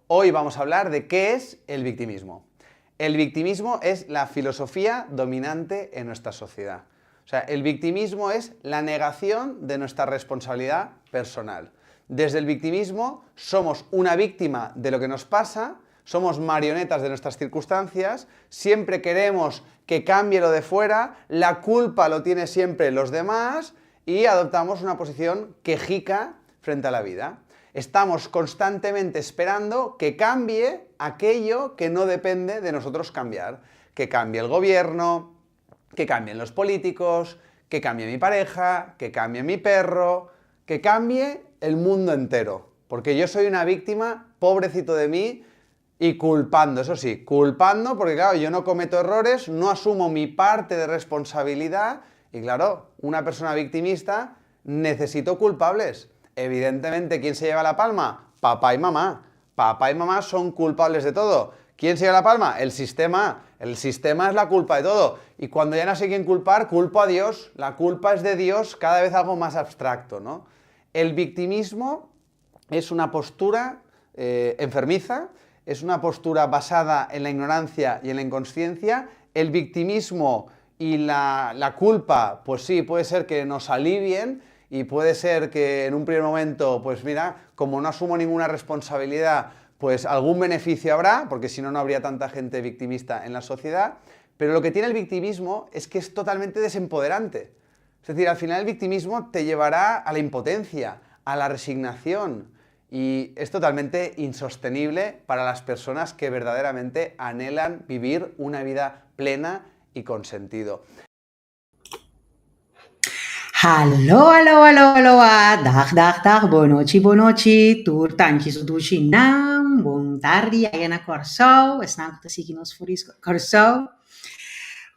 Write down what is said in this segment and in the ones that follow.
Hoy vamos a hablar de qué es el victimismo. El victimismo es la filosofía dominante en nuestra sociedad. O sea, el victimismo es la negación de nuestra responsabilidad personal. Desde el victimismo somos una víctima de lo que nos pasa, somos marionetas de nuestras circunstancias, siempre queremos que cambie lo de fuera, la culpa lo tiene siempre los demás y adoptamos una posición quejica frente a la vida. Estamos constantemente esperando que cambie aquello que no depende de nosotros cambiar. Que cambie el gobierno, que cambien los políticos, que cambie mi pareja, que cambie mi perro, que cambie el mundo entero. Porque yo soy una víctima, pobrecito de mí, y culpando, eso sí, culpando, porque claro, yo no cometo errores, no asumo mi parte de responsabilidad, y claro, una persona victimista necesito culpables. Evidentemente, ¿quién se lleva la palma? Papá y mamá. Papá y mamá son culpables de todo. ¿Quién se lleva la palma? El sistema. El sistema es la culpa de todo. Y cuando ya no sé quién culpar, culpo a Dios. La culpa es de Dios, cada vez algo más abstracto, ¿no? El victimismo es una postura enfermiza, es una postura basada en la ignorancia y en la inconsciencia. El victimismo y la culpa, pues sí, puede ser que nos alivien y puede ser que en un primer momento, pues mira, como no asumo ninguna responsabilidad, pues algún beneficio habrá, porque si no, no habría tanta gente victimista en la sociedad. Pero lo que tiene el victimismo es que es totalmente desempoderante. Es decir, al final el victimismo te llevará a la impotencia, a la resignación, y es totalmente insostenible para las personas que verdaderamente anhelan vivir una vida plena y con sentido. Hallo, hallo, hallo, hallo, ah. Dag, dag, dag, bonochi, bonochi, tur tanchi su dushi nan, bon tardi aya na Kòrsou, esnan ku ta sigui nos for di Kòrsou.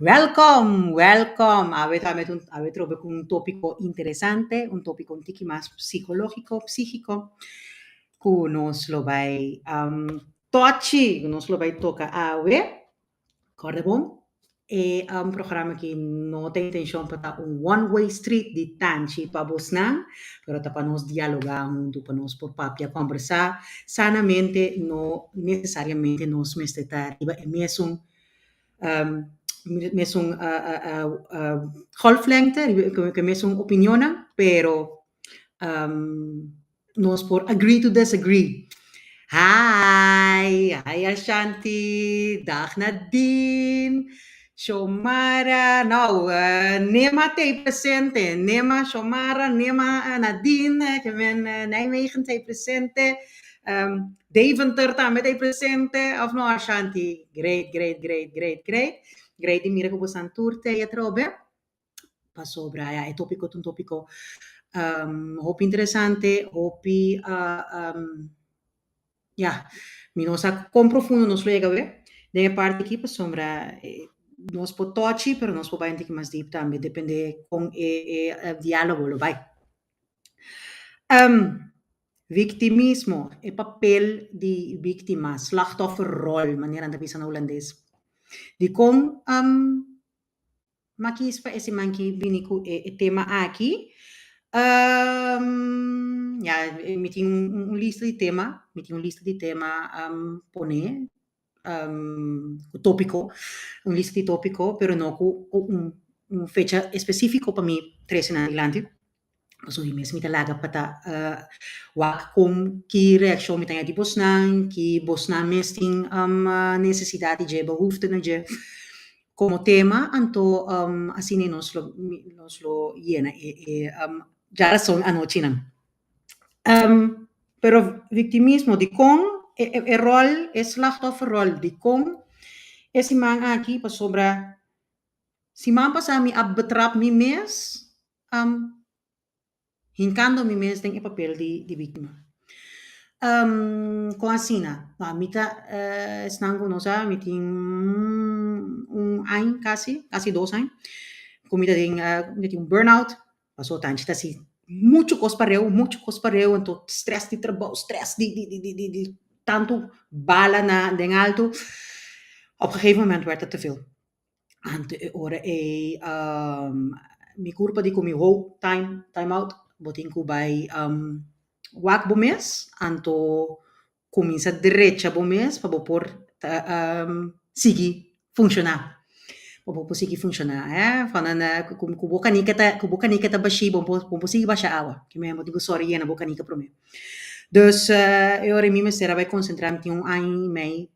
Welkom, welkom, awe ta met un, awe trobe ku un tópiko interesante, un tópiko un tiki mas psikológiko, psígiko, ku nos lo bai tochi, ku nos lo bai toka awe. Kòrda bon, e programa aki no ta intenshon pa ta un one way street di tanchi pa bosnan, pero ta pa nos dialogá huntu, pa nos por papia, kòmbersá sanamente, no nesesariamente nos mester ta riba e mesun mesun golflengte, riba e mesun opinionnan, pero nos por agree to disagree. Hi, hi Ashanti, dag Nadine, Shomara, nou, Nema t'ei presente, Nema, Shomara, Nema, Nadine, ke men Nijmegen t'ei presente, Deventer tambe t'ei presente, of no Ashanti? Great, great, great, great, great. Great di mira ku bosan tur t'ei atrobe. Pasobra ya e tópiko ta un tópiko hopi interesante, hopi ya, mi no sa kon profundo nos lo yega awe den e parti aki pasobra nos por tochi pero nos por bai un tiki mas diep tambe depende kon e diálogo lo bai. Victimismo, e papel di víctima, slachtofferrol, manera nan ta bisa na hulandes. Dikon m'a kis pa e siman ki bini ku e tema aki? Ya, mi tin un lista di tema, mi tin un lista di tema pone, ku tópiko, un lista di tópiko, pero no ku un fecha espesífiko pa mi trese nan dilanti. Pasobra mi mes mi ta laga pa ta wak kon ki reakshon mi ta haña di bosnan, ki bosnan mes tin nesesidat di dje, behoefte na dje komo tema, anto asina nos lo nos lo yena e e djarason anochinan. Pero victimismo dikon e e ròl e slachtofferròl dikon e siman aki pasobra siman pasá mi a betrap mi mes hinkando mi mes den e papel di di víktima. Kon asina? No, mi ta esnan ku no sa mi tin un aña kasi, kasi dos aña ku mi ta den mi tin un burnout, pasobra tanchi ta hasi muchu kos pareu, muchu kos pareu, anto stress di trabou, stress di di di di di tantu bala na den altu, op gegeven moment werd het te veel. Anto e ora ei mi kurpa di ku mi ho time, time out, bo tin ku bai wak bo mes, anto. kuminsá drecha bo mes pa bo por sigui funshoná. Pa bo por sigui funshoná, eh. Van een ku bo kanika ta ku bo kanika ta bashí bo bo por sigui basha awa. Ke men bo tin ku sòru yena bo kanika promé. Dus e ora mi mester a bai konsentrá mi tin un aña i mei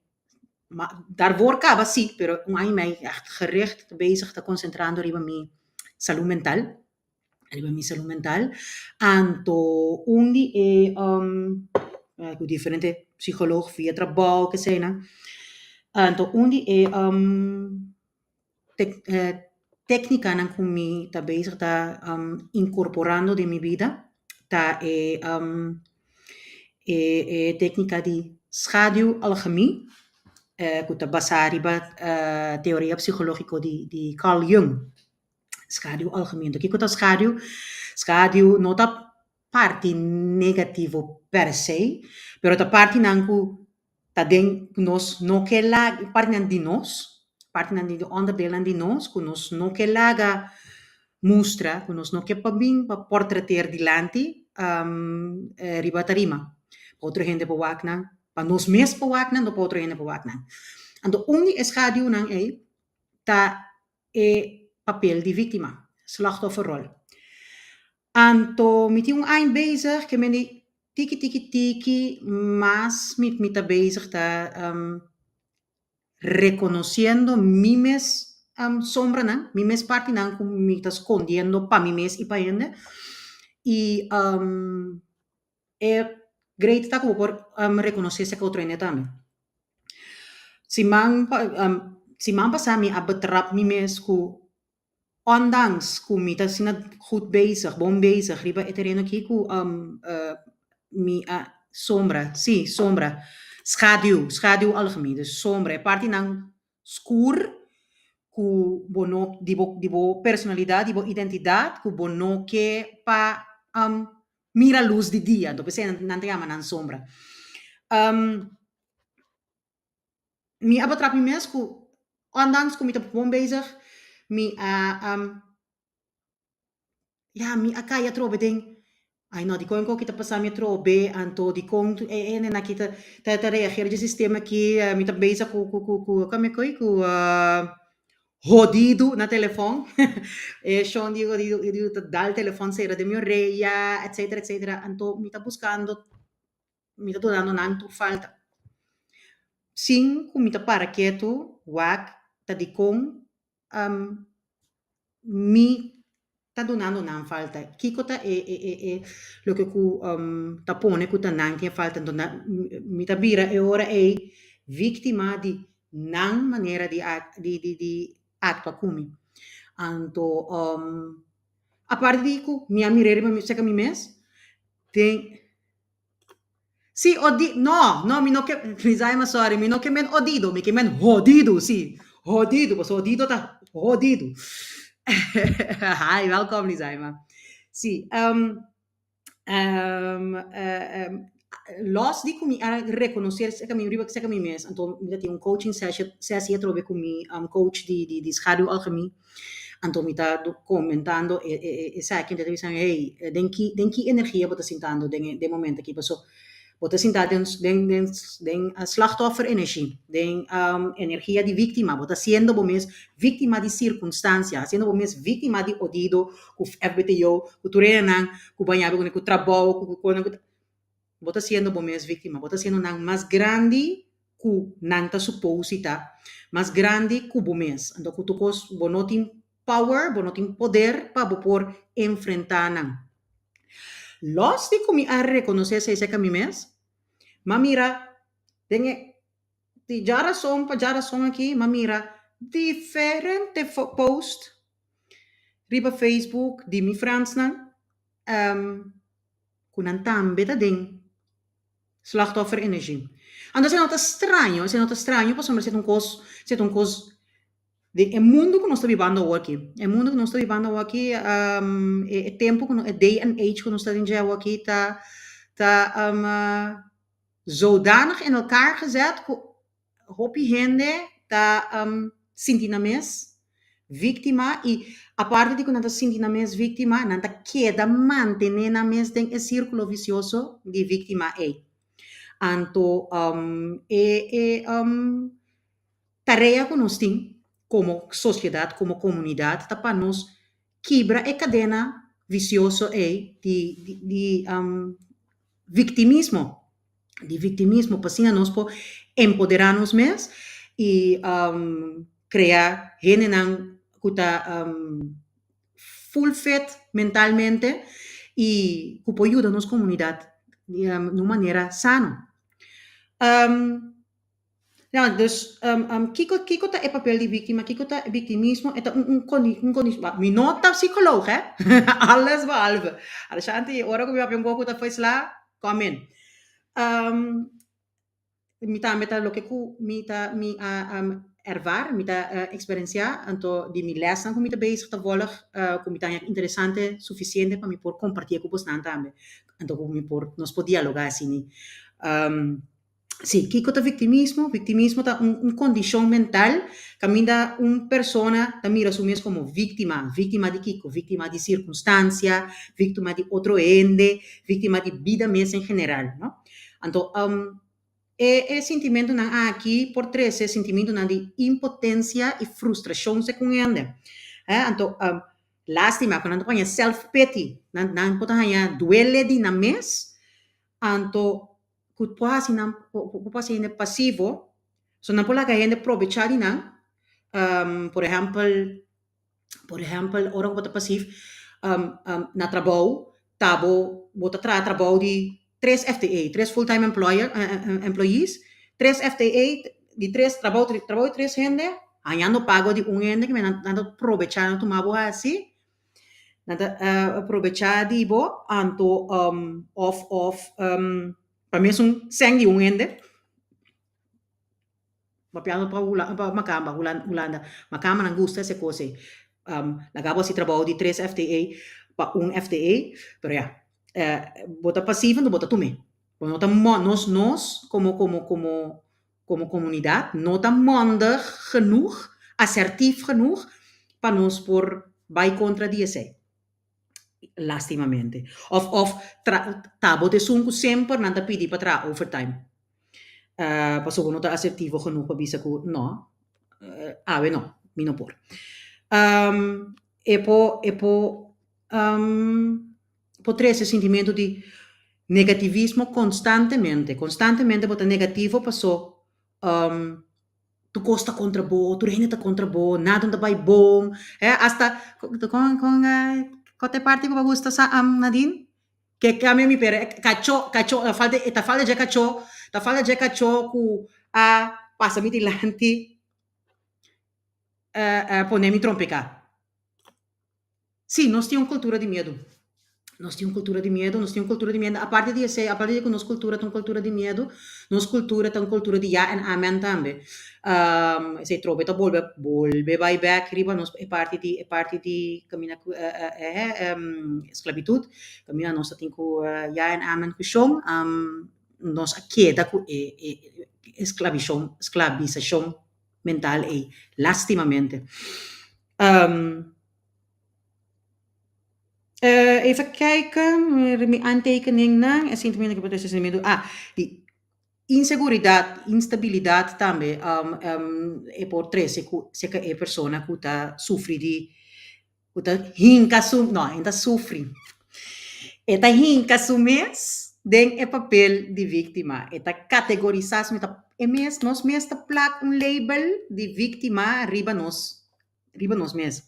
ma daarvoor kaba sí, pero un aña i mei ègt gericht bezig ta konsentrando riba mi salú mental. Riba mi salú mental. Anto un di e ku diferente psikolog via trabou keseinan. Anto un di e téknikanan ku mi ta bezig ta inkorporando den mi bida ta e e téknika di schaduwalchemie ku ta basá riba teoria psikológiko di Carl Jung. Schaduw algemeen. Kiko ta schaduw? Schaduw no ta parti negativo per se, pero ta partinan ku ta den nos no ke laga, partinan di nos, partinan di onderdeelnan di nos ku nos no ke laga mustra, ku nos no ke pa bin pa portreteer dilanti riba tarima. Pa otro hende por wak nan, pa nos mes por wak nan, no pa otro hende por wak nan. Anto un di e schaduwnan ei ta e papel di víktima, slachtofferrol. Anto mi tin un aña bezig ke men di tiki tiki tiki mas mi mi ta bezig ta rekonosiendo mi mes sombranan, mi mes partinan ku mi ta skondiendo pa mi mes i pa hende i e great ta ku bo por rekonosé esaki otro hende tambe. Siman siman pasá mi a betrap mi mes ku ondanks ku mi ta asina goed bezig, bon bezig riba e tereno aki ku mi a sombra, sí sombra, schaduw, schaduw algemeen, dus sombra, e partinan skur ku bo no di bo di bo personalidat, di bo identidat ku bo no ke pa mira lus di dia, anto p'esei nan ta yama nan sombra. Mi a betrap mi mes ku ondanks ku mi ta bon bezig mi a ya mi a kai atrobe den ai no dikon ku ta pasa mi atrobe anto dikon e hendenan aki ta ta reageer dje sistema aki mi ta bezig ku ku ku ku kome ku ku Hodidu na telefon e shon di hodidu e ta dal telefon sera den mi oreya etcetera etcetera anto mi ta buscando mi ta dunando nan tur falta sin cu mi ta para ketu wak ta dicon mi ta dunando nan falta kico ta e e e loke cu ta pone cu ta nan tin e falta anto mi ta bira e ora ey victima di nan manera di di di di actua cu mi anto aparte di cu mi a mira riba mi cerca mi mes den si odi no no mi no ke Mizaima sorry mi no ke men odido mi ke men hodido si hodido pasobra odido ta hodido hi welkom Lizaima si Los di ku mi a rekonosé serka mi riba serka mi mes, anto mi ta tin un coaching sessie sessie atrobe ku mi coach di di di schaduw alchemie, anto mi ta komentando e e esaki, mi ta bisa hey den ki den ki energia bo ta sintando den e den momento aki paso bo ta sinta den den den den slachtoffer energie, den energia di víktima, bo ta hasiendo bo mes víktima di sirkunstansia, hasiendo bo mes víktima di odido ku FBTO, ku tur hendenan ku baña bo ku trabou, ku ku ku bo ta siendo bo mes víktima, bo ta siendo nan mas grandi ku nan ta supos di ta, mas grandi ku bo mes. Anto ku tur kos bo no tin power, bo no tin poder pa bo por enfrentá nan. Lòs di ku mi a rekonosé esei serka mi mes, m'a mira den e di djarason pa djarason aki, m'a mira diferente post riba Facebook di mi friendsnan ku nan tambe ta den slachtoffer energie. Anto esei no ta straño, esei no ta straño pasobra esei ta un kos, esei ta un kos di e mundu ku nos ta bibando awor aki. E mundu ku nos ta bibando awor aki e tempu ku nos, e day and age ku nos ta den dje awor aki ta ta zodanig in elkaar gezet ku Hopi hende ta sinti nan mes víktima i aparte di ku nan ta sinti nan mes víktima, nan ta keda mantené nan mes den e sírkulo visioso di víktima ei. Anto e e tarea ku nos tin komo sosiedat, komo komunidat ta pa nos kibra e kadena visioso ei di di viktimismo, di viktimismo pa asina nos por empoderá nos mes i krea hendenan ku ta full fit mentalmente i ku por yuda nos komunidat di un manera sano. Ja, dus kiko kiko ta e papel di víktima? Kiko ta viktimismo? E ta un un kondi un kondi mi no ta psikoloog hè, alles behalve. Ashanti ora ku mi papia un kos ku ta foisla, come in. Mi tambe ta loke ku mi ta mi a ervaar, mi ta eksperensiá, anto di mi lèsnan ku mi ta bezig ta vòlg ku mi ta haña interesante sufisiente pa mi por kompartié ku bosnan tambe. Anto ku mi por nos por dialogá asina. Sí, kiko ta viktimismo? Viktimismo ta un un kondishon mental kaminda un persona ta mira su mes komo víktima. Víktima di kiko? Víktima di sirkunstansia, víktima di otro hende, víktima di bida mes en general, no? Anto, e e sintimentunan aki por trese sintimentunan di impotensia i frustrashon segun hende. Anto, lástima ku nan ta haña self pity, nan nan por ta haña duele di nan mes, anto ku por hasi nan por hasi hende pasivo, so nan por laga hende probechá di nan, por ehèmpel por ehèmpel ora ku bo ta pasiv na trabou ta bo bo ta traha trabou di tres FTE, tres full time employer employees, tres FTE di tres trabou trabou di tres hende hañando pago di un hende ke nan ta probechá nan tuma bo hasi Nan ta aprovechá di bo anto òf òf pa mesun sèn di un hende. Papiando pa hula pa makamba hulanda makamba nan gusta ese kos ei. Laga bo hasi trabou di tres FTE pa un FTE pero ya bo ta pasivo anto bo ta tum'é. Bo no ta nos nos komo komo komo komo komunidat no ta mondig genoeg, asertief genoeg pa nos por bai kontra di esei. Lastimamente. Of of tra ta bo ta esun ku semper nan ta pidi pa traha overtime. Pasobra bo no ta asertivo genoeg pa bisa ku no, awe no, mi no por. E por e por por trese sintimentu di negativismo konstantemente. Konstantemente bo ta negativo paso tur kos ta kontra bo, tur hende ta kontra bo, nada no ta bai bon, eh, asta kon kon kua ta e parti ku bo a gusta sa Nadine? Ke kambia mi pero e kachó kachó ta falta ta falta dje kachó ta falta dje kachó ku a pasa mi dilanti pone mi trompeká. Sí, nos tin un cultura di miedu. Nos tin un cultura di miedu, nos tin un cultura di miedu. Aparte di esei, aparte di cu nos cultura ta un cultura di miedu, nos cultura ta un cultura di ja en amen tambe. Esei trobe ta bolbe, bolbe bai bek riba nos e parti di, e parti di caminda cu esclavitud, caminda nos ta tin cu ja en amen cu shon, nos a keda cu e e esclavishon, esclavisacion mental ei, lastimamente. Even kijken, mi aantekeningnan, e sintimentu ku por trese sentimentu, ah, di inseguridat, instabilidat tambe e por trese ku serka e persona ku ta sufri di, ku ta hinka su, no, e no ta sufri, e ta hinka su mes den e papel di víktima, e ta kategorisá su mes, e mes, nos mes ta plak un label di víktima riba nos, riba nos mes.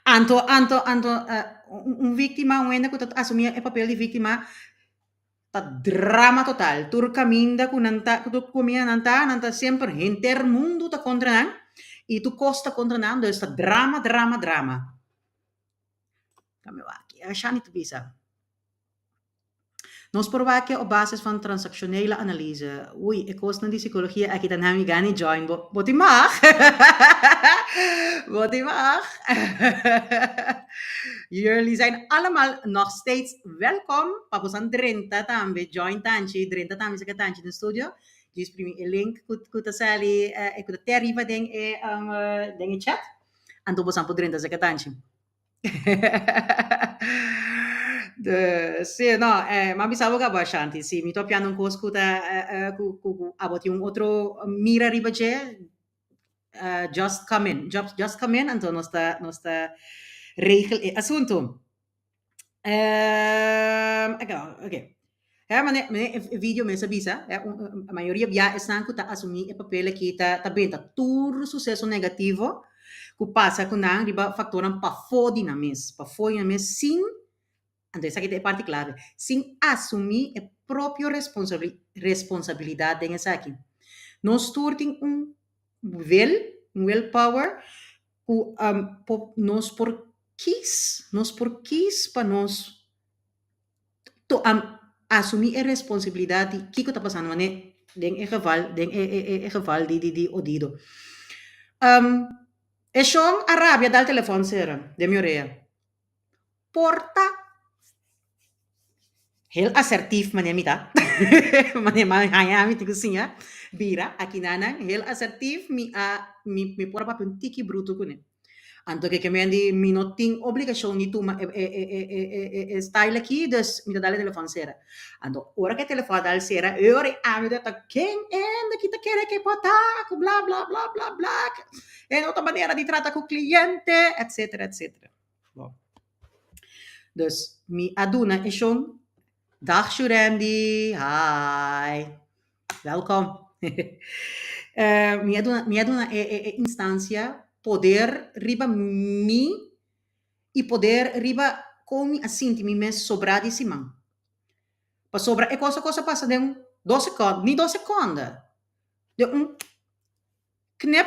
Anto, anto, anto un víktima, un hende ku ta asumí e papel di víktima ta drama total. Tur kaminda ku nan ta, tur kaminda nan ta, nan ta semper henter mundu ta kontra nan i tur kos ta kontra nan, dus ta drama, drama, drama. Kami wak, Shani ta bisa. Nos por wak op basis van transactionele analyse. Oei, e kosnan di psicologia aki ta nami gani join. Bo, bo tin mag? Bo tin mag? Jullie zijn allemaal nog steeds welkom. Pa bosan drenta tambe, join tanchi, drenta tambe saka tanchi den studio. Djis primi e link ku, ku ta sali, eh, ku ta te ariba den e, um, den e chat. Anto bosan por drenta saka tanchi. De, sí, no, m'a bisa bo kaba, Shanti, si mi ta papiando un kos ku ta ku abo tin un otro mira riba dje, just come in, just come in, anto nos ta regel e asuntu. Ok. Ja, mane e video mes a bisa, ja, mayoria bia esnan ku ta asumí e papel aki ta benta tur suseso negativo ku pasa ku nan riba faktornan pafó di nan mes, pafó di nan mes sin, anto esaki ta e parti klave, sin asumí e propio responsabilidat den esaki. Nos tur tin un will, un willpower ku nos por kies pa nos to asumí e responsabilidat di kiko ta pasando, mane den e geval, den e geval di Odido. E shon a rabia dal telefòn sera den mi orea. Porta heel assertief mane mi ta. Mane m'a haña mi tin ku siña bira akinanan heel assertief mi por a papia un tiki bruto kuné. Anto ke men di mi no tin obligashon di tuma e style aki, dus mi ta dal e telefòn sera. Anto ora ku e telefòn a dal sera, e ora ami ta ken hende ki ta kere ke por ta ku bla bla bla bla bla e no ta manera di trata ku kliente, etcetera, etcetera. Bon. Dus mi a duna e shon, dag Shurendi, hi, welkom. Mi a duna e instansia poder riba mi i poder riba kon mi a sinti mi mes sobrá di siman. Pasobra e kos a pasa den 2 sekònde, ni 2 sekònde. Den un knip,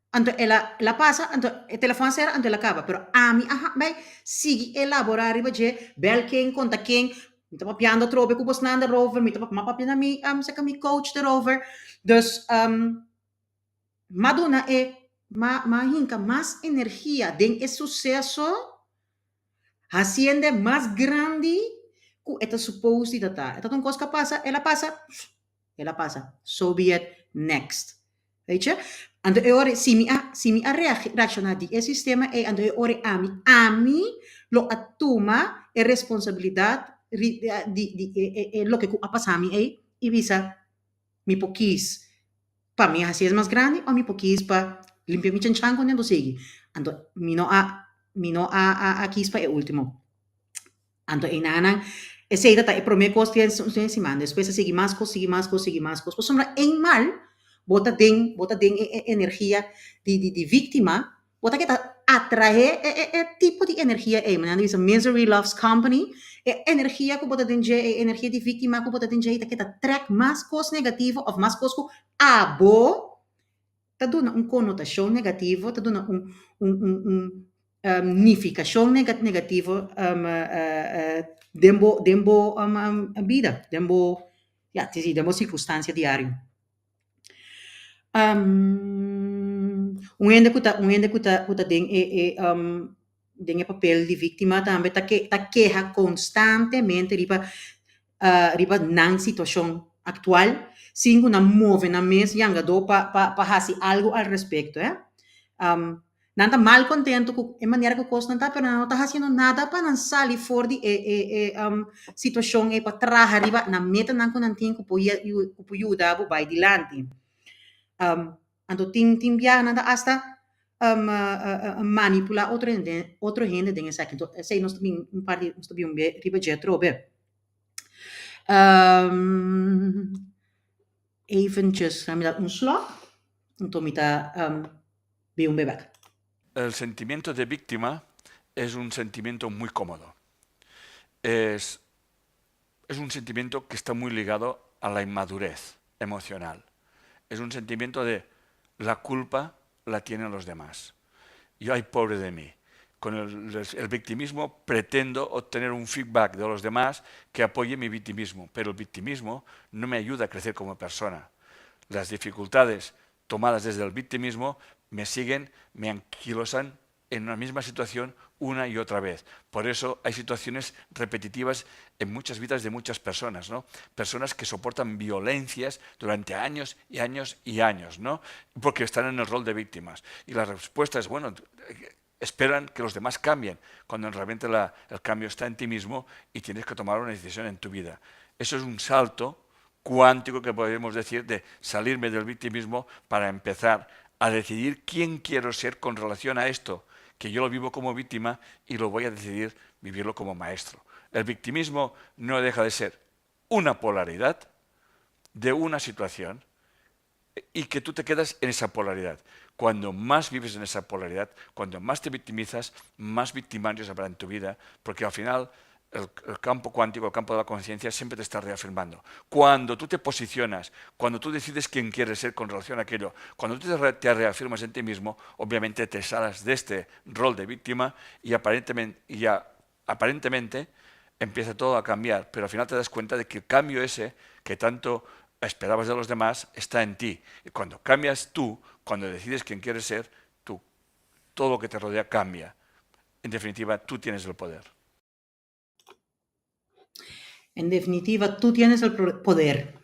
anto el a pasa, anto e telefòn sera, anto el a kaba. Pero ami a bai sigui elaborá riba dje, bel ken, konta ken, mi ta papiando atrobe ku bosnan erover, mi ta m'a papia na mi seka mi coach erover. Dus m'a duna e m'a hinka mas energia den e suseso hasiendo mas grandi ku e ta supposed di ta. E ta un kos ku a pasa, el a pasa, el a pasa. So be it, next. Weet je? Anto e ora si mi a reakshoná di e sistema ei, anto e ora ami lo a tuma e responsabilidat di e loke ku a pasa mi ei i bisa mi por kies pa mi hasi mas grandi òf mi por kies pa limpia mi chanchan ku anto sigui. Anto mi no a kies pa e último. Anto einanan esei ta e promé kos den siman. Despues a sigui mas kos, sigui mas kos, sigui mas kos. Pasobra eenmaal bo ta den e energia di víktima, bo ta keda atraé e tipo di energia ei. Nan ta bisa "misery loves company". E energia ku bo ta den dje, e energia di víktima ku bo ta den dje, ta keda trèk mas kos negativo òf mas kos ku abo ta duna un konotashon negativo, ta duna un nifikashon negativo den bo bida, den bo, ja, den bo sirkunstansia diario. Un hende ku ta den e papel di víktima tambe ta keha konstantemente riba nan situashon aktual, sin ku nan move nan mes yangadó pa hasi algu al respekto, eh. Nan ta mal kontentu ku e manera ku kosnan ta, pero nan no ta hasiendo nada pa nan sali for di e situashon ei pa traha riba nan metanan ku nan tin ku por yuda bo bai dilanti. Anto tin biaha nan ta hasta manipulá otro hende den esaki. Anto esei nos ta bin un par di nos ta bin riba dje atrobe. Eventjes, mi da un slok, anto mi ta bin un bèk. El sentimiento de víctima es un sentimiento muy cómodo. Es un sentimiento que está muy ligado a la inmadurez emocional. Es un sentimiento de la culpa la tienen los demás. Yo, ay, pobre de mí. Con el victimismo pretendo obtener un feedback de los demás que apoye mi victimismo, pero el victimismo no me ayuda a crecer como persona. Las dificultades tomadas desde el victimismo me siguen, me anquilosan en una misma situación una y otra vez. Por eso hay situaciones repetitivas en muchas vidas de muchas personas, ¿no? Personas que soportan violencias durante años y años y años, ¿no? Porque están en el rol de víctimas. Y la respuesta es, bueno, Esperan que los demás cambien, cuando realmente el cambio está en ti mismo y tienes que tomar una decisión en tu vida. Eso es un salto cuántico que podemos decir de salirme del victimismo para empezar a decidir quién quiero ser con relación a esto, que yo lo vivo como víctima y lo voy a decidir vivirlo como maestro. El victimismo no deja de ser una polaridad de una situación y que tú te quedas en esa polaridad. Cuando más vives en esa polaridad, cuando más te victimizas, más victimarios habrá en tu vida, porque al final el campo cuántico, el campo de la conciencia, siempre te está reafirmando. Cuando tú te posicionas, cuando tú decides quién quieres ser con relación a aquello, cuando tú te reafirmas en ti mismo, obviamente te sales de este rol de víctima y aparentemente empieza todo a cambiar, pero al final te das cuenta de que el cambio ese que tanto esperabas de los demás está en ti. Y cuando cambias tú, cuando decides quién quieres ser, tú, todo lo que te rodea cambia. En definitiva, tú tienes el poder. En definitiva, tú tienes el poder.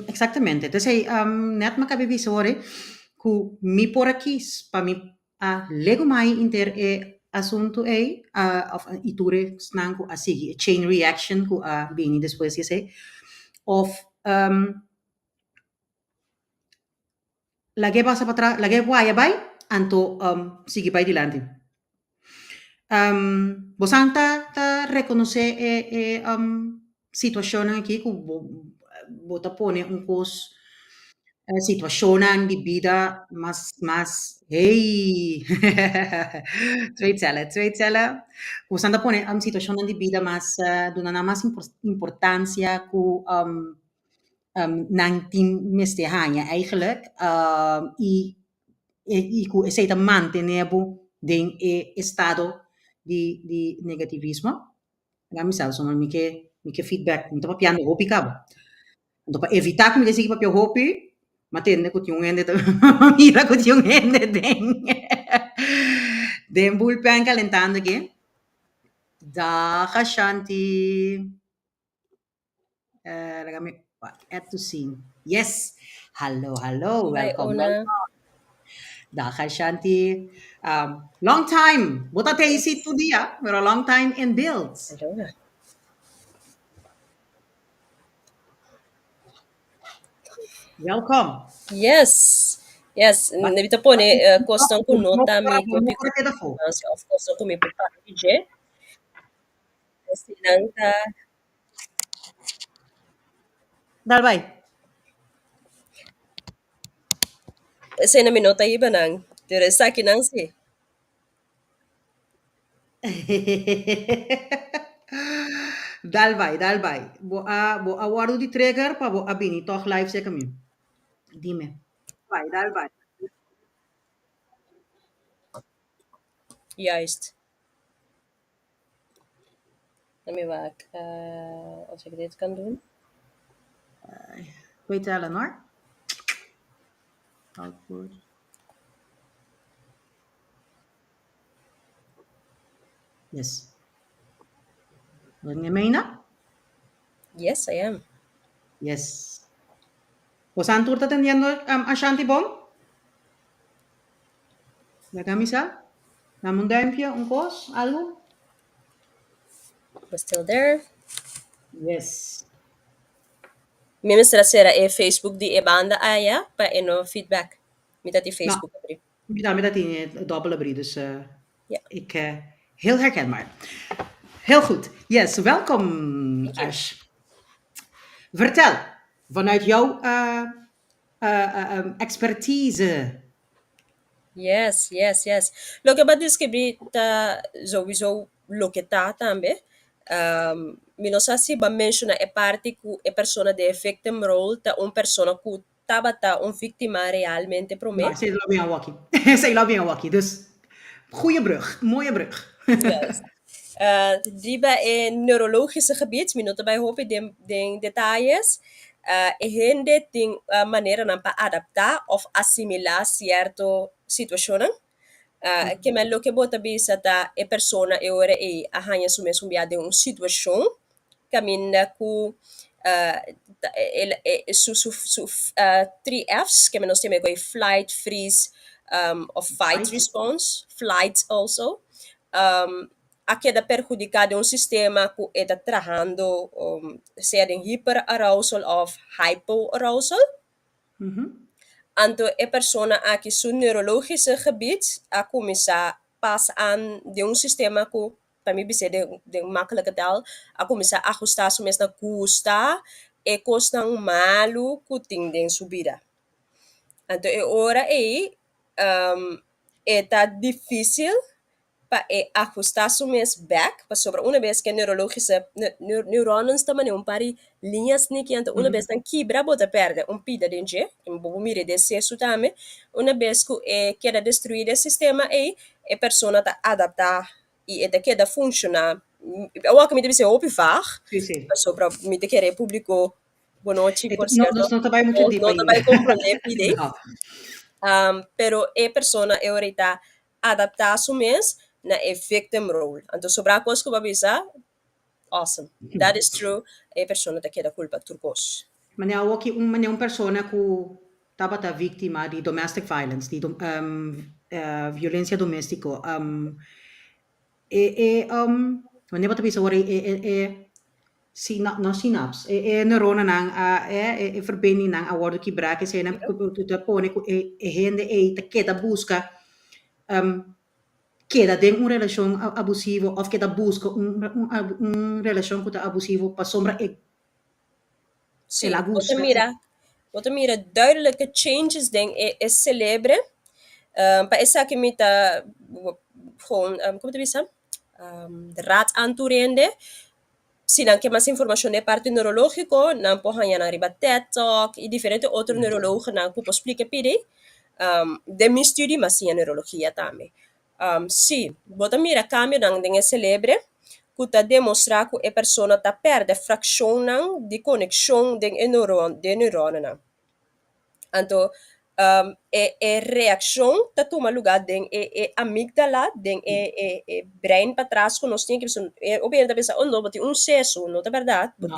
Exactamente. Entonces, net m'a kaba di bisa awor ku mi por a kies pa mi a legumai inter e asuntu ei, of i tur esnan ku a sigui e chain reaction ku a bini despues di esei, of lag'é pasa patras, lag'é waya bai, anto sigui bai dilanti. Bosan ta rekonosé e situashonnan aki ku bo ta pone un kos, situashonnan di bida mas mas hey twee tellen, twee tellen. Bosan ta pone situashonnan di bida mas duna nan mas importansia ku nan tin mester haña eigenlijk i i ku esei ta mantené bo den e estado di di negativismo. Laga mi sa pasobra mi ke mi ke feedback, mi ta papiando hopi kaba. Anto pa evitá ku mi ta sigui papia hopi, mi a tende ku tin un hende ta mira ku tin un hende den den bullpen kalentando aki. Dag Ashanti. Laga mi add to scene. Yes. Hallo, hallo. Hi, Welkom, Ona. welkom. Dag Ashanti. Long time. Bo ta te isi tur dia, pero long time in beeld. Hallo. Welkom. Yes. Yes, mi ta pone kosnan ku no ta mi propio importancia of kosnan ku mi por papia di dje. Eseinan ta. Dal bai. Eseinan mi no ta hiba nan, pero esakinan si. Dal bai, dal bai. Bo a bo a wòrdu di trigger pa bo a bini tòg live serka mi. Dime. Bai, dal bai. Juist. Let me wak of ik dit kan doen. Weet tellen hoor. Output. Yes. Ben je na? Yes, I am. Yes. Bosan tur ta atendiendo Ashanti bon? Laga mi sa. Dame un duimpje, un kos, algo. We're still there. Yes. Mi mester a sera e Facebook di e banda aya pa e no feedback. Mi ta tin No, Facebook abri. mi tambe ta tin e dobbel abri, dus Ja. ik, heel herkenbaar. Heel goed. Yes, welkom Thank you. Ash. Vertel, vanuit jouw expertise. Yes, yes, yes. Loke bo a describí ta sowieso loke ta tambe. Mi no sa si bo a menciona e parti cu e persona den e victim role ta un persona cu tabata un victima realmente No, promé. esei lo bien awaki. Esei lo bien awaki. Dus, goeie brug, mooie brug. Yes. Riba e neurologische gebied, mi no ta bai hopi den detayes, e hende tin maneranan pa adaptá òf asimilá sierto situashonnan. Ke men loke bo ta bisa ta e persona e ora ei a haña su mes un bia den un situashon kaminda ku su su su three F's, ke men nos tin ku e flight, freeze, Of fight Fight. Response, flight also. A keda perhudiká den un sistema ku e ta trahando sea den hyperarousal òf hypoarousal. Anto e persona aki su neurologische gebied a kuminsá pas aan den un sistema ku, pa mi bis'é den makkelijke taal, a kuminsá ahustá su mes na gusta e kosnan malu ku tin den su bida. Anto e ora ei e ta difísil pa e ahustá su mes bèk, pasobra una bes ku e neurologische neuronen ta manera un par di liñas niki, anto una bes nan kibra bo ta pèrdè un pida den dje, bo por mira den sesu tambe. Una bes ku e keda destruí den sistema ei, e persona ta adaptá i e ta keda funshoná. Awor ku mi ta bisa e hopi vaag, pasobra mi ta kere e públiko, bonochi, por No, sierto, nos no ta bai mucho no, diep no ta bai ainda. Komprondé p'idei. No. Pero e persona e ora ei ta adaptá su mes na e victim role. Anto sobrá kos ku bo a bisa, awesome. That is true. E persona ta keda kulpa tur kos. Manera awor ki un manera un persona ku tabata víktima di domestic violence, di violensia doméstiko, e wanneer bo ta bisa awor e no synaps, e neuronanan a e verbindingnan a wòrdu kibrá, ke eseinan ku ta pone ku e hende ei ta keda buska keda den un relashon abusivo òf keda buska un relashon ku ta abusivo pasobra e Sí, el a bo ta gusta. mira, bo ta mira duidelijke changes den e celebre. Pa esaki mi ta gewoon, kon ta bisa? Raad aan tur hende. Si nan ke mas informashon den e parti neurológiko, nan por haña nan riba TED Talk i diferente otro neurologonan ku por splika pidi. Den mi studie mi a siña neurologia tambe. Sí, bo ta mira kambionan den e selebre ku ta demostrá ku e persona ta pèrdè frakshonnan di konekshon den e neuron, den neuronanan. Anto e reakshon ta tuma lugá den e amígdala, den e brein patras ku nos tin. E hopi hende ta pensa, "Oh no, bo tin un sesu." No ta bèrdat, bo No.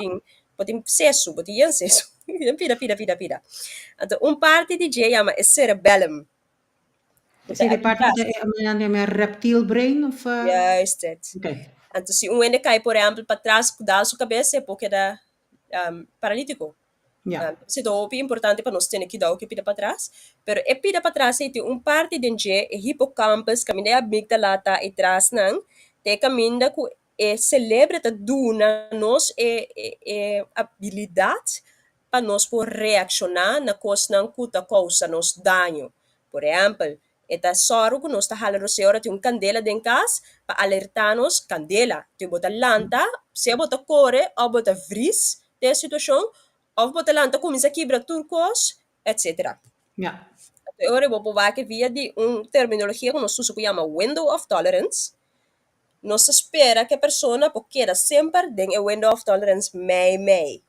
tin sesu, bo tin yen sesu, yen pida, pida, pida, pida. Anto un parti di dje yama e cerebellum. Ku ta Esei ta e parti ku atras. ta e reptiel brain of? Juist het. Oké. Anto si un hende kai, por ehèmpel, patras ku dal su kabes, e por keda paralítiko. Si ta hopi importante pa nos tene kidao ku e pida patras, pero e pida patras ei tin un parti den dje, e hippocampus, kaminda e amígdala ta e trasnan, ta e kaminda ku e selebre ta duna nos e abilidat pa nos por reakshoná na kosnan ku ta kousa nos daño. Por ehèmpel, e ta sòru ku nos ta hala rosé ora tin un kandela den kas pa alertá nos, kandela. Te bo ta lanta, sea bo ta kore òf bo ta vris den e situashon, òf bo ta lanta kuminsá kibra tur kos, etcetera. E ora bo por wak via di un terminologia ku nos usa ku yama window of tolerance. Nos ta spera ku e persona por keda semper den e window of tolerance mei mei,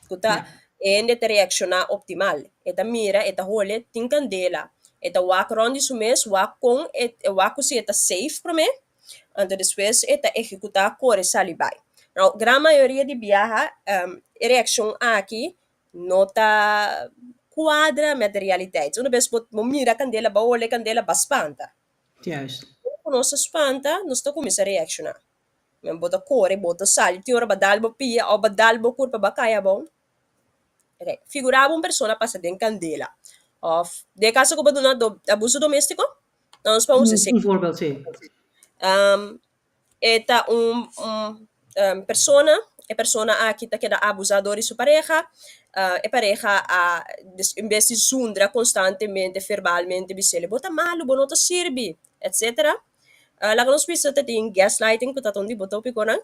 ku ta e hende ta reakshoná optimal. E ta mira, e ta hole, tin kandela. E ta wak rònt di su mes, wak kon e wak ku si e ta safe promé, anto despues e ta ehekutá kore sali bai. Nou, gran mayoria di biaha e reakshon aki no ta kuadra met de realiteit. Una bes bo mira kandela, bo hole kandela, bo a spanta. Ora ku nos a spanta, nos ta kuminsá reakshoná. Men bo ta kore, bo ta sali, tin ora bo a dal bo pia òf bo a dal bo kurpa, bo a kai abou. Oké, figurá bo un persona pasa den kandela òf den e kaso ku bo duna abuso doméstiko, nos por usa esei. Un voorbeeld, sí. E ta un persona, e persona aki ta keda abusá dor di su pareha, e pareha a en bes di zundra konstantemente verbalmente bis'el bo ta malu, bo no ta sirbi, etcetera. Laga nos bisa ta tin gaslighting ku ta un di bo tópikonan.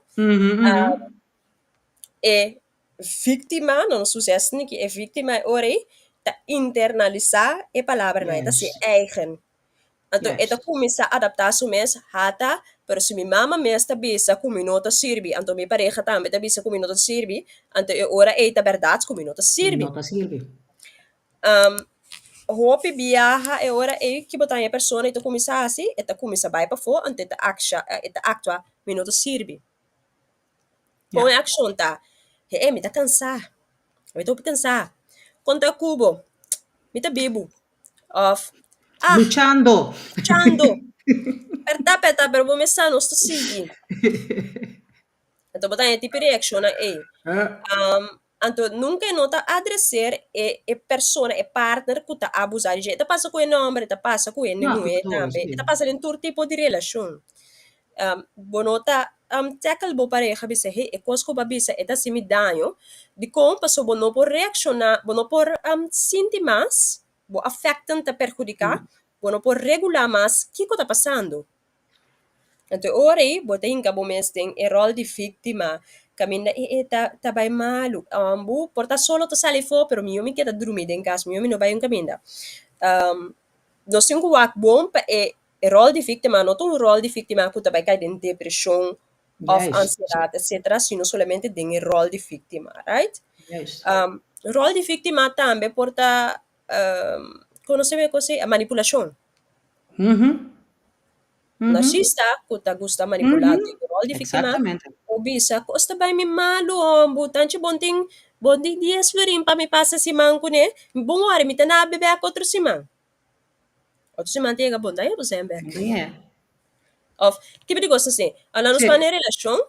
E víktima, no nos usa esaki, e víktima e ora ei ta internalisá e palabranan, e ta hasi eigen. Anto e ta kuminsá adaptá su mes, hata, pero si mi mama mes ta bisa ku mi no ta sirbi, anto mi pareha tambe ta bisa ku mi no ta sirbi, anto e ora ei ta bèrdat ku mi no ta sirbi. No ta sirbi. Hopi biaha e ora ei ki bo ta haña e persona i ta kuminsá hasi, e ta kuminsá bai pafó, anto e ta aksha, e ta aktua, mi no ta sirbi. Kon e akshon ta? He, mi ta kansá, mi ta hopi kansá. Kon ta ku bo? Mi ta bibu. Òf. Ah, Luchando. Luchando. Perta, perta, pero bo mes sa nos ta sigui. Anto bo ta haña tipo reaccionnan ey. Anto nunca e no ta adreseer e persona, e partner cu ta abusa di dje. E ta pasa cu e homber, e ta pasa cu e muher tambe, e ta pasa den tur tipo di relacion. Bo no ta tackle bo pareha bisa, hey, e cos cu bo a bisa e ta haci mi daño. Dicon? Pasobra bo no por reacciona, bo no por sinti mas, bo afecten ta perhudica, bo no por regula mas kico ta pasando. Anto e ora ei bo ta hinka bo mes den e ròl di víktima, kaminda e e ta ta bai malu. Bo por ta solo ta sali afó, pero mihó mi keda drumi den kas, mihó mi no bai un kaminda. Nos tin ku wak bon pa e e ròl di víktima no ta un ròl di víktima ku ta bai kai den depreshon òf ansiedat etsetera, sino solamente den e ròl di víktima, right? Ròl di víktima tambe por ta, konosé mi e kos ei? Manipulashon. Narcisista ku ta gusta manipulá den e ròl di víktima por bisa, Kos ta bai mi malu hombu, tanchi bon tin bon tin dies florin pa mi pasa siman kuné, mi bon wòrdu mi ta na bebé ak otro siman. Otro siman ta yega bon ta haña bo sèn bèk. Òf tipo di kos así. Ora nos pone relashon,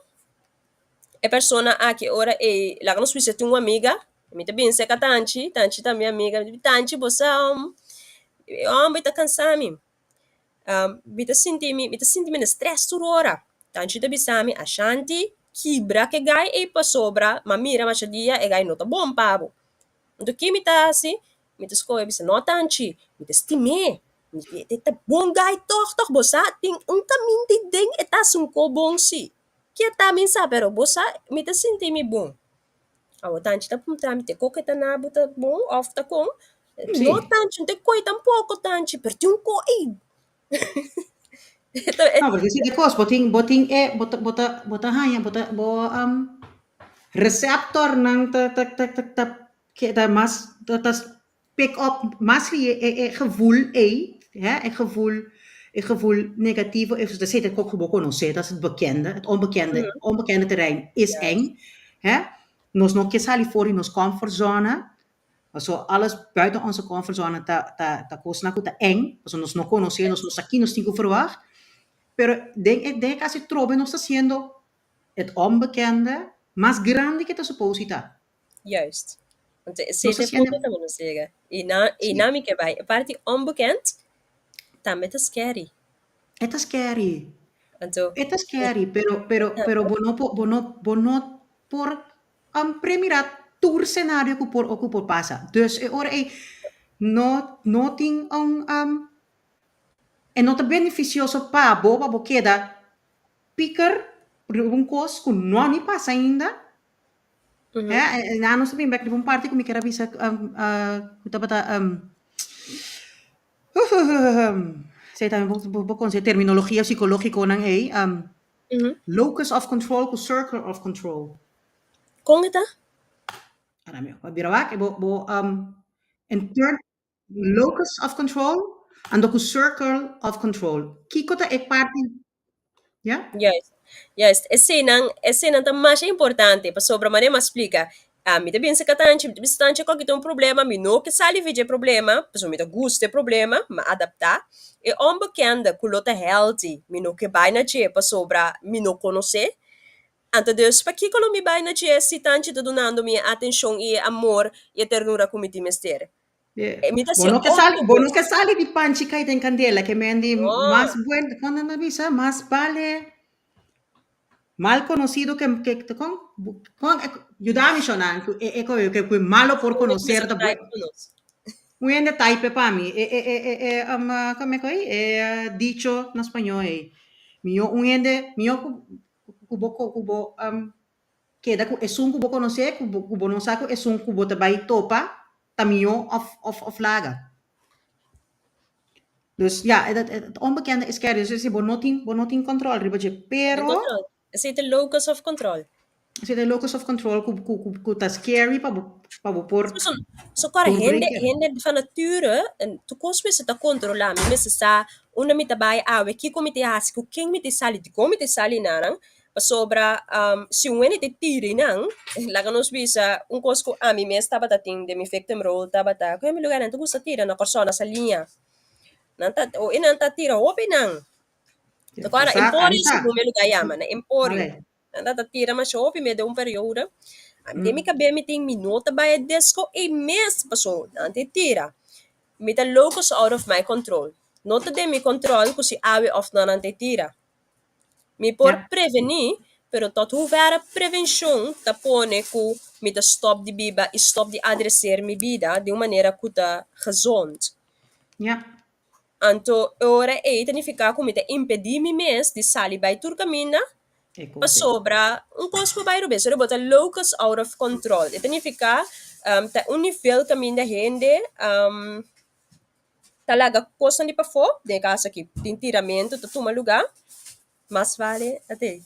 e persona aki ora e laga nos bisa tin un amiga, mi ta bin serka tanchi, tanchi ta mi amiga, mi ta bisa tanchi bo sa e hòmber ta kansa mi. Mi ta sinti mi, mi ta sinti mi na stress tur ora. Tanchi ta bisa mi, Ashanti, kibra ku e gai ei pasobra m'a mira masha dia e gai no ta bon pa bo. Anto ki mi ta hasi? Mi ta skohe bisa, no Tanchi, mi ta stim'é, e ta bon gai tòg tòg, bo sa tin un kaminda ei den e ta hasi un ko bon si. Ke ta mi sa, pero bo sa mi ta sinti mi bon. Awo Tanchi ta puntra mi, te ko ke ta na bo ta bon òf ta kon? No Tanchi, no ta koi tampoko Tanchi, pero tin un ko ei. No, porque si de kos, bo tin, bo tin e, bo ta, bo ta, bo ta haña, bo ta, bo receptornan ta, ta, ta, ta, ta keda mas, ta, ta pick up mas rie e, e gevoel ei, hè, e gevoel, e gevoel negativo, e ta zit ook bo conoce, dat is het bekende, het onbekende, onbekende terrein is eng, hè. Nos no ke sali for di nos comfortzone, Paso alles buiten onze comfortzone ta ta ta kosnan ku ta eng, paso nos no konosé, nos no sa ki nos tin ku ferwagt. Pero den e den e kas e trobe nos ta hasiendo het onbekende mas grandi ke ta supos di ta. Juist. Want esei ta e punto tambe nos yega. I na i na mi ke bai. E parti onbekend tambe ta scary. E ta scary. Anto E ta scary, pero pero pero bo no por bo no bo no por Premira tur scenario cu por o cu por pasa. Dus e ora ey no no tin un e no ta beneficioso pa bo pa bo keda piker riba un cos cu no a ni pasa ainda. He, na nos ta bin bek riba un parti cu mi kier a bisa cu tabata esey tambe bo bo conoce terminologia psicologiconan ey. Locus of control ku circle of control. Kon e ta? Ara mi a bira wak e bo bo in turn locus of control ando ku circle of control. Kiko ta e parti ya? Juist, juist. Eseinan, eseinan ta masha importante pasobra manera mi a splika, Ami ta binse katanchi, mi ta bisa tanchi ku aki ta un problema, mi no ke sali for dje problema, pasobra mi ta gusta e problema, mi a adaptá. E onbekende ku lo ta healthy, mi no ke bai na dje pasobra mi no konosé. Anto dus, pakiko lo mi bai na dje si tanchi ta dunando mi e atenshon i e amor i e ternura ku mi tin mester? E mi ta Bo no ke sali, bo no ke sali di panchi kai den kandela, ke men di mas buen, kon nan a bisa? Mas bale mal conocido ke, ke, kon, kon, yuda mi shona, e, e, ke, ke malo por conocer ta buen. Un hende type pa mi, e, e, e, e, e, um, kome koi? E dicho na spañó ei. Mihó un hende, mihó ku, ku bo, ku bo, um, Keda ku esun ku bo konosé, ku bo ku bo no sa ku esun ku bo ta bai topa ta mihó òf òf òf laga. Dus ya, e het onbekende is scary. Dus si bo no tin bo no tin kòntròl riba dje, Tin pero kòntròl. Esei ta locus of control. Esei ta locus of control ku ku ku ku ta scary pa bo pa bo por So, so kòrda por hende break e. hende van nature tur kos mester ta kontrolá. Mi mester sa unda mi ta bai awe, kiko mi ta hasi, ku ken mi ta sali, dikon mi ta sali nanan. Pasobra si un hende ta tira nan, laga nos bisa un kos ku ami mes tabata tin den mi victim role tabata, ku mi lugar nan ta gusta tira na Kòrsou, na Saliña. Nan ta, o e nan ta tira hopi nan. Ja, Agora, sa, Emporio, sa. segun mi lugar yama, na Emporio. Vale. Nan ta tira masha hopi me den un periodo. Ami den mi kabes mi tin mi no ta bai e disco ei mes paso nan ta tira. Mi ta locus out of my control. No ta den mi control ku si awe of no nan ta tira. Mi por prevení, pero tot hoeverre prevenshon ta pone ku mi ta stop di biba i stop di adreser mi bida di un manera ku ta gezond. Anto e ora ei ta nifiká ku mi ta impedí mi mes di sali bai tur kaminda pasobra un kos por bai rubes. Ora bo ta locus out of control e ta nifiká ta un nivel kaminda hende ta laga kosnan di pafó, den e kaso aki tin tiramentu ta tuma lugá, mas vale atei.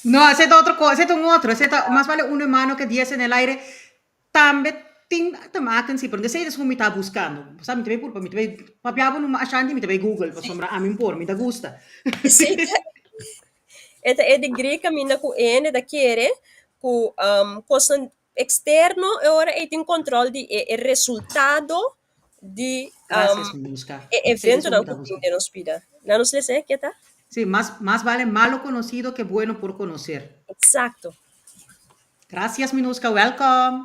No, esei ta otro kos, esei ta un otro, esei ta mas vale uno en mano ke dies en el aire. Tambe tin te maken si, pero esei ta esun mi ta buscando. Bo sa mi ta bay purba, mi ta bay papia bo numa Ashanti, mi ta bay Google, pasobra ami por, mi ta gusta. Esei ta e ta e degree kaminda ku hende ta kere ku kosnan eksterno e ora ei tin kontrol di e resultado di Gracias, mi busca. e Esei ta esun eventonan mi ta ku tin busca. den nos bida. Nan nos lesa e ke ta? Sí, mas mas vale malo conocido que bueno por conocer. Exacto. Gracias Minuska, welcome.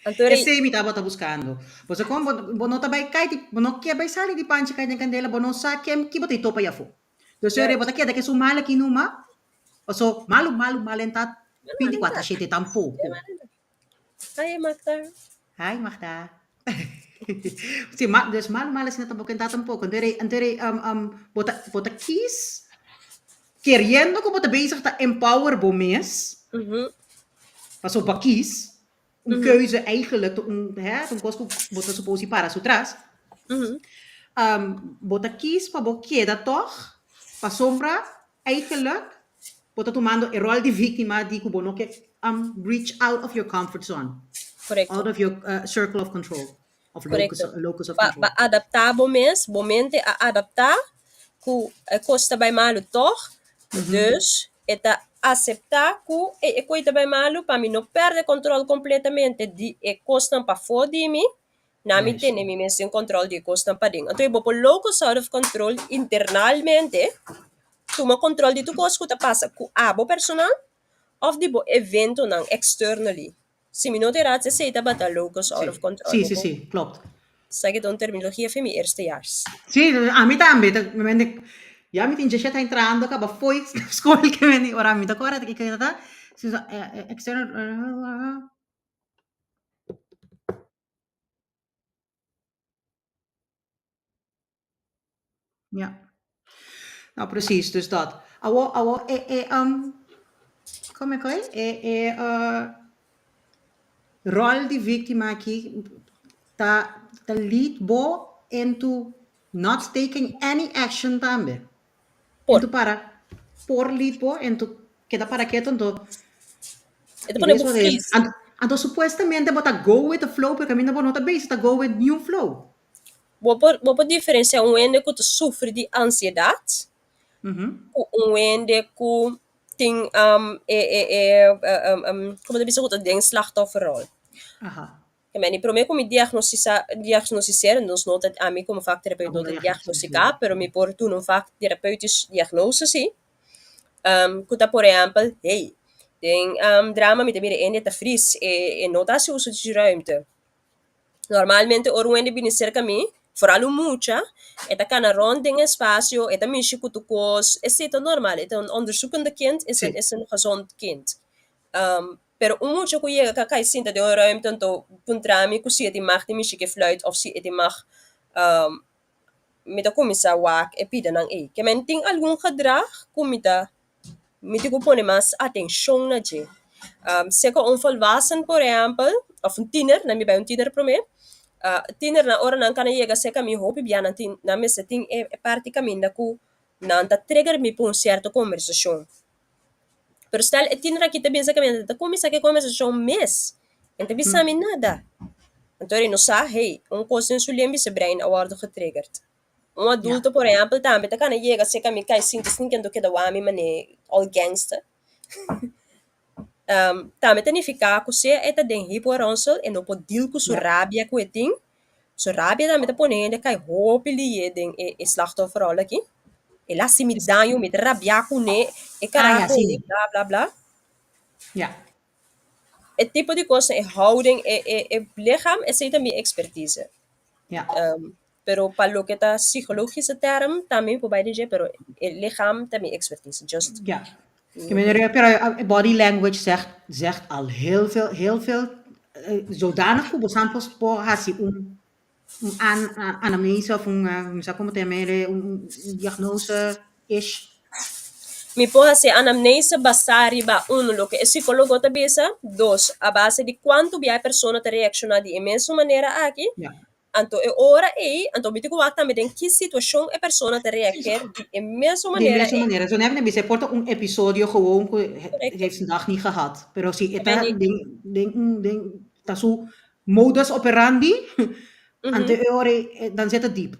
Anto ri. Esei mi tabata buscando. Bo sa con bo, bo no ta bai cai di, bo no ke bai sali di panchi cai den candela, bo no sa ken ki bo ta topa afo. Dus Juist. bo ta keda ke su mal aki numa, paso malu malu mal en ta 24 7 tampoco. Hi Magda. Hi Magda. Sí, ma, dus malu malu asina tampoco en ta tampoco. Anto ri, anto ri, um, um, bo ta, bo ta kies Keriendo ku bo ta bezig ta empower bo mes, paso bo a kies, un keuze eigenlijk ta un, hè, ta un kos ku bo ta supos di para su tras, bo ta kies pa bo keda tòg, pasobra eigenlijk bo ta tumando e ròl di víktima di ku bo no ke reach out of your comfort zone, out of your circle of control. Of locus, Correcto. locus of Pa, control. pa adaptá bo mes, bo mente a adaptá ku e kos ta bai malu tòg, dus e ta aseptá ku e e kos ta bai malu pa mi no pèrdè kòntròl kompletamente di e kosnan pafó di mi, na mi Juist. tene mi mes den kòntròl di e kosnan paden. Anto bo por locus out of control internalmente, tuma kòntròl di tur kos ku ta pasa ku abo personal òf di bo eventonan externally. Si mi no ta erat, esei tabata locus out of Sí, control. sí, sí, sí, klopt. Esaki ta un terminologia fe mi eerstejaars. Sí, ami tambe. Ta, mi mende, ya mi tin 17 entrando kaba fo'i skol ke mende ora mi ta kòrda ke ta ta. Sí, so, external. Ja. Nou, precies, dus dat. Awo, awo, e, e, um, kom ik hoor? E, e, uh, rol di víctima aki ta, ta lead bo into not taking any action tambe. Por. Into para, por lead bo into keda para keto, anto E ta pone bo freeze. Anto, anto supuestamente bo ta go with the flow, pero caminda bo no ta bezig ta go with new flow. Bo por, bo por diferencia un hende cu ta sufri di ansiedad cu un hende cu tin um, e, e, e, um, um, como ta bisa cu ta den slachtofferrol. Ke men, prome cu mi diagnosisa, diagnosisera, nos no ta, ami como vaktherapeut no ta diagnostica, pero mi por duna un vakterapeutisch diagnose si. Um, cu ta por ehempel, hey, den um, drama mi ta mira hende ta fris, e, e no ta haci uso di su ruimte. Normalmente ora un hende bini serka mi, foral un mucha, e ta kana rond den espacio, e ta mishi ku tur kos, esei ta normal, e ta un onderzoekende kind, is een, is een gezond kind. Um, pero un mucha ku yega ka kai sinta den un ruimte anto puntra mi ku si e tin mag di mishi ku e fluit of si e tin mag um, mi ta kuminsá wak e pidanan ei. Ke men tin algun gedrag ku mi ta Mi tin ku pone mas atenshon na dje. Seka un volwassen por ehèmpel, òf un tiner, nan mi bai un tiner promé, tinernan ora nan kana yega seka mi hopi bia nan tin nan mester tin e parti kaminda ku nan ta trigger mi pa un sierto kombersashon. Pero stel e tiner aki ta bin seka mi nan ta kuminsá ku e kombersashon mes, e no ta bisa mi nada. Anto e no sa, hey, un kos den su limbisch brein a wòrdu getriggerd. Un adulto, por ehempel, tambe ta kana yega cerca mi kai sinti sin kendo keda wak mi manera all gangster. Tambe ta nifica cu sea e ta den hypoarousal, e no por deal cu su rabia cu e tin. So rabia tambe ta pone hende kai hopi liye den e slachtofferrol aki. El a hasi mi daño, mi ta rabiá kuné, e Ah, ja, karaho, sí. bla bla bla. E tipo di kosnan, e houding, e lichaam, esei ta mi expertise. Pero pa loke ta psicologische term, tambe mi por bai den dje, pero e lichaam ta mi expertise. Just Ja. Pero body language zegt al heel veel, heel veel, zodanig ku bo por hasi un anamnese of un, no sa kon ta yam'é, un diagnose-ish. Mi por hasi anamnese basá riba uno, loke e psikólogo ta bisa, dos, a base di kuantu bia e persona ta reakshoná di e mesun manera aki. Anto e ora ei, anto mi tin ku wak tambe den ki situashon e persona ta reageer di e mesun Di manera mesun ei. Manera. Zo net bisa, por ta un episodio gewoon ku Korekto. heeft zijn dag niet gehad. Pero si e ta Beni. den ta su modus operandi, anto e ora ei dan zit het diep.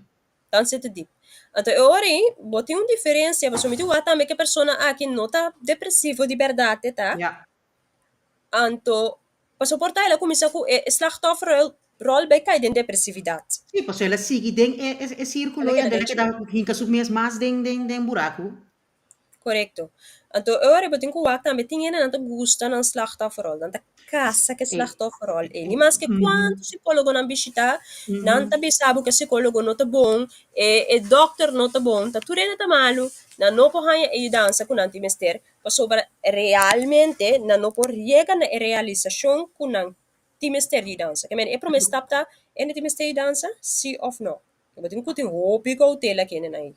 Dan zit het diep. Anto e ora ei, bo tin un diferensia, pasobra mi tin wak tambe ku e persona aki no ta depresivo di bèrdat e ta. Anto, pasobra por ta el a kuminsá ku e slachtofferrol rol bai kai den depresividat. Sí, pasobra el a sigui den e El sírkulo a i keda anto el den a keda hinka su mes mas den buraku. Korekto. Anto e ora bo tin ku wak tambe tin hendenan ta gusta nan slachtofferrol, nan ta kasa ku e slachtofferrol ei. Ni maske kuantu psikólogonan bishitá, nan ta bisa bo ku e psikólogo no ta bon, e dòkter no ta bon, ta tur hende ta malu, nan no por haña e yudansa ku nan tin mester, pasobra realmente nan no por yega na e realisashon ku nan tin mester di yudansa. Ke men e promé stap ta, hende tin mester yudansa, sí òf no? Bo tin ku tin hopi koutela ku hendenan ei.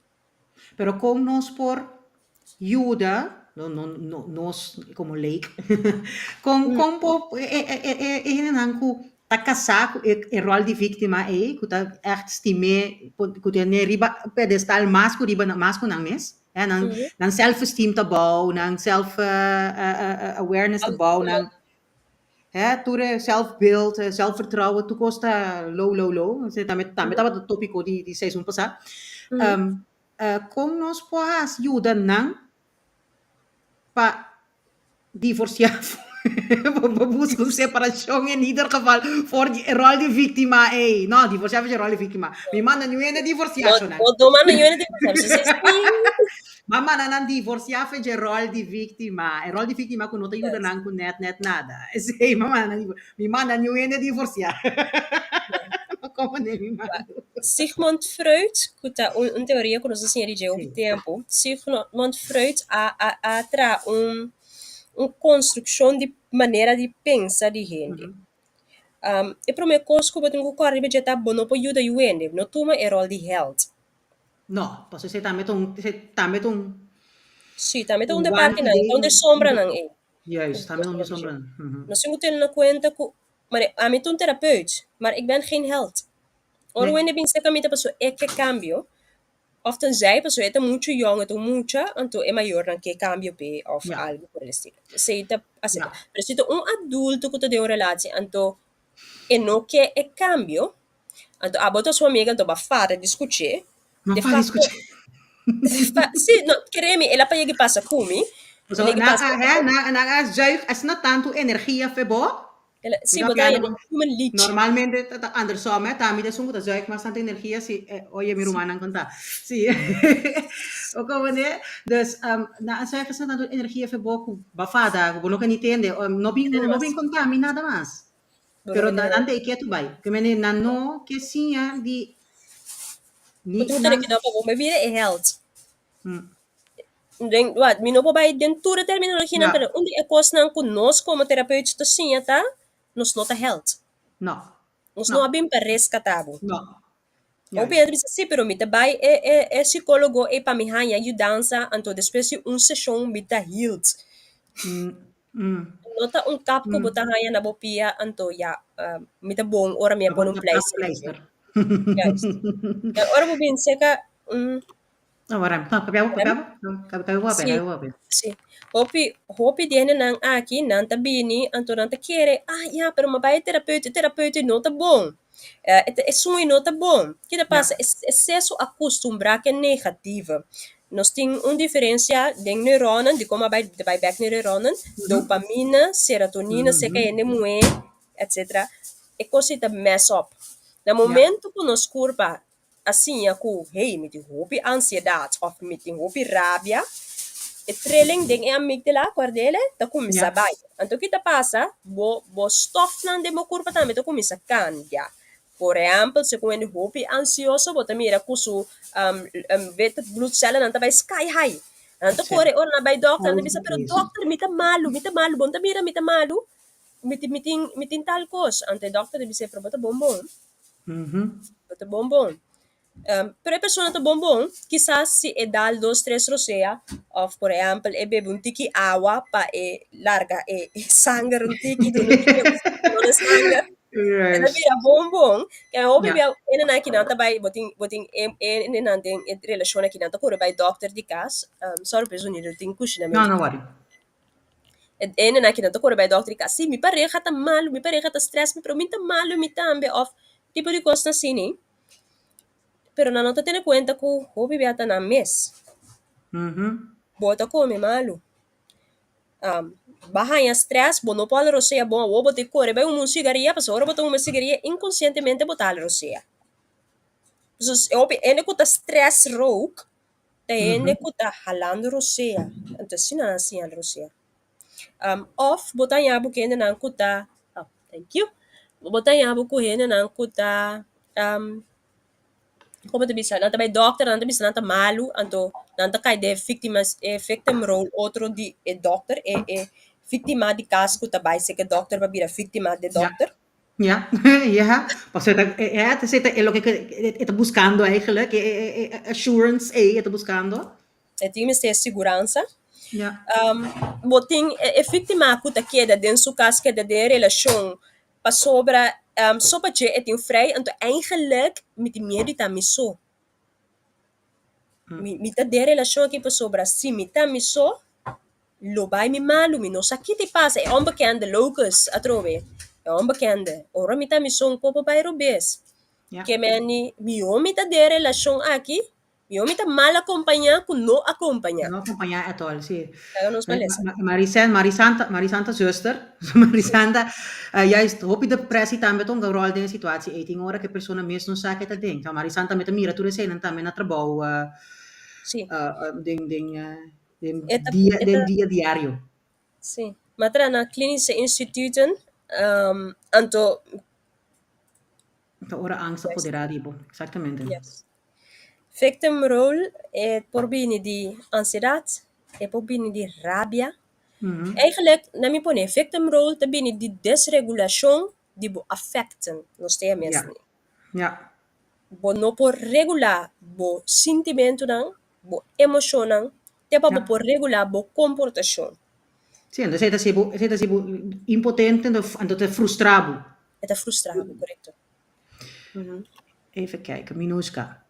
Pero kon nos por yuda, no, no, no, nos komo leek, kon por e hendenan ku ta kasá ku e ròl di víktima ei, ku ta ègt stim'é, ku ten'é riba pedestal mas ku riba mas ku nan mes, hè, nan self-esteem ta bou, nan self awareness ta bou, nan, hè, tur e self-beeld, zelfvertrouwen, tur kos ta low, low, low. Esei tambe tabata tópiko di seizoen pasá. Kon nos por hasi yuda nan pa divorsiá, pa buska un separashon en ieder geval for di e ròl di víktima ei? No, divorsiá for di e ròl di víktima. Mi manda niun hende divorsiá, No, shonnan. no, no manda niun hende divorsiá. Sí. Ma manda nan divorsiá for dje ròl di víktima. E ròl di víktima ku no ta yuda nan ku nèt nèt nada. Esei mi manda nan mi manda niun hende divorsiá. Komo ne mi manda? Sigmund Freud, ku ta un teoria ku nos a siña di dje hopi tempu, Sigmund Freud a traha un konstrukshon di manera di pensa di hende. E promé kos ku bo tin ku kòrda riba dje ta bo no por yuda yu hende, no tuma e ròl di hèld. No, pasobra esei tambe ta un, esei tambe ta un, Sí, tambe ta un un de wan partinan, idee, ta un de un, sombranan ei. Juist, tambe ta un de sombranan. Nos tin ku tene na kuenta ku, mane, ami ta un terapeut, maar ik ben geen held. Ora un Nee. hende bin serka mi ta pasobra e ke kambio, òf tenzij pasobra e ta muchu yòn, e ta un mucha, anto e mayornan ke kambio p'e òf algu por el estilo. Esei ta aseptá. Pero si ta un adulto ku ta den un relatie anto e no ke e kambio, anto abo ta su amiga anto bo a fada di skuch'é. Ma De fada di facto, skuch'é. Sí, no, keremi, el a pa yega pasa ku mi. So, El a na, pasa hè, na a zuig asina tantu energia fe bo. El a, sí, Mi bo ta ta papiando haña human leech. Normalmente ta andersom, hè. Ta mi ta esun ku ta zuig mas tantu energia si, oye mi rumannan konta. Sí. O komo ne? Dus, na a zuig asina tantu energia fe bo ku bo a fada, ku bo no ka ni tende, no bin, no bin konta mi nada mas. Pero nan ta e ketu bai. Ke mende nan no ke siña di Bo ni tin ku tene nan. kuidou pa bo no bira e held. Den wat mi no por bai den tur e terminologianan, pero un di e kosnan ku nos komo terapeut ta siña ta nos no ta held. No. Nos No. no a bin pa reskatá bo. No. Hopi Juist. hende bisa, sí, pero mi ta bai e psikólogo ei pa mi haña yudansa, anto despues di un seshon mi ta healed. No ta un kap ku bo ta haña na bo pia, anto ya, mi ta bon ora mi a pone un Ta plak pleister. pleister. Juist. En ora bo bin seka un No, wara. No, papia bo, papia bo. No, kabe kabe bo papia, Sí, kabe bo papia. sí. Hopi, hopi di hendenan aki, nan ta bini, anto nan ta kere, ah, ya, pero mi a bai e terapeut, e terapeut ei no ta bon. E sun ei no ta bon. Ki ta pasa? E seso a kustumbrá ku e negativo. Nos tin un diferensia den neuronan, dikon mi a bai ta bai bèk na e neuronan, dopamina, serotonina, seka hende muhé, etcetera. E kos ei ta mess up. Na momento ku nos kurpa a siña ku, hey, mi tin hopi ansiedat òf mi tin hopi rabia, e trilling den e amígdala, kòrd'e, ta kuminsá bai. Anto ki ta pasa? Bo stòfnan den bo kurpa tambe ta kuminsá kambia. Por ehèmpel, si ku hende hopi ansioso, bo ta mira ku su witte bloedcellennan ta bai sky high. Nan ta kore ora nan bai dòkter, nan ta bisa, pero dòkter, mi ta malu, mi ta malu, bo no ta mira mi ta malu? Mi tin tal kos. Anto e dòkter ta bis'é, pero bo ta bon bon. Bo ta bon bon. Pero e persona ta bon bon, kisas si e dal dos tres rosea, òf por ehèmpel e bebe un tiki awa pa e larga e sanger un tiki, duna un tiki oxígeno na sanger, e ta bira bon bon. Ke hopi bia hendenan akinan ta bai, bo tin bo tin e hendenan den e relashon akinan ta kore bai dòkter di kas, sòri pa e zonido tin kushinamentu. No, no worry. E hendenan akinan ta kore bai dòkter di kas, si mi pareha ta malu, mi pareha ta strès mi, pero mi ta malu mi tambe òf tipo di kosnan asina. Pero nan no ta tene kuenta ku hopi bia ta nan mes. Bo ta kome malu. Bo a haña strès, bo no por hala rosea bon, awor bo ta kore bai huma un sigaria, pasobra ora bo ta huma sigaria inkonsientemente bo ta hala rosea. Entonces e hopi hende ku ta strès rook ta hende ku ta halando rosea, anto asina nan a siña hala rosea. Òf bo ta haña bo ku hendenan ku ta, oh thank you, bo ta haña bo ku hendenan ku ta komo ta bisa nan ta bai dòkter nan ta bisa nan ta malu anto nan ta kai den e víktima e victim role otro di e dòkter e e víktima di kas ku ta bai seka e dòkter pa bira víktima di e dòkter. Ja, ja. Pasobra e ta e ta e loke e ta buskando eigenlijk, e e assurance ei e ta buskando. E tin mester siguransa. Ja. Bo tin e víktima ku ta keda den su kas, keda den e relashon pasobra so pa dje e tin vrij, anto eigenlijk mi tin miedu di ta mi so. Mi ta den e relashon aki pasobra si mi ta mi so lo bai mi malu, mi no sa ki ta pasa, e onbekende locus atrobe, e onbekende. Ora mi ta mi so un kopo bai robes. Ke meni mihó mi ta den e relashon aki. Yo mi ta mal acompañá cu no acompañá. No acompañá at all, sí. Laga nos malesa. Marisen, Marisanta, Marisanta zuster, Marisanta, juist hopi depressie tambe ta hunga rol den e situatie ei. Tin ora cu e persona mes no sa ke ta den. Marisanta tambe ta mira tur eseinan tambe na trabou, den, den, den dia, den dia diario. Sí. Mi a traha na klinische instituten, anto. Ta ora angst ta poderá di bo, exactamente. Yes. Victim role e por bini di ansiedat, e por bini di rabia. Eigenlijk, na mi pone, victim role ta bini di desregulashon di bo afekten, nos ta yama esei. Bo no por regulá bo sintimentunan, bo emoshonnan, te pa bo por regulá bo komportashon. Sí, entonces esei ta hasi bo, esei ta hasi bo impotente, anto ta frustra bo. E ta frustra bo, korekto. Even kijken, Minushka.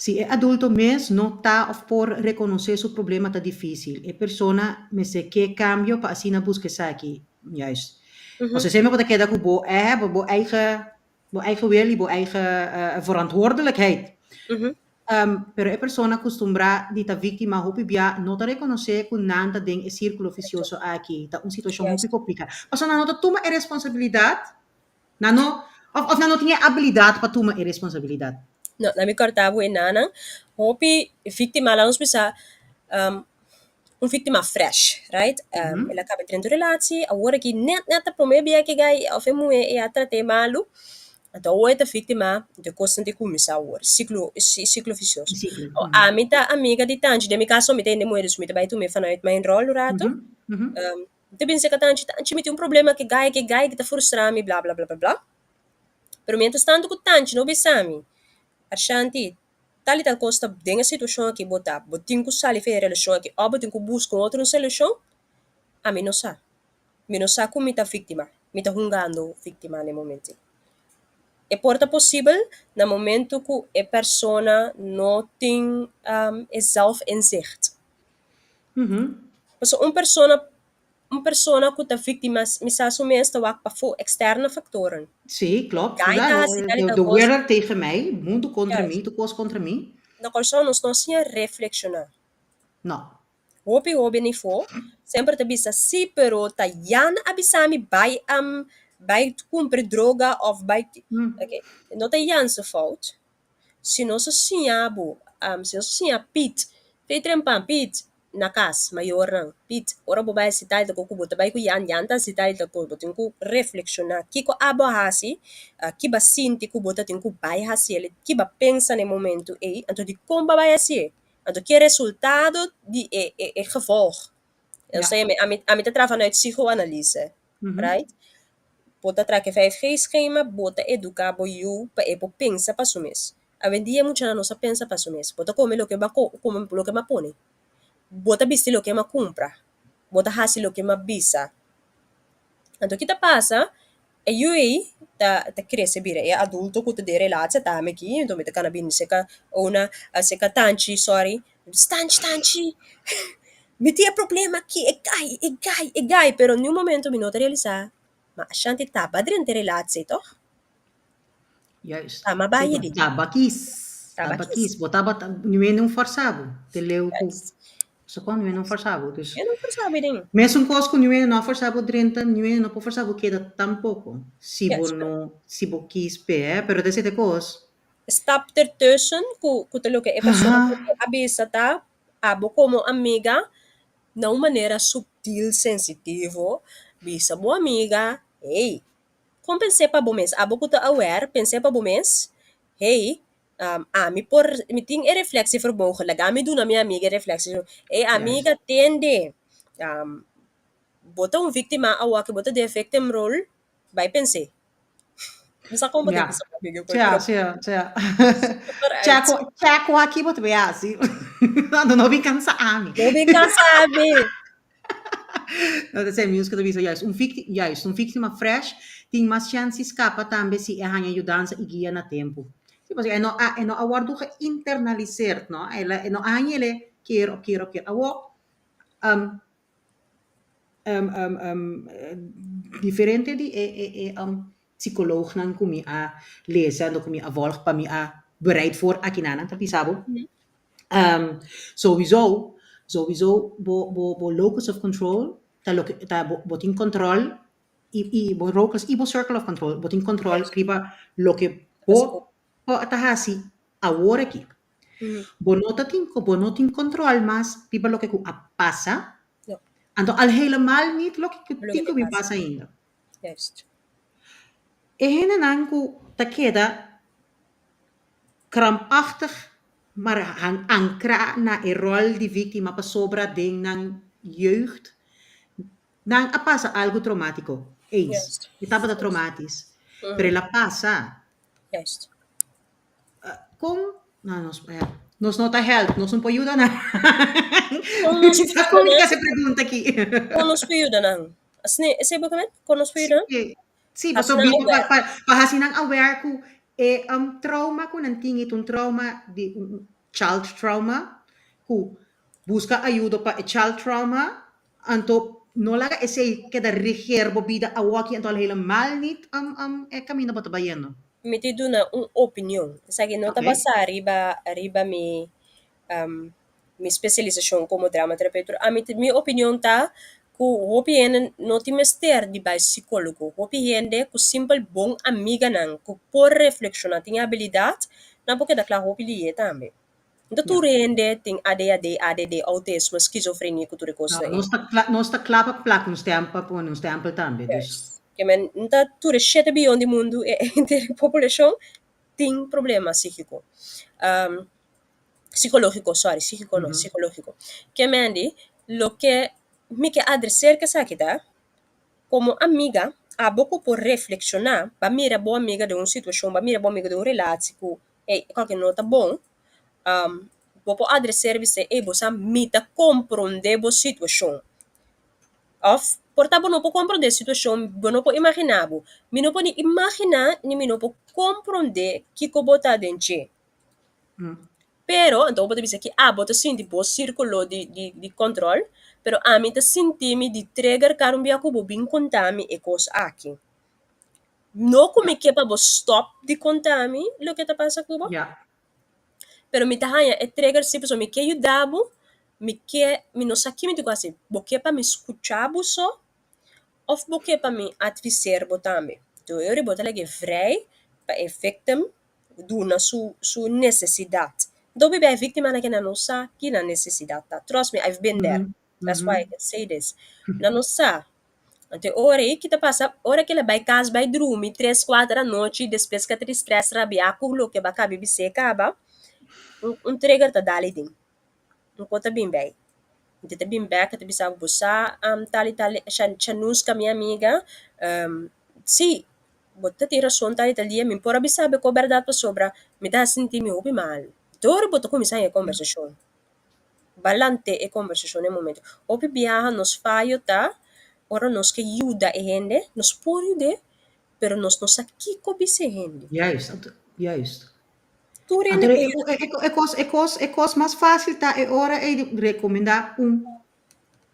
Si e adulto mes no ta of por reconoce su problema ta dificil. E persona mester ke cambio pa asina busca esaki. Juist. Pasobra semper bo ta keda cu bo bo eigen bo eigen wil y bo eigen verantwoordelijkheid. Pero e persona acostumbra di ta victima hopi bia no ta reconoce cu nan ta den e circulo vicioso aki. Ta un situacion hopi complica. Pasobra nan no ta tuma e responsabilidad. Nan no, of, of nan no tin e abilidat pa tuma e responsabilidat. No, laat mi kòrta bo e nanan. Hopi víktima, laat nos bisa, un víktima fresh, right? El a kaba di drenta un relatie, awor aki nèt nèt ta promé bia ku e gai òf e muhé e a trat'é malu, anto awor e ta víktima, anto e kosnan ta kuminsá awor, siklo, siklo visioso. Siklo. Ami ta amiga di Tanchi, den mi kaso mi ta hende muhé, dus mi ta bai tum'é vanuit mijn ròl un rato. Mi ta bisa ka tanchi, tanchi mi tin un problema ku e gai, ku e gai ki ta frustra mi bla bla bla bla bla. Pero mientras tanto ku tanchi no bisa mi, Arshanti, tal i tal kos ta den e situashon aki bo ta, bo tin ku sali for e relashon aki òf bo tin ku buska un otro solushon, ami no sa. Mi no sa ku mi ta víktima, mi ta hungando víktima na e momento ei. E por ta posibel na momento ku e persona no tin e zelfinzicht. Pasobra un persona, un persona ku ta víktima mi sa su mes ta wak pafó, eksterne faktoren. Sí, klopt. Gai ta hasi tal i tal De kos. wereld tegen mij, mundu kontra mi, tur kos kontra mi. Na Kòrsou nos no siña reflekshoná. No. Hopi hóben ifó semper ta bisa sí, pero ta Jan a bisa mi bai. Bai kumpra droga òf bai oké no ta Jan su fout. Si nos a siña bo, si nos a siña Piet, Piet Rempan, Piet, na kas, mayornan, Piet, ora bo bai hasi tal i tal ku bo ta bai ku Jan, Jan ta hasi tal i tal kos, bo tin ku reflekshoná kiko abo a hasi, ki bo a sinti ku bo ta tin ku bai hasi el, ki bo a pensa na e momentu ei, anto dikon bo a bai hasié, anto ki e resultado di e e gevolg. Ami ta traha vanuit psigoanalise, right? Bo ta traha ku e 5G-schema, bo ta eduká bo yu pa e por pensa pa su mes. Awendia muchanan no sa pensa pa su mes. Bo ta kome loke bo a kome loke bo a pone. Bo ta bisti loke bo a kumpra. Bo ta hasi loke bo a bisa. Anto ki ta pasa? E yu ei ta ta krese bira e adulto ku ta den relatie ta ami aki, anto mi ta kana bini serka una serka tanchi sorry, Tanchi tanchi mi tin e problema aki e gai e gai e gai pero niun momento mi no ta realisa ma Ashanti taba drenta e relatie toch? Juist. Tama bai di. Taba kis. Taba Taba kis. kis. Bo tabata niun hende un forsa bo. Te leu ku Juist. So kon niun hende no forsa bo. Dus E no forsa mi den. mesun kos ku niun hende no a forsa bo drenta, niun hende no por forsa bo keda tampoko. Si bo Juist. no si bo kis p'e, pero ta esei ta e kos. Stap ertussen ku ta loke e persona a bisa ta abo komo amiga na un manera subtil, sensitivo, bisa bo amiga, hey, kon pens'é pa bo mes, abo ku ta aware, pens'é pa bo mes, hey, ami por, mi tin e reflectievermogen, laga mi duna mi amiga e reflectievermogen, hey amiga tende, bo ta un víktima awor, bo ta den victimrol, bai pens'é. Mi sa kon bo ta bisa amiga koe, Ja, pero ja, ja. super uit. Check, check aki bo ta bay hasi. No, no bin cansa ami. No bin cansa ami. No, dat zijn music ta bisa juist un victi, juist un víctima fresh tin mas chance di scapa tambe si e haña yudansa y guia na tempo. Si, pasobra e no a e no a wordo geïnternaliseerd, no? El a e no a hañ'ele keer op keer op keer. Awo, diferente di e e e psicoloognan cu mi a lesa anto cu mi a volg pa mi a bereid voor akinan nan ta bisa bo souwiso souwiso bo bo bo locus of control ta loke ta bo bo tin control y y bo locus y bo circle of control bo tin control riba loke bo ta hasi awor aki. Bo no ta tin bo no tin control mas riba loke cu a pasa, anto al helemaal niet loke cu tin cu bin pasa ainda. E hendenan cu ta keda krampachtig maar ancra na e rol di victima pasobra den nan jeugd nan a pasa algo traumatico, eens, e tabata traumatisch, pero el a pasa. Kon? No, nos, ja. Nos no ta help, nos no por yuda nan. Kon nos por Sa yuda kon nan? ese pregunta aki. Kon nos por yuda nan? Asina, esei bo kemen? Kon nos por yuda nan? Sí, sí, Hasi paso nan bi, pa, aware. pa, pa hasi nan aware ku e trauma ku nan tin e ta un trauma di un child trauma, ku buska ayudo pa e child trauma, anto no laga esei keda regeer bo bida awoki anto al helemaal niet e kaminda bo ta bayendo. Mi ta duna un opinion. Esaki no ta basá riba riba mi mi spesialisashon komo dramaterapeut, pero ami ta mi opinion ta ku hopi hende no tin mester di bai sikólogo. Hopi hende ku simpel bon amiganan ku por reflekshoná, tin e abilidat, nan por keda kla hopi lihé tambe. No ta tur hende tin ADHD, ADD, outismo, skizofrenia ku tur e No, kosnan ei. nos ta kla, nos ta kla pa plak un stèmpel, pa pone un stèmpel tambe, dus. Juist. Ke men, no ta tur e shete biyon di mundu, e henter populashon tin problema sígiko. Sikológiko, sorry, sígiko no, sikológiko. Ke men di, loke mi ke adreser ke esaki ta, Komo amiga, abo ku por reflekshoná, ba mira bo amiga den un situashon, ba mira bo amiga den un relatie ku ey kòke no ta bon, bo por adreser bis'é, ey bo sa mi ta komprondé bo situashon. Òf por ta bo no por komprondé e situashon, bo no por imaginá bo. Mi no por ni imaginá ni mi no por komprondé kiko bo ta den dje. Pero, anto bo ta bisa ki abo ta sinti bo sirkulo di di di kòntròl, pero ami ta sinti mi di trigger kada un bia ku bo bin konta mi e kos aki. No ku mi ke pa bo stòp di konta mi loke ta pasa ku bo, pero mi ta haña e trigger si pasobra mi ke yuda bo, mi ke, mi no sa ki mi tin ku hasi, bo ke pa mi skucha bo so? Òf bo ke pa mi adviseer bo tambe? Anto e ora bo ta lag'é vrij pa e victim duna su su nesesidat. Anto biba e víktimanan ke nan no sa ki nan nesesidat ta. Trust me, I've been there. That's why I can say this. Nan no sa. Anto e ora ei ki ta pasa, ora ku el a bai kas bai drumi tres kuater anochi despues ku a tin stress rabiá ku loke bo a kaba di bis'é kaba, un trigger ta dal aden. Un kos ta bin bei. Anto ta bin bek ta bisa bo, bo sa tal i tal Chanuska mi amiga, si bo ta tin rason tal i tal dia mi por a bisa bo ku bèrdat pasobra mi ta sinti mi hopi mal. Dor bo ta kuminsá e kombersashon. Balante e kombersashon na e momento. Hopi biaha nos fayo ta ora nos ke yuda e hende, nos por yud'é, pero nos no sa kiko bisa e hende. Juist, juist. Tur hende Anto por e, yuda. e, e, kos, e, kos, e kos mas fácil ta e ora ei di rekomendá un Anto bo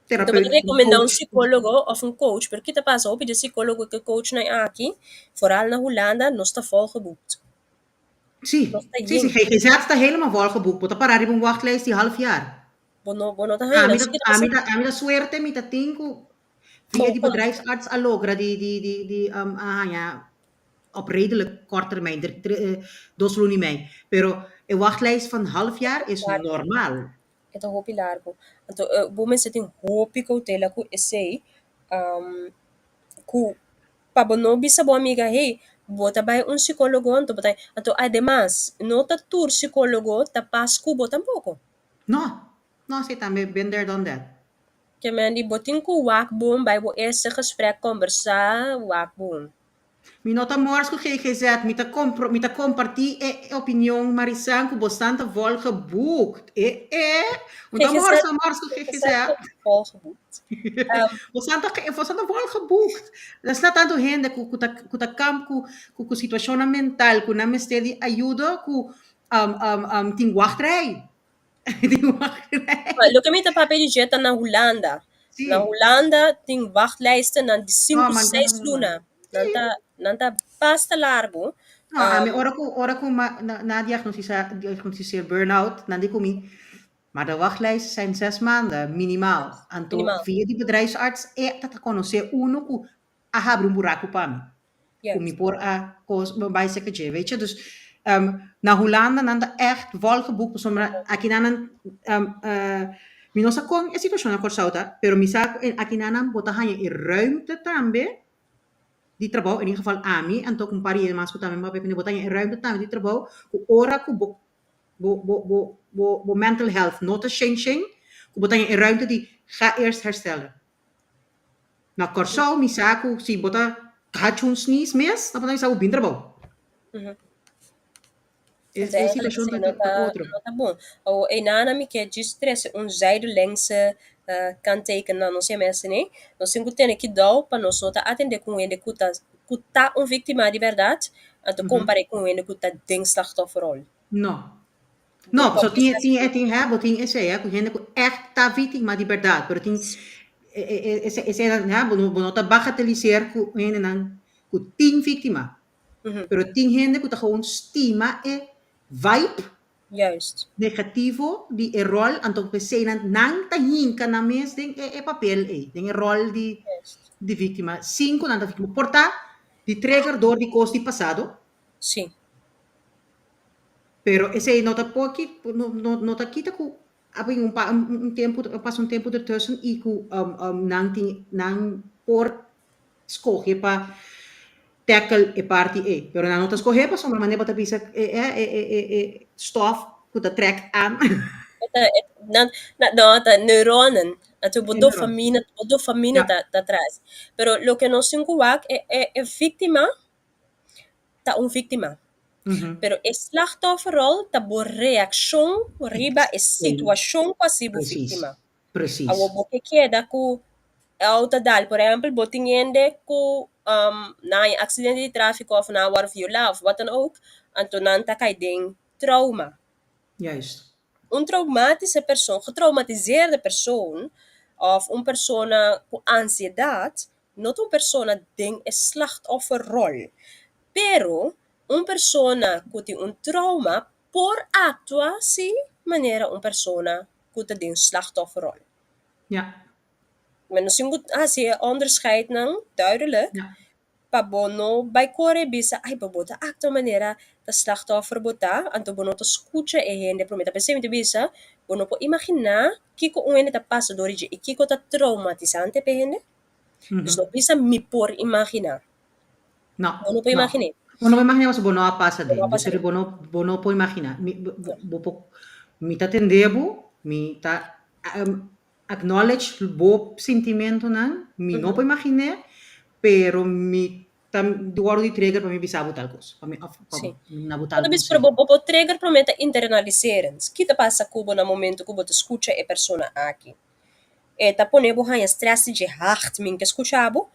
ta terapeut, un rekomendá un coach. sikólogo òf un coach, pero ki ta pasa? Hopi di sikólogo ku coachnan aki, foral na Hulanda, nos ta volgeboekt. Sí, Nos ta sí, sí, yen. GGZ ta helemaal volgeboekt. Bo ta pará riba un wachtlijst di half jaar. Bo no ta haña Ami nan. ta, So ki ta ami pasa? ta, ami ta suerte mi ta tin ku via Bo di bedrijfsarts a logra di a haña op redelijk kort termijn, 2 luna i mei. Pero e wachtlijst van half jaar is Largo. normal. E ta hopi largo. Anto bo mester tin hopi koutela ku esei, ku pa bo no bisa bo amiga, hey, bo ta bai un psicólogo, anto bo ta, anto ademas no ta tur psicólogo ta pas ku bo tampoko. No, no, si tambe been there done that. Ke men di bo tin ku wak bon bai bo eerste gesprek kombersá wak bon. Mi no ta mors ku GGZ, mi ta kompartí e opinion Marisan ku bosnan ta volgeboekt. E e, un ta GGZ, mors a mors ku GGZ GGZ. volgeboekt. Bosnan ta volgeboekt. Asina tantu hende ku ta kamp ku situashonnan mental ku nan mester di ayudo ku tin wachtrij. Tin wachtrij. Loke mi ta papia di dje ta na Hulanda. Na Hulanda tin wachtlijstennan di No, sinku, man, seis luna. Nan ta basta largu. No, ami ora ku na diagnostiseer burn-out, nan di ku mi, maar de wachtlijsten zijn 6 maanden, minimaal. Anto Minimaal. Via di bedrijfsarts e ta konosé uno ku a habri un buraku pa mi. Ku mi por a kos bai serka dje, weet je. Dus na Hulanda nan ta echt volgeboekt, pasobra aki nan mi no sa kon e situashon na Kòrsou ta, pero mi sa ku aki nan bo ta haña e ruimte tambe di trabou, in ieder geval ami, anto ku un par di hende mas ku tambe papia kuné, bo ta haña e ruimte tambe di trabou ku ora ku bo mental health no ta shen shen, ku bo ta haña e ruimte di ga eerst herstellen. Na Kòrsou mi sa ku si bo ta hachi un sneeze mes, nan por ta bisa bo bin trabou. E Dus eigenlijk situashon esei ta no ta ta, otro. No ta bon. O einan mi ke djis trese un zijdelingse kanteken na nos mensen, nee. Nos tin ku tene kidou pa nos no ta atendé ku hende ku ta un víktima di bèrdat, anto kompar'é ku hende ku ta den slachtofferrol. No. No, so tin hè, bo tin esei, hè, ku hende ku echt ta víktima di bèrdat, pero tin esei hè, bo no ta bagatelliseer ku hendenan ku tin víktima. Pero tin hende ku ta gewoon stima e vibe negativo di e rol, anto p'esei nan ta hinka nan mes den e papel ei, den e rol di di víktima. Sin ku nan ta víktima. Por ta di trigger dor di kos di pasado. Pero esei no ta poki, no ta kita ku a bin un tempu, pasa un tempu ertussen i ku nan tin nan por skohe pa tackle e parti ei. Pero nan no ta skohe pasobra manera bo ta bisa e stof ku ta trek aan. Nan, no, ta neuronen. Anto bo E neuron. dopamina ta tras. Pero loke nos tin ku wak, e víktima ta un víktima. Pero e slachtofferrol ta bo reakshon riba e situashon ku a hasi bo víktima. Awo bo ke keda ku auto dal, por ehèmpel, bo tin hende ku nan haña aksidente di tráfiko òf nan a wòrdu violá òf wat dan ook, anto nan ta kai den trauma. Un traumatische persoon, getraumatiseerde persoon of un persona ku ansiedat, no ta un persona den e slachtofferrol. Pero un persona ku tin un trauma por aktua si manera un persona ku ta den slachtofferrol. Men nos tin ku hasi e onderscheidnan duidelijk pa bo no bai kore bisa ay bo ta aktua manera ta slachtoffer bo ta, anto bo no ta skucha e hende prome. Ta p'esei mi ta bisa bo no por imaginá kiko un hende ta pasa dor di dje i kiko ta traumatisante p'e hende. Dus no bisa mi por imaginá. No, Bo no por no. imaginé. Bo no por imaginá pasobra bo no a pasa Bo no den. a Dus pasa den. bo no, bo no por imaginá. Mi, bo, bo por, mi ta tende bo, mi ta acknowledge bo sintimentunan, mi no por imaginé, pero mi ta wòrdu di trigger pa mi bisa bo tal kos, pa mi òf pa Sí. duna bo tal Bo ta bisa, pero konseho. bo, bo trigger promé ta internaliseren. Ki ta pasa ku bo na momento ku bo ta skucha e persona aki? E ta pone bo haña stress di dje, Hagt, mi ke skucha bo.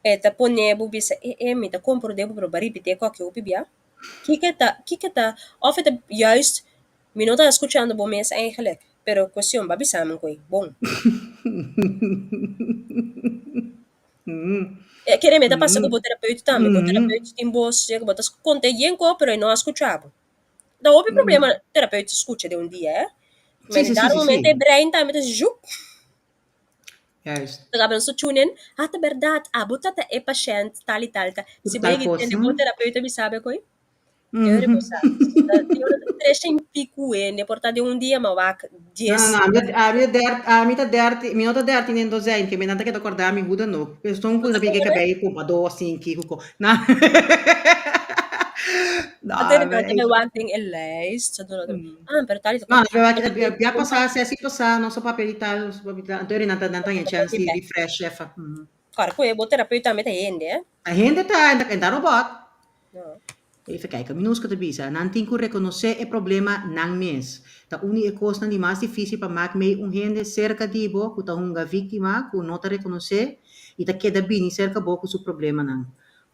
E ta pone bo bisa, E, e, mi ta komprondé bo, pero bo a ripití kòke hopi bia. Kiko e ta, kiko e ta, òf e ta juist, mi no ta skuchando bo mes eigenlijk, pero kuestion, bo a bisa mi ku bon. E kere mi ta pasa ku bo terapeut tambe, bo terapeut tin bos, bo ta konta yen kos, pero e no a skucha bo. Ta hopi problema terapeut ta skucha den un dia, eh. Sí, Maar sí, sí, dado sí, momento e sí. brein tambe ta zjup. Juist. Ta kaba nos ta tune in, ah ta bèrdat, abo ta ta e pashènt tal i tal ta. Ku Si bo tal yega i kos, tende bo hm? terapeut a bisa bo koe, e ora bo sa. Tin ora ta tres en piku hende por ta den un dia, ma wak No, dies. no, no, ami ta, ami ta dert, ami ta derti, mi no ta derti den dozijn, ke mi nan ta keda kòrda mi huda no. Esun ku Bo ta ta bin ke kòrda? kabei pumpa dos, sinki, ku ko. No, no, Anto nan ta mi bai wak den e lijst, sa duna ah, pero tal i tal No, kos. pero bia pasá, sesi pasá, nos a papia di tal, nos a papia di tal. Anto nan ta, nan ta haña chèns di refresh efa. Kòrda ku e bo terapeut tambe ta hende, eh. Ta hende ta, en ta robòt. No. Even kijken, Minusca ta bisa, nan tin ku rekonosé e problema nan mes. Ta un di e kosnan di mas difísil pa mak mei un hende serka di bo ku ta hunga víktima ku no ta rekonosé i ta keda bini serka bo ku su problemanan.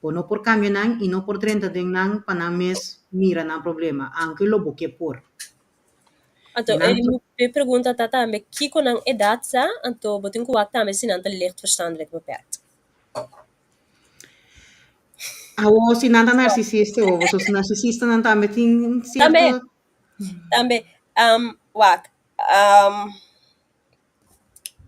Bo no por kambia nan i no por drenta den nan pa nan mes mira nan problema, aunke lo bo ke por. Anto, Nan e mi pregunta ta tambe kiko nan edat sa, anto bo tin ku wak tambe si nan ta licht verstandelijk beperkt. Awor si nan ta narsisista o boso narsisistanan tambe tin Tambe, sierto. tambe, um, wak, um,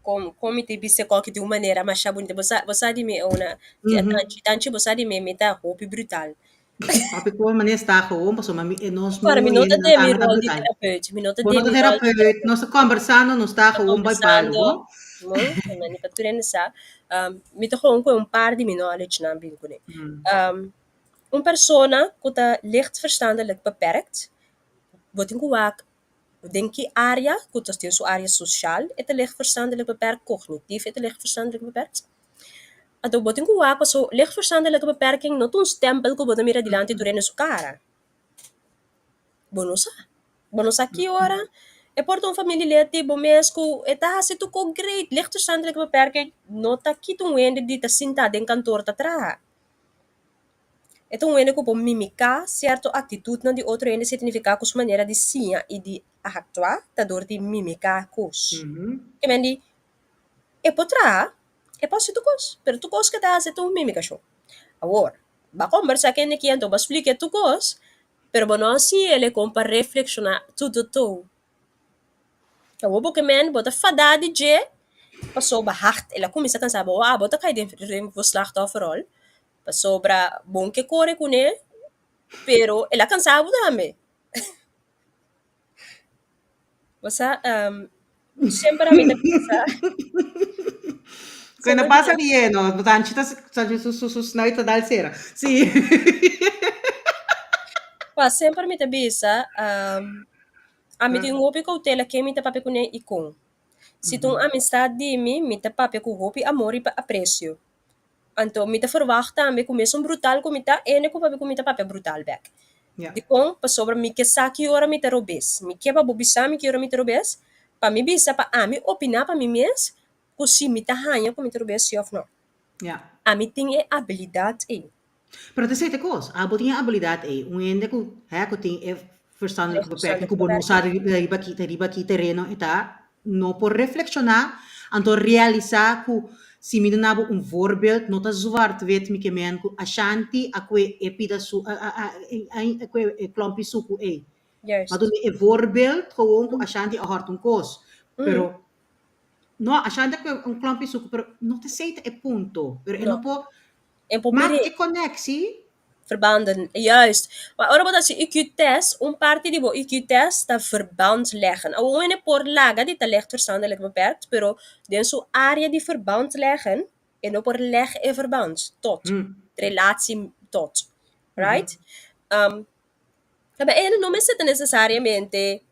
kon, kon mi ta bisa koki di un manera masha bunita. Bo sa, bo sa di mi una, tanchi, tanchi bo sa di mi, mi ta hopi brutal. Papi kon manera sta gewoon pasobra mi nos Ora mi no no ta hendenan den mi tambe ta rol di brutal. terapeut, mi no ta Bo den no ta mi rol di terapeut, terapeut. nos ta kombersando, nos ta Ta gewoon bai palu, kombersando, bo. mo, mi ta tur hende sa. Mi ta gewoon ku un par di mi knowledge nan bin kuné. Un persona ku ta licht verstandelijk beperkt, bo tin ku wak den ki área, ku ta den su área sosial e ta licht verstandelijk beperkt, kognitief e ta licht verstandelijk beperkt. Anto bo tin ku wak paso licht verstandelijke beperking no ta un stèmpel ku bo ta mira dilanti tur hende su kara. Bo no sa. Bo no sa ki ora e por ta un familielid di bo mes ku e ta hasi tur kos great. Licht verstandelijke beperking no ta kita un hende di ta sinta den kantor ta traha. E ta un hende ku por mimiká sierto aktitutnan di otro hende signifiká ku su manera di siña i di aktua ta dor di mimiká kos. Ke men di e por traha, e por hasi tur kos, pero tur kos ke ta hasi ta un mimikashon. Awor, bo a kombersá ku hende aki anto bo a splika e tur kos, pero bo no a siña el e kon pa reflekshoná tur tur tur. Awor bo ke men bo ta fadá di dje pasobra hard el a kuminsá kansa bo, abo ta kai den bo slachtofferrol pasobra bon ke kore kuné pero el a kansa bo tambe. Bo sa semper ami ta bisa Cu no pasa bien, no, tanchi ta tanchi su su su snuit ta dal cera. Sí. Pa semper mi ta bisa ami tin hopi cautela ken mi ta papia cune y con. Si ta un amistad di mi, mi ta papia cu hopi amor y aprecio. Anto mi ta verwagt tambe cu mesun brutal cu mi ta, hende cu papia cu mi ta papia brutal bek. Dicon? Pasobra mi ke sa ki ora mi ta robes. Mi ke pa bo bisa mi ki ora mi ta robes, pa mi bisa pa ami opina pa mi mes cu si mi ta haña cu mi ta robes si of no. Ami tin e abilidad ey. Pero ta esei ta kos, abo tin e abilidat ei, un hende ku he ku tin e verstandelijke beperking ku bo no sa riba ki riba ki tereno e ta, no por reflekshoná, anto realisá ku si mi duna bo un voorbeeld no ta zwart wit mi ke men ku Ashanti a kue e pida su a kue e klompi suku ei. Ma duna e voorbeeld gewoon ku Ashanti a hòrt un kos, pero. No, Ashanda ku un klompi suku, pero no ta esei ta e punto. Pero e no No. por E por mak mira e konekshi. Verbanden, juist. Maar ora bo ta hasi IQ-test, un parti di bo IQ-test ta verband leggen. Awor un hende por laga di ta licht verstandelijk beperkt, pero den su area di verband leggen, e no por leg e verband tot, relatie tot. Right? E no mester ta necesariamente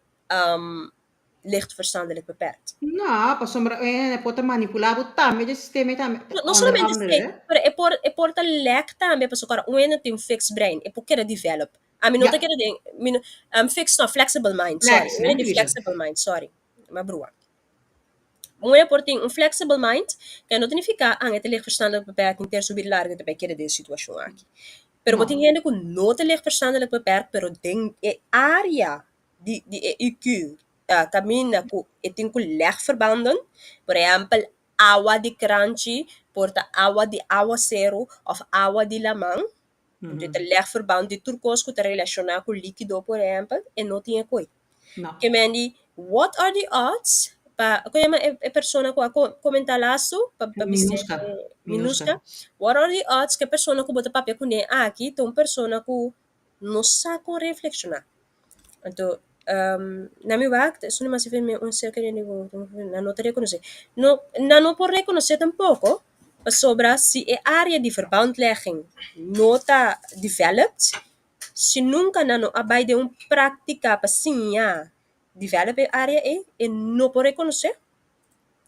licht verstandelijk beperkt. No, pasobra e por ta manipulá bo tambe dje sistema ei tambe, No, no onder solamente andere. esei, pero e por ta lek tambe pasobra un hende tin un fixed brain, e por keda develop. Ami no ta Ja. kere den, mi no, fixed no, flexible mind, sorry. Flex, Un hende hopi bisa. flexible mind, sorry. M'a brua. Un hende por tin un flexible mind, ku no ta nifiká an e ta licht verstandelijk beperkt henter su bida largu ta bai kere den e situashon aki. Pero bo No. tin hende ku no ta licht verstandelijk beperkt, pero den e area di e IQ kaminda ku e tin ku leg verbanden, por ehèmpel awa di kranchi por ta awa di awaseru òf awa di laman, anto e ta leg verband di tur kos ku ta relashoná ku líkido por ehèmpel, e no tin e koi. No. Ke men di, what are the odds pa, kon yama e persona ku a komentá lastu? Pa bis'é Minuska. Minuska. What are the odds ku e persona ku bo ta papia kuné aki ta un persona ku no sa kon reflekshoná? Anto, na mi wak, esun mas un ser kerido nan no ta rekonosé. No, nan no por rekonosé tampoko, pasobra si e area di verbandlegging no ta developed, si nunka nan no a bai den un práktika pa siña develop e area ei, e no por rekonosé.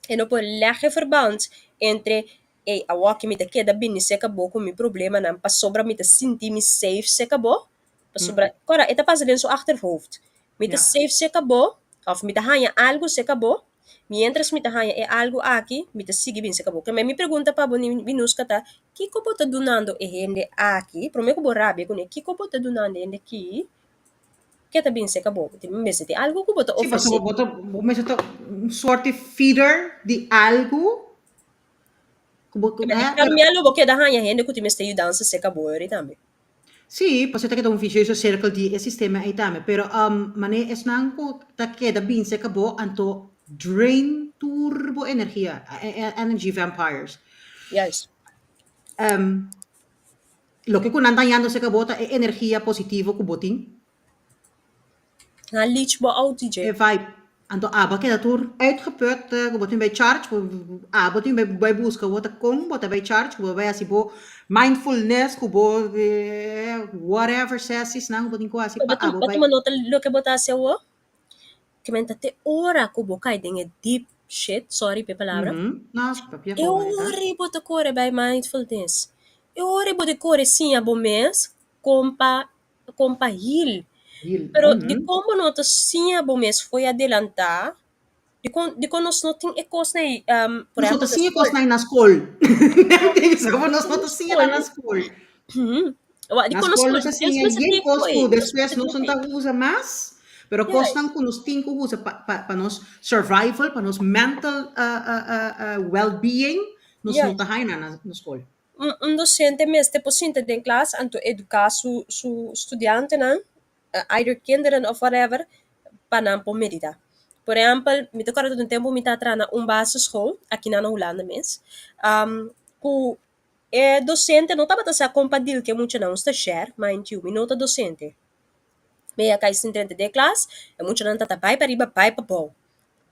E no por leg e verband entre, ey, awor mi ta keda bini serka bo ku mi problemanan pasobra mi ta sinti mi safe serka bo, pasobra, kòrda, e ta pasa den su achterhoofd. Mi ta safe serka bo, òf mi ta haña algu serka bo, mientras mi ta haña e algu aki, mi ta sigui bini serka bo. Ke mi pregunta pa bo, Minuska, ta, kiko bo ta dunando e hende aki? Promé ku bo rabia kuné, kiko bo ta dunando e hende aki ke ta bini serka bo? Tin mester tin algu ku bo ta Sí, ofresé. pasobra bo mester ta un soort di feeder di algu ku bo, Ke men lo bo keda haña hende ku tin mester yudansa serka bo yori tambe. Sí, pasobra ta keda un vicioso cirkel di e sistema ei tambe. Pero manera esnan ku ta keda bin serka bo anto drain tur bo energia, energy vampires. Juist. Loke ku nan dañando serka bo ta e energia positivo ku bo tin. Nan leech bo out, DJ. E vibe. Anto abo a keda tur uitgeput, ku bo tin bai charge, abo tin bai buska bo ta kon bo ta bai charge, ku bo bai hasi bo mindfulness, ku bo whatever sessiesnan ku bo tin ku hasi pa abo Bo bai. tuma nota loke bo ta hasi awor? Ke men ta te ora ku bo kai den e deep shit, sorry pa e palabra, No, papia e kon manera. ora bo ta kore bai mindfulness. E ora bo ta kore siña bo mes kon pa kon pa heal. Heal. Pero di kon bo no ta siña bo mes fo'i adelantá, dikon nos no tin e kosnan ei, por Nos no ta ehèmpel na siña skol. kosnan na skol. Nos no ta siña nan na skol. Wa, Na dikon nos skol nos a nos siña mester yen tin kos koi, ku nos despues mester nos tin no ta usa mas, pero kosnan ku nos tin ku usa pa nos survival, pa nos mental well-being, nos no ta haña nan na skol. Un docente mester por sinta den klas anto eduká su studiantenan, either kinderen of whatever, pa nan por meditá. Por ehèmpel, mi ta kòrda un tempu mi ta traha na un basisschool, aki nan na Hulanda mes, ku e docente no tabata sa kon pa deal ku e muchanan, un stagiair, mind you, mi no ta docente. Mi a kai sinta den klas, e muchanan tabata bai pariba bai pabou.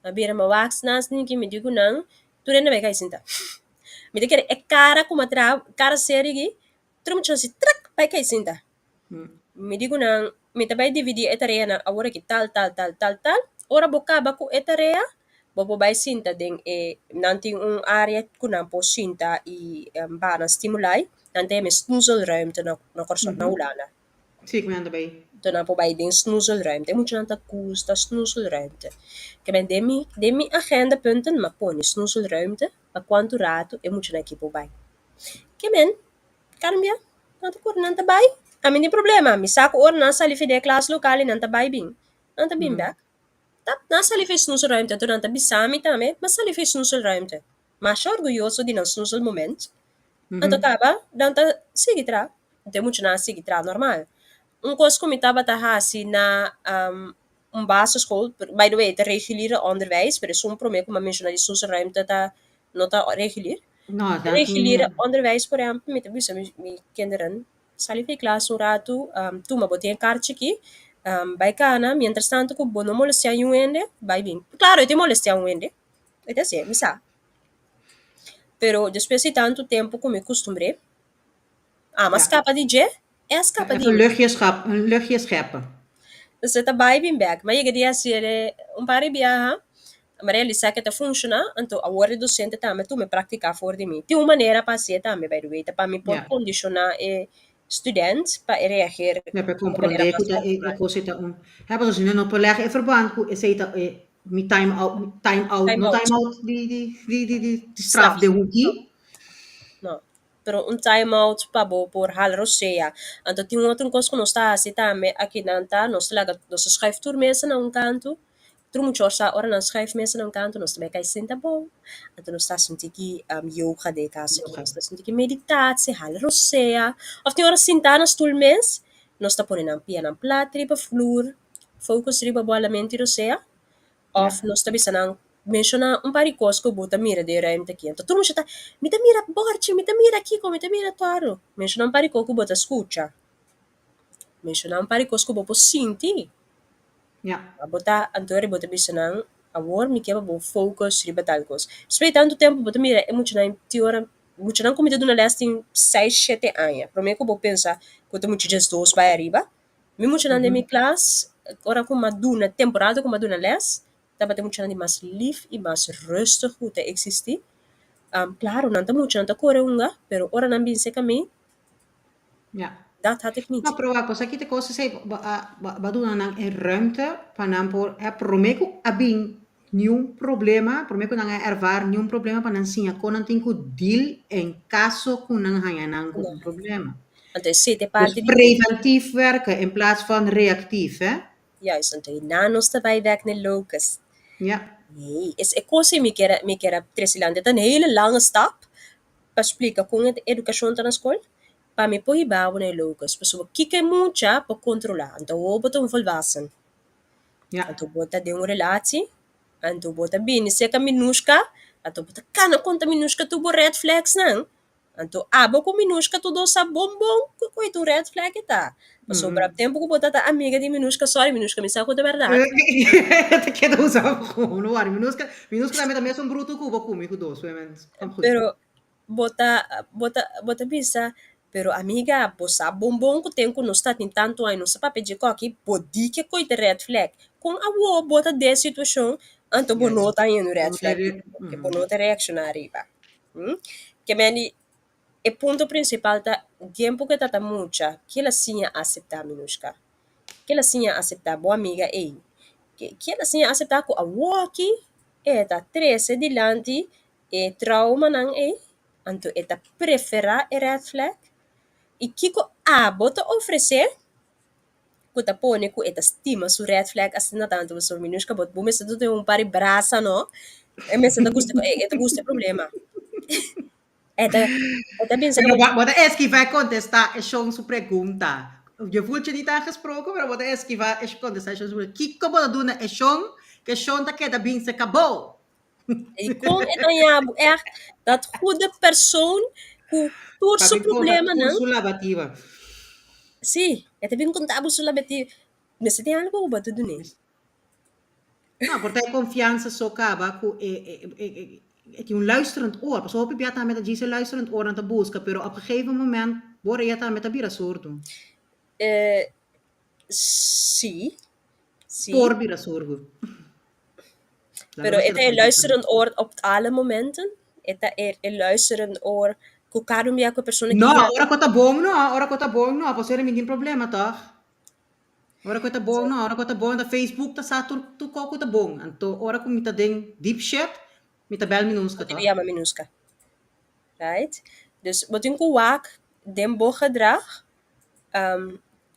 Mi a bira mi wak nan sninki, mi di ku nan, tur hende bai kai sinta. Mi ta kere e kara ku mi a traha, kara serio aki, tur e muchanan si trak bai kai sinta. Mi di ku nan, mi ta bai dividí e tareanan awor aki tal, tal, tal, tal, tal. Ora bo kaba ku e tarea, bo por bai sinta den e, nan tin un área ku nan por sinta i baha nan stimulá, nan ta yama e snoezelruimte na Kòrsou, na Hulanda. Sí, ku mi anda bai. Anto nan por bai den snoezelruimte. E muchanan ta gusta snoezelruimte. Ke men den mi agenda punten mi a pone snoezelruimte pa kuantu ratu e muchanan aki por bai. Ke men kambia, nan ta kore nan ta bai. Ami no tin problema, mi sa ku ora nan sali for di e klaslokaal i nan ta bai bin, nan ta bin bèk. Tap, nan sali for e snoezelruimte, anto nan ta bisa mi tambe, m'a sali for e snoezelruimte. Masha orguyoso di nan snoezelmoment. Anto kaba, nan ta sigui traha. Anto e muchanan a sigui traha normal. Un kos ku mi tabata hasi na. un basisschool, by the way, ta reguliere onderwijs, pero esun prome ku mi a menshoná di tussenruimte ta no ta regulier. No, dat Reguliere onderwijs, por ehèmpel, mi ta bisa mi kinderen, sali for di klas un ratu, tuma bo tin e karchi aki, bai kana, mientras tanto ku bo no molestia niun hende, bai bin. Klaro, e tin molestia un hende, e ta hasié, mi sa. Pero despues di tantu tempu ku mi kustumbr'é, Ama skapa di dje, e a skapa di Even mi. luchtje schap, een luchtje scheppen. Dus e ta bai bin bek. Mi a yega di hasié un par di biaha, mi a realisá ku e ta funshoná, anto awor e dosente tambe tuma e praktiká for di mi. Tin un manera pa hasié tambe, by the way, ta pa mi por kondishoná e student pa e reageer Ja, pa di un manera komprondé mas ku ta e optimal. kos ei ta un. Ja, pasobra si no no por lèg e verband ku esei ta e mi time out, time out, Time no out. time out di di di di di straf Straf. den hoekie. No. Pero un time out pa bo por hala rosea. Anto tin un otro kos ku nos ta hasi tambe akinan ta nos ta laga nos ta schuif tur mesa na un kantu, tur mucha ora sa ora nan schuif mesa na un kantu nos ta bai kai sinta abou, anto nos ta hasi un tiki yoga den e kas aki, nos ta hasi un tiki meditatie, hala rosea, òf tin ora sinta na stul mes, nos ta pone nan pianan plat riba flur, focus riba bo halamentu di rosea. Òf nos ta bisa nan, Menshoná un par di kos ku bo ta mira den e ruimte akí. Anto tur mucha ta, Mi ta mira bòrchi, mi ta mira kiko, mi ta mira tòrdu. Menshoná un par di kos ku bo ta skucha. Menshoná un par di kos ku bo por sinti. Bo ta, anto bo ta bisa nan, Awor mi ke pa bo focus riba tal kos. Despues di tantu tempu bo ta mira e muchanan tin ora, muchanan ku mi ta duna lès tin seis, shete aña. Promé ku bo pensa ku ta mucha diesdos bai ariba, Mi muchanan den mi klas, ora ku m'a duna, temporada ku m'a duna lès, tabata e muchanan di mas lif i mas rustig ku ta eksistí. Klaro, nan ta mucha, nan ta kore hunga, pero ora nan bin serka mi, dat had ik niet. No, pero wak, bo sa ki ta kos esei, bo a bo a duna nan e ruimte pa nan por, e promé ku a bin niun problema, promé ku nan a ervaar niun problema pa nan siña kon nan tin ku deal en kaso ku nan haña nan ku un problema. Anto esei ta e Dus parti di. preventief werken in plaats van reactief, hè? Juist, anto einan nos ta bai bek na e locus. Ja. Nee, es e kos ei mi kier a mi kier a trese dilanti. Ta un hele lange stap pa splika kon e edukashon ta na skol, pa mi por hiba bo na e locus. Pasobra kiko e mucha por kontrolá? Anto awor bo ta un volwassen. Anto bo ta den un relatie, anto bo ta bini serka Minushka, anto bo ta kana konta Minushka tur bo red flags nan. Anto abo ku Minushka tur dos sa bon bon ku ku ta un red flag e ta. Pasobra tempu ku bo ta ta amiga di Minushka, sorry Minushka mi sa ku ta bèrdat. Ta keda usa gewoon, no wari. Minushka, Minushka tambe ta mesun brutu ku bo ku mi ku dos, komt goed. Pero Bo ta bo ta bo ta bisa, Pero amiga, bo sa bon bon ku ten ku nos ta tin tantu aña nos ta papia dje koki, bo di ke koi ta red flag. Kon awo bo ta den situashon anto bo no ta haña un red flag ke bo no ta reakshoná ariba. Ke men di e punto prinsipal ta tempu ke ta ta mucha kila siña aseptá Minushka. Kila siña aseptá bo amiga ei. Kila siña aseptá ku awoki e ta trese dilanti E traumanan ei, anto e ta preferá e red flag? I kiko abo ta ofresé ku ta pone ku e ta stima su red flag asina tantu? Pasobra Minushka, bo bo mester ta duna un par di brasa no, e mester ta gusta e ta gusta e problema. E ta e ta bisa Pero bo ta esquiva e contesta e shon su pregunta. Je voelt je niet aangesproken, pero bo ta esquiva e contesta e shon su pregunta. Kiko bo ta duna e shon, ku e shon ta keda binse kabou? I kon e ta yabu ègt dat goede persoon ku tur su Papi konta tur problemanan. su labativa. Sí, e ta bin konta bo su labativa. Mester tin algu ku bo ta dun'é. No, por ta e konfiansa so kaba ku e e e e tin un luisterend oor. Pasobra hopi bia tambe ta djis e luisterend oor nan ta buska, pero op gegeven moment bo orea tambe ta bira surdu. Sí, sí. Por bira surdu. Pero e ta e luisterend oor op alle momenten? E ta e e luisterend oor ku kada un bia ku e persona No, kier? ora ku ta bon no, ora ku ta bon no, pasobra mi tin problema tòg. Ora ku ta bon no, ora ku ta bon ta Facebook ta sa tur tur kos ku ta bon. Anto ora ku mi ta den deep shit, mi ta bèl Minuska Bo tòg. dibi yama Minuska. Right? Dus bo tin ku wak den bo gedrag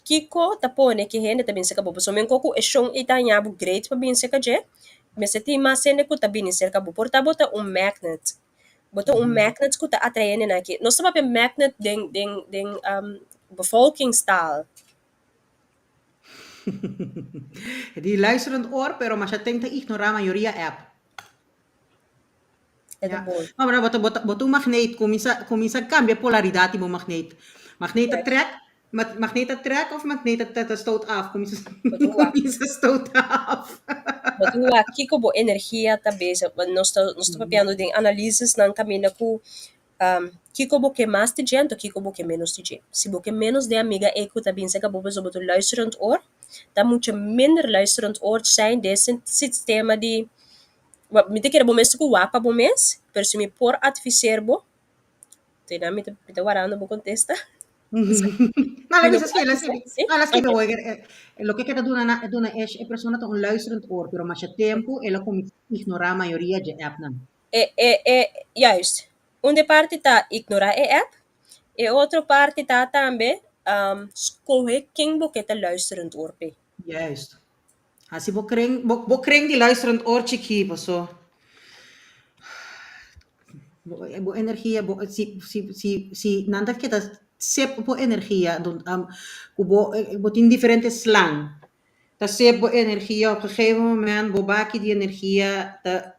Kiko ta pone ki hende ta bin serka bo? Pasobra men ku e shon ei ta haña bo great pa bin serka dje, mester tin mas hende ku ta bini serka bo. Por ta bo ta un magnet. Bo ta un magnet ku ta atrae hendenan aki. Nos ta papia magnet den den den bevolkingstaal. Di luisterend oor, pero masha ten ta ignorá mayoria app. E ta Ja. bon. No, pero bo ta, bo ta un magneet, kuminsá, kuminsá kambia polaridat di bo magneet. Magneet ta trek, magneet ta trek of magneet ta, ta stoot af? Kuminsá, Bo tin wak. kuminsá stoot af. Bo tin wak kiko bo energia ta bezig. Nos ta, nos ta papiando den analisisnan kaminda ku Kiko bo ke mas di dje anto kiko bo ke ménos di dje. Si bo ke ménos den amiga ei ku ta bin serka bo pasobra bo ta luisterend oor, ta mucho minder luisterend oor zijn den e sistema di, mi ta kere bo mes ta ku wak pa bo mes, pero si mi por adviseer bo, te nan mi ta mi ta warando bo kontesta. No, Mi no bisa por sí, la adviseer, sí. sí? No, la skibi Oké. hoor. Loke ke ta duna na duna e e persona ta un luisterend oor, pero masha tempu el a kuminsá ignorá mayoria dje appnan. E, e, e, juist. Un de parti ta ignorá e app, e otro parti ta tambe skohe ken bo ke ta luisterend oor p'e. Juist. Hasi bo kren, bo, bo kren di luisterend oor chikí, paso bo, bo energia, bo, si, si, si, si nan ta keda sep bo energia, don, ku bo, bo tin diferente slang, ta sep bo energia, op gegeven moment bo baki di energia ta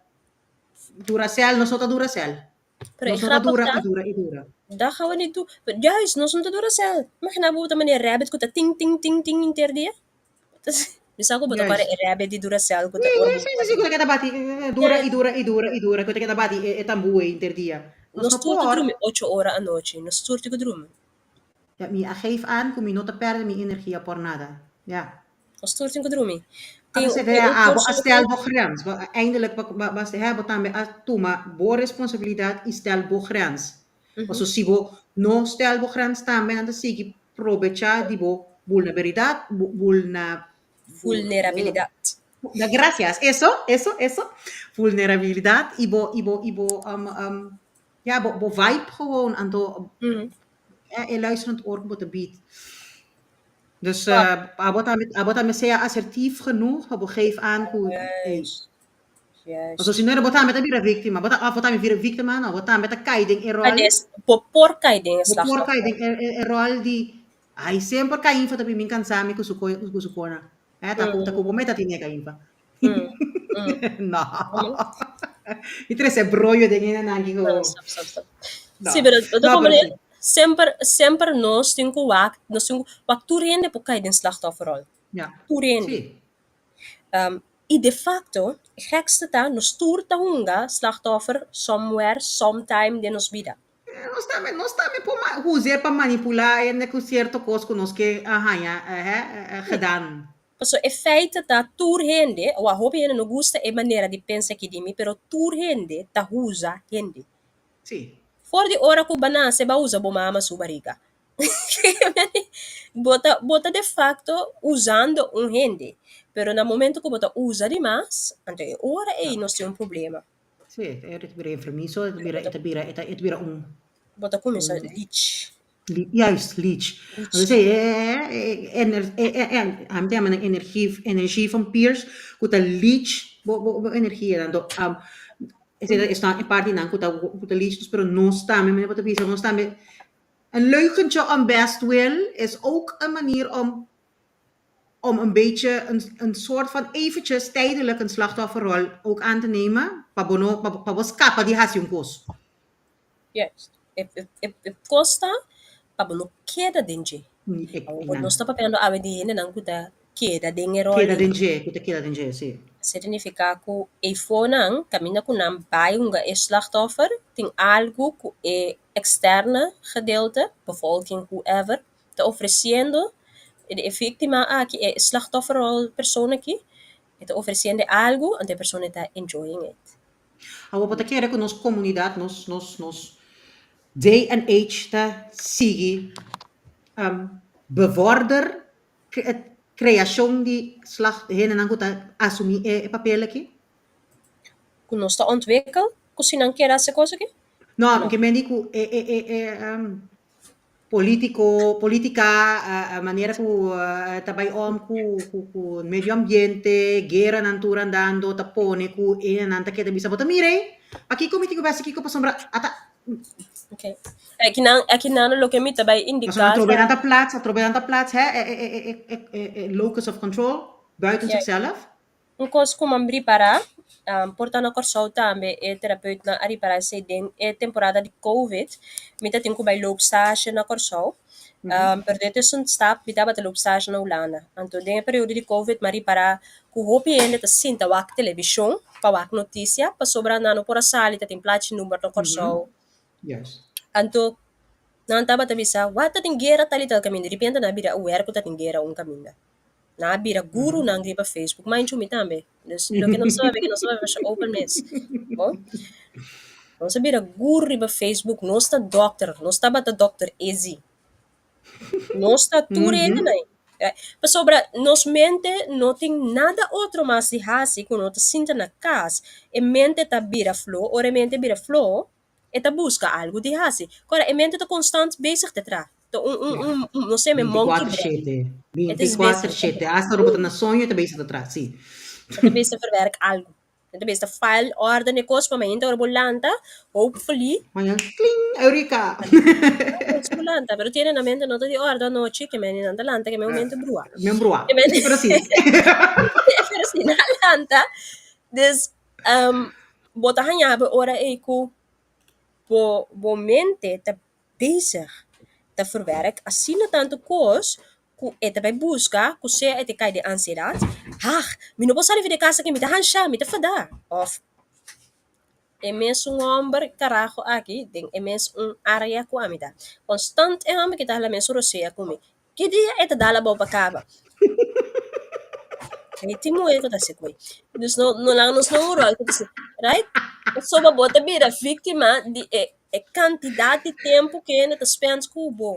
Duracell, nos no ta Duracell. Pero Nos e no ta grappig dura ta, i dura i dura. dat gaan we niet doen. Juist, nos no ta Duracell. Imagina bo ta manera rabbit ku ta ting ting ting ting henter dia. Mi sa ku bo ta kòrda Juist. e rabbit di Duracell ku ta Sí, ora bo sí, sí, sí, ku ta keda bati dura i dura i dura i dura, ku ta keda bati e tambú ei henter dia. Nos Nos no tur ta por. drumi ocho ora anochi. Nos tur tin ku drumi. Ja, mi a geef aan ku mi no ta pèrdè mi energia por nada. Ja. Nos tur tin ku drumi. Tin Abo un se un abo a kurso stel bo grens. Bo eindelijk ba ba ba hè, bo tambe a tuma bo responsabilidat i stel bo grens. Paso si bo no stel bo grens tambe nan ta sigui probechá di bo vulnerabilidat, vulna Vulnerabilidat. Gracias, eso, eso, eso. Vulnerabilidat i bo i bo i bo ja, bo bo vibe gewoon anto e luisterend oor ku bo ta bied. Dus abo tambe abo tambe sea asertief genoeg pa bo geef aan ku ey. Juist, juist. Pasobra si no bo tambe ta bira víktima, bo ta òf bo tambe bira víktima no, bo tambe ta kai den e ròl. Ades, bo por kai den e Bo por slachtoffer. kai den e e e ròl di ay semper Cainfa ta bin bin kansa mi ku su ko ku su kona. Eh ta ku ta ku bo meta tine Cainfa. No. Mi trese broyo den e nan aki No, ku. stop, stop, stop. No. Sí, pero No, como pero sí. semper, semper nos tin ku wak, nos tin ku wak tur hende por kai den slachtofferrol. Ja. Tur hende. Sí. I de facto, e gekste ta, nos tur ta hunga slachtoffer somewhere, sometime den nos bida. Nos tambe, nos tambe por us'é pa manipulá hende ku sierto kos ku nos ke a haña, hè, gedaan. Paso e feite ta tur hende, o a hopi hende no gusta e manera di pensa aki di mi, pero tur hende ta usa hende. Sí. For di ora ku bo nase bo a usa bo mama su bariga. Bo ta bo ta de facto usando un hende, pero na momento ku bo ta usa dimas, anto e ora ei nos tin un problema. Sí, e ta bira enfermizo, e ta bira, e ta bira, e ta bira un. Bo ta kuminsá leech. Juist, leech. Leech. Ami ta yama nan energie, energie vampiers ku ta leech bo bo energia. Anto esei ta esnan e partinan ku ta ku ta leech nos, pero nos tambe manera bo ta bisa nos tambe een leugentje om bestwil is ook een manier om om een beetje een een soort van eventjes tijdelijk een slachtofferrol ook aan te nemen pa bo no pa bo skapa di hasi un kos. Juist. E, e, e, e kos ta pa bo no keda den dje. Awor, nos ta papiando awe di hendenan ku ta keda den e ròl Keda ei. den dje, ku ta keda den dje, sí. Signifiká ku eifonan kaminda ku nan bai hunga e slachtoffer, tin algu ku e eksterne gedeelte, bevolking, whoever, ta ofresiendo e víktima aki, e slachtofferrol persoon aki, e ta ofresiendo algu, anto e persona ta enjoying it. Awor bo ta kere ku nos komunidat, nos nos nos day and age ta sigui bevorder kreashon di slag hendenan ku ta asumí e papel aki? Ku nos ta ontwikkel ku si nan kier hasi kos aki? No, ke men di ku e e e e Politico, politica, manera cu ta bay om cu cu medio ambiente, gueranan tur andando ta pone cu enan ta keda bisa bo ta mira ey, pakico mi tin cu bay haci kico pasobra ata Okay. Akinan loke mi ta bai Pasobra indiká atrobe ta nan ta plaats, atrobe nan ta plaats, hè, e locus of control buiten zichzelf. Un kos ku mi a ripará, por ta na Kòrsou tambe e terapeutnan a ripará esei den e temporada di Covid, mi ta tin ku bai loopstage na Kòrsou, pero den e tussenstap mi tabata loopstage na Hulanda. Anto den e periodo di Covid mi a ripará ku hopi hende ta sinta wak televishon pa wak notisia pasobra nan no por a sali, ta tin plachi number na Kòrsou. Anto nan tabata bisa, wak ta tin guera tal i tal kaminda, diripiente nan a bira aware ku ta tin guera un kaminda. Nan a bira gurunan riba Facebook, ma inchu mi tambe. Dus loke nos sabe ke nos sabe masha open mes. Bon, nos a bira guru riba Facebook, nos ta dokter, nos tabata dokter Izzy. Nos ta tur hende nan. Pasobra nos mente no tin nada otro mas di hasi ku no ta sinta na kas. E mente ta bira flo, ora e mente bira flo, E ta buska algu di hasi. Kora e mente ta konstant bezig te traha. Ta un un un un no sé, men monkey 24 brain. shete. E ta is 24 bezig. shete. Hasta ora bo ta na soño e ta bezig ta traha, sí. E ta bezig ta verwerk algu. E ta bezig ta file orden e kos pa mainta ora bo lanta, hopefully. Mañan kling, eureka! Bo lanta, pero tiene na mente no ta di orde anochi, ke men nan ta lanta ke men momento brua. Men brua. Ke men Pero sí. Pero si nan lanta, dus Bo ta haña bo ora ei ku bo bo mente ta bezig ta verwerk asina tantu kos ku e ta bai buska ku sea e ta kai den ansiedat, Hag, mi no por sali for di e kas aki, mi ta hansha, mi ta fada. Òf e mesun hòmber karaho aki den e mes un área ku ami ta. Konstant e hòmber ki ta hala mesun rosea ku mi. Ki dia e ta dal abou pa kaba? Ei tin muhé ku ta hasi ku ei. Dus no no laga nos no un ròl ku ta hasi, right? Pasobra bo ta bira víktima di e e kantidat di tempu ku hende ta spend ku bo.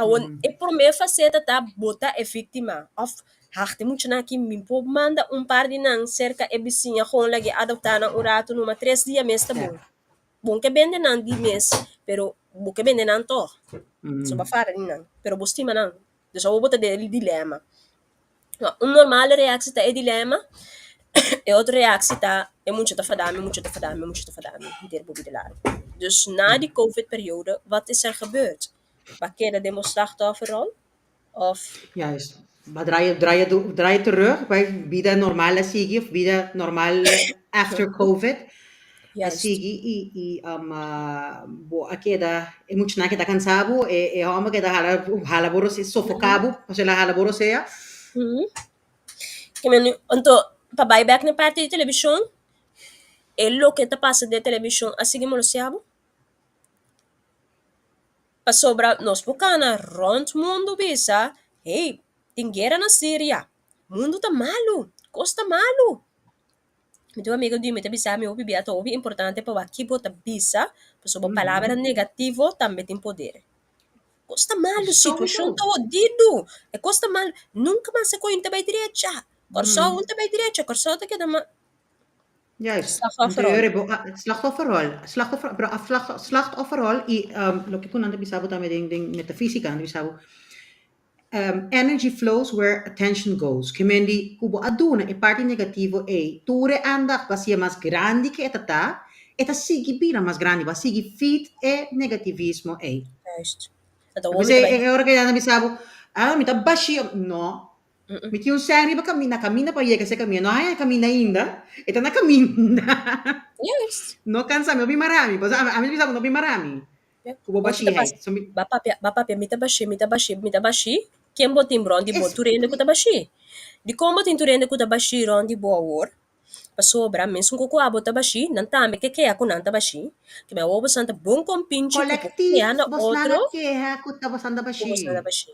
Awor e promé faseta ta bo ta e víktima òf hag tin muchanan aki mi por manda un par di nan serka e bisiña gewoon lag'é adoptá nan un ratu numa tres dia mes ta bon. Bon ke bende nan di mes, pero bo ke bende nan tog. So bo a fara di nan, pero bo stima nan. Dus awor bo ta den e dilema. Un normal reactie ta e dilema, e otro reactie ta e mucha ta fada mi, e mucha ta fada mi, e mucha ta fada mi, henter bo bida largu. Dus na di covid periode, wat is er gebeurd? Bo a keda den bo slachtofferrol of? Juist. Bo draai, draai, draai terug bij bida normal a sigui of bida normal after covid a sigui y y bo a keda e muchanan a keda cansa bo e e homber a keda hala hala bo rosea sofoca bo pasobra el a hala bo rosea. Anto pa bai bek na e parti di televishon e loke ta pasa den televishon a sigui molestia bo? Pasobra nos por kana rònt mundu bisa, Hey, tin guera na Siria, mundu ta malu, kos ta malu. Mi tin un amigo di mi ta bisa mi hopi bia ta hopi importante pa wak ki bo ta bisa, pasobra bo palabra negativo tambe tin poder. Kos ta malu, situashon ta hodidu, e kos ta malu, nunka mas e koin ta bai drecha, Kòrsou no ta bai drecha, Kòrsou ta keda ma. Juist. Slachtofferrol. Anto bo slachtofferrol. Slachtoffer, pero a slachtofferrol y loke cu nan ta bisa bo tambe den den metafisica nan ta bisa bo energy flows where attention goes. Ke men di cu bo a duna e parti negativo ey tur e aandacht bo a haci'e mas grandi ke e ta ta, e ta sigui bira mas grandi, bo a sigui feed e negativismo ey. Juist. Anto awor mi P'esey ta bai. e ora ke nan ta bisa bo, ah mi ta bashi, no. Mi tin un sèn riba kaminda, na kaminda pa yega esei kaminda. No haña e kaminda ainda, e ta na kaminda. Juist. No kansa mi, no bin mara mi. Pasobra ami ta bisa bo no bin mara mi. Ku bo Bo bashí ta hei. pas, ba papia, ba papia, mi ta bashí, mi ta bashí, mi ta bashí. Ken bo tin rònt di bo? Es Tur hende ku ta bashí. Dikon bo tin tur hende ku ta bashí rònt di bo awor? Pasobra mesun ku ku abo ta bashí, nan tambe ke kea ku nan ta bashí. Ke mi awor bosan ta bon kompinchi ku bo Kolektief kea na bosnan a otro keha ku ta bosan ta ku bosan bashí. ta bashí.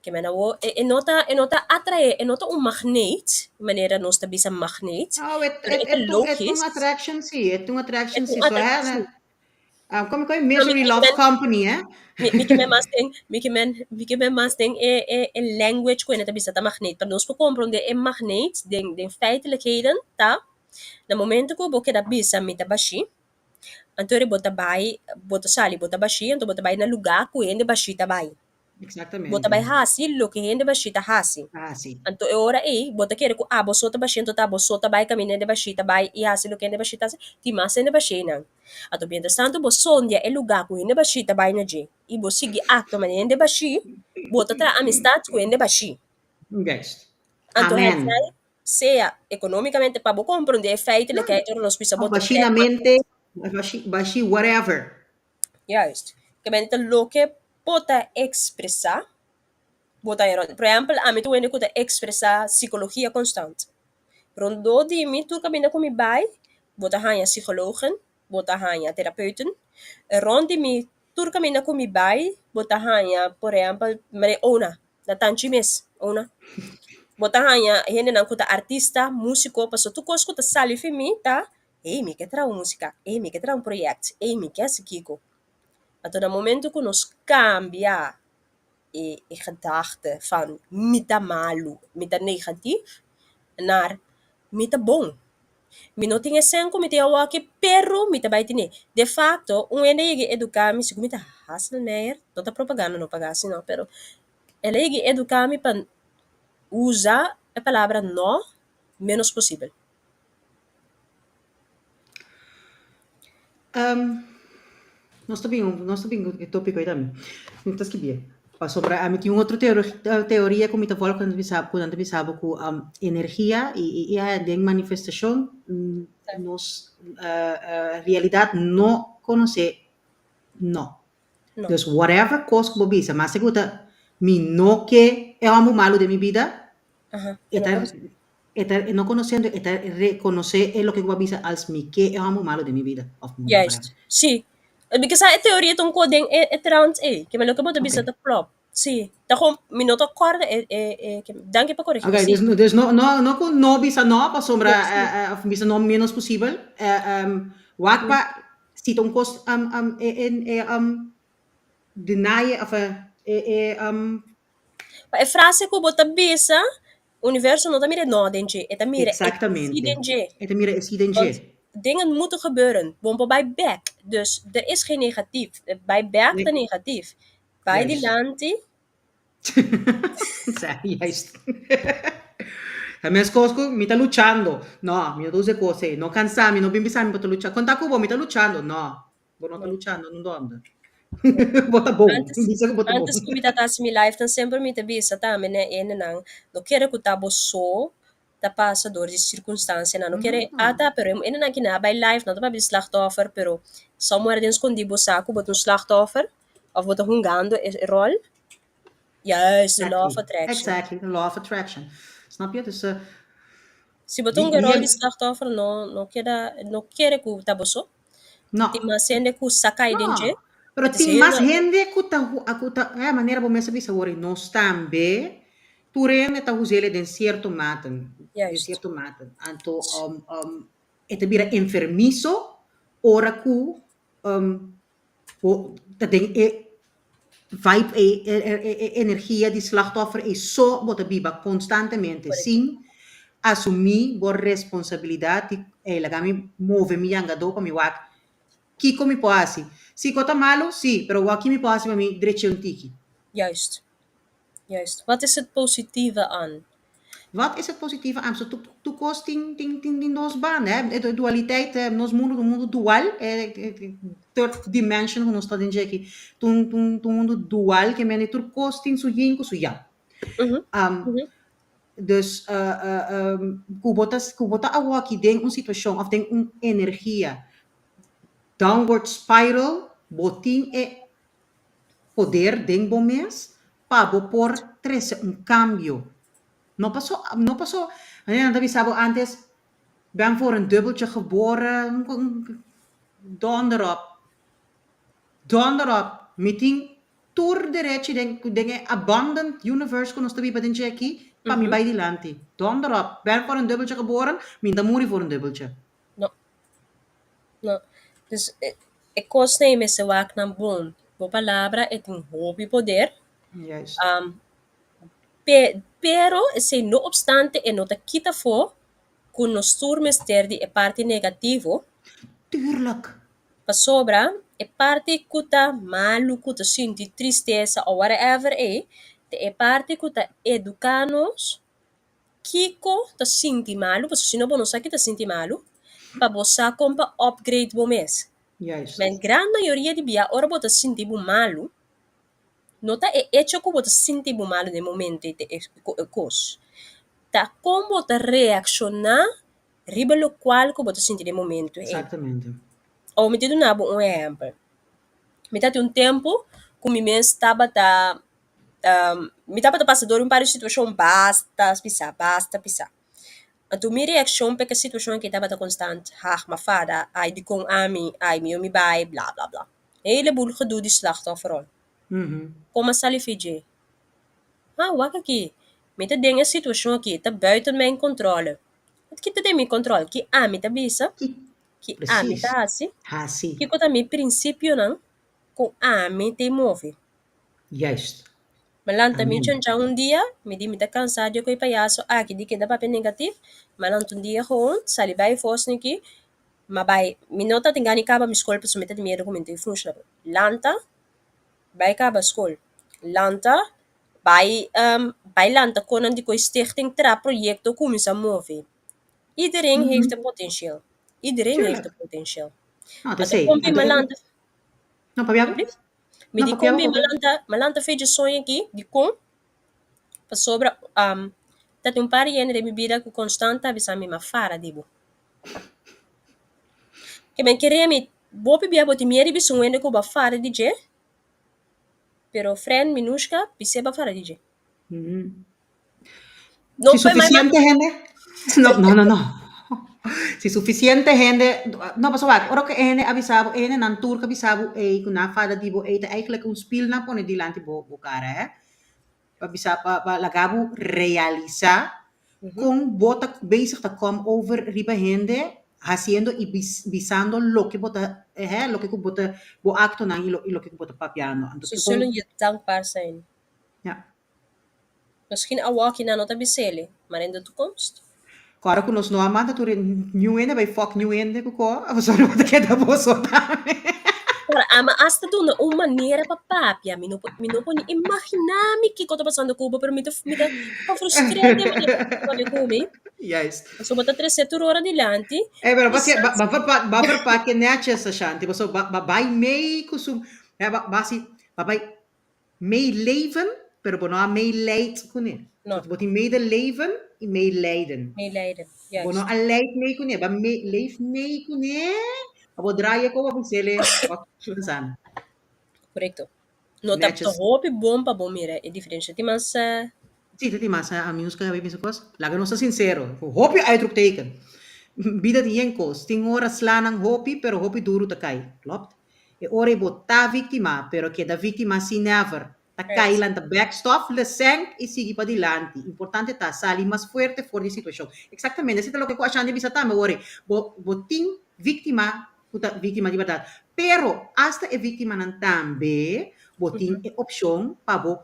Ke men awor e e no ta e no ta atraé, e no ta un magneet, manera nos ta bisa magneet, Oh, et pero et e ta et un et un logis. attraction sí, et un E attraction ta sí. un So hè, attractie. ah, kom kom No, mi misery mi ke loves men company, hè. mi mi ke men mas den mi ke men mi ke men mas den e e e language ku hende ta bisa ta magneet, pa nos por komprondé e magneet den den feitelijkheden ta na momento ku bo keda bisa mi ta bashí, anto bo ta bai bo ta sali bo ta bashí, anto bo ta bai na lugá ku hende bashí ta bai. Bo ta bai Exactamente. hasi loke hende bashí ta hasi. Hasi. Anto e ora ei bo ta kere ku abo so ta bashí, anto ta abo so ta bai kaminda hende bashí ta bai i hasi loke hende bashí ta hasi. Tin mas hende bashí einan. Anto mientras tanto bo sondia e lugá ku hende bashí ta bai na dje i bo sigui aktua manera hende bashí, bo ta traha amistat ku hende bashí. Juist. Anto Amen. hètzij sea ekonómikamente pa bo komprondé e feitelijkheid ora nos bisa bo Of ta bashí trèk na mas. mente, bashí, bashí whatever. Juist. Ke men ta loke bo ta ekspresá, bo ta hera. Por ehèmpel, ami ta un hende ku ta ekspresá sikologia konstant. Rondó di mi, tur kaminda ku mi bai, bo ta haña sikologen, bo ta haña terapeuten. Rònt di mi, tur kaminda ku mi bai, bo ta haña, por ehèmpel, manera Ona, na Tanchi mes, Ona. Bo ta haña hendenan ku ta artista, músiko, pasobra tur kos ku ta sali fi mi ta Ey, mi ke traha un músika, ey, mi ke traha un proyèkt, ey, mi ke hasi kiko. Anto na momento ku nos kambia e e gedachte van mi ta malu, mi ta negatief, naar mi ta bon. Mi no tin e sèn ku mi tin awoki, pero mi ta bai tene. De fakto, un hende a yega eduká mi, sigur mi ta Hasselmeyer, no ta propaganda no paga asina, pero el a yega eduká mi pa usa e palabra no ménos posibel. Nos ta bin nos ta bin ku e tópiko ei tambe. Mi ta skibié. Pasobra ami tin un otro teoria ku mi ta vòlg ku nan ta bisa ku nan ta bisa bo ku energia i i den manifestashon nos realidat no konosé no. Dus whatever kos ku bo bisa mas ku ta mi no ke e hòmber malu den mi bida E ta, e ta, no conociendo, e ta reconoce e loke cu bo a bisa als mi ke e homber malo den mi vida. Of mi Juist, whatever. sí. Because sa e teoria ta un ko den e, e trant ei. Ke men loke bo ta bisa Oké. ta klop. Sí. Ta gewoon, mi no ta korda e, e, e, ke, danki pa koregi mi, Oké, sí. dus, dus no, no, no cu no bisa no, pasobra, No, sí. eh, eh, of bisa no menos posibel. Eh, um, wak pa, si ta un cos, um, um, e, e, e, um, deny, of, eh, e, e, um, Pa e frase ku bo ta bisa, universo no ta mira e no den dje, e ta mira e sí Exactamente. den dje. E ta mira e sí den Want dje. dingen moeten gebeuren. Bo por bai bek. Dus er is geen negatief. Bai bek ta Nee, negatief. Bai juist. dilanti. Sa, juist. Ta meskos ku mi ta luchando. No, mi no ta usa e kos ei. No kansa mi, no bin bisa mi bo ta lucha. Konta ku bo, mi ta luchando. No, Bo no ta luchando no dònde. Bo ta bon. Antes, Bisa ku bo ta bon. antes ku mi ta hasi mi live tan semper mi ta bisa tambe na e hendenan, no kere ku ta bo so ta pasa dor di sirkunstansianan. No kere ata, pero e hendenan ki nan a bai live nan ta papia di slachtoffer, pero somewhere den skondí bo sa ku bo ta un slachtoffer òf bo ta hungando e ròl. Juist, de law of Exactly. attraction. Exactly, the law of attraction. Snap je? Dus uh, Si bo ta wie, hunga e ròl di wie, slachtoffer no no keda no kere ku ta bo so. no. Tin mas hende ku sa kai den dje. No, pero Het is tin heel mas normal. hende ku ta ku ta eh, manera bo mes a bisa awor, nos tambe tur hende ta us'el den sierto maten, den Juist. sierto maten. Anto um, um, e ta bira enfermiso ora ku um, bo ta den e vibe ei, e, e, e energia di slachtoffer ei so bo ta biba konstantemente Correcto. sin asumí bo responsabilidat di, ey, laga mi move mi yangadó pa mi wak Kiko mi por hasi? Si ko ta malu, si, pero wou ki mi por hasi pa mi drecha un tiki? Juist, juist. Wat is het positieve aan? Wat is het positieve aan? So, tur kos tin, tin, tin, tin dos banda, hè? E dualiteit, eh, nos mundu ta un mundu dual, eh, third dimension ku nos ta den dje aki, ta un, ta un, ta un mundu dual, ke mende tur kos tin su yin ku su yang. Um, dus, ku bo ta, ku bo ta awoki den un situashon òf den un energia Downward spiral, bo tin e poder den bo mes pa bo por trece un cambio. No paso, no paso, manera nan ta bisa bo antes, ben voor een dubbeltje geboren, donder op, donder op, mi tin tur derechi den, den e abundant universe cu nos ta biba den dje aki, pa mi bay dilanti. Donder op, ben voor een dubbeltje geboren, mi ta muri voor een dubbeltje. No. No. Dus e, e kosnan ei mester wak nan bon. Bo palabra e tin hopi poder. Juist. Um, pe, pero esei no obstante e no ta kita afó ku nos tur mester di e parti negativo. Tuurlijk. Pasobra e E parti ku ta malu, ku ta sinti tristesa o whatever ei, ta e parti ku ta eduká nos kiko ta sinti malu, pasobra si no bo no sa ki ta sinti malu, pa bo sa kon pa upgrade bo mes. Juist. Men gran mayoria di bia ora bo ta sinti bo malu, no ta e echo ku bo ta sinti bo malu den e momento ei ta e kos. Ta kon bo ta reakshoná riba lokual ku bo ta sinti den e momento ei. Exactamente. Awor mi ta duna bo un ehèmpel. Mi ta tin un tempu ku mi mes tabata mi tabata pasa dor di un par di situashon basta pisá, basta pisá. Anto mi reakshon pa e situashon aki tabata konstant, hag, m'a fada, ai dikon ami, ai mi yo mi bai, bla bla bla. Heleboel gedoe di slachtofferrol. Kon m'a sali fi dje? Ah, wak aki, mi ta den e situashon aki, ta buiten mijn controle. Wat ki ta den mi controle? Ki ami ta bisa? Ki ami ta hasi? Hasi. Kiko ta mi prinsipionan ku ami ta move? Juist. Mi lanta mi Amen. chancha un dia, mi di mi ta kansa di ku e payaso aki di keda papia negatif, mi a lanta un dia gewoon sali bai fos niki, mi a bai, mi no ta tin gana di kaba mi skol pasobra mi ta tin miedu ku mi no ta funshoná. Lanta bai kaba skol, lanta bai bai lanta konan di ku e stichting traha proyekto kuminsá move. Iedereen heeft een potentieel. Iedereen heeft Tuurlijk. een potentieel. No, ta Anto esei. kon bin Anto mi a lanta. No, pabia bo? Mi No, di papia kon bo, bin papia. mi a lanta fecha soño aki, dikon? Pasobra ta tin un par di hende den mi bida ku konstant ta bisa mi, m'a fara di bo. Ke men kere mi, bo pibia bo tin miedu di bisa un hende ku bo a fara di dje, pero friend Minushka bis'é bo a fara di dje. No Si pe mai suficiente hende, no, no, no, no. Si suficiente hende, no, pasobra wak, ora ku e hende a bisa bo, e hendenan tur ku a bisa bo ei, ku nan a fada di bo ei, ta eigenlijk un spiel nan pone dilanti bo bo kara, hè. Pa bisa, pa pa laga bo realisá kon bo ta bezig ta kom over riba hende, hasiendo i bisando loke bo ta, hè, loke ku bo ta, bo aktonan i loke ku bo ta papiando. Anto Ze kon. zullen je dankbaar zijn. Ja. Misschien awor nan no ta bis'é, maar in de toekomst. Kòrda ku nos no a manda tur e niun hende bai fòk niun hende ku kò, pasobra bo ta keda boso tambe. Ora, ama hasta duna un manera pa papia, mi no por, mi no por ni imaginá mi kiko ta pasando ku bo, pero mi ta, mi ta gefrustreerd den manera ku bo papia ku mi. Juist. Pasobra bo ta trese tur ora dilanti. Eh, pero Kisas. ba, ba, verpak, ba verpak e netjes, Ashanti, pasobra ba, ba bai mee ku su, ja, ba, ba hasi, ba bai Meeleven, pero bo no a meeleid kuné. No. Bo tin medeleven i meelijden. Meelijden, Bo no juist. a leid mee kuné, bo a me, leef mee kuné, pa bo draai e koba bis'el wat pensando. Korekto. No ta, ta Netjes. hopi bon pa bo mira e diferensha. Tin mas. Sí, ta tin mas. Ami nos ka bisa kos. Laga nos ta sinsero. Hopi uitroepteken. Bida tin yen kos. Tin ora slanan hopi, pero hopi duru ta kai. Klopt. E ora ei bo ta víktima, pero keda víktima sin never. Ta kai lanta bek, stòf, lesenk i sigui padilanti. Importante ta sali mas fuerte for di e situashon. Eksaktamente, esei ta loke ku Ashanti bisa tambe ora ei. Bo bo tin víktima ku ta víktima di bèrdat, pero asta e víktimanan tambe bo tin e opshon pa bo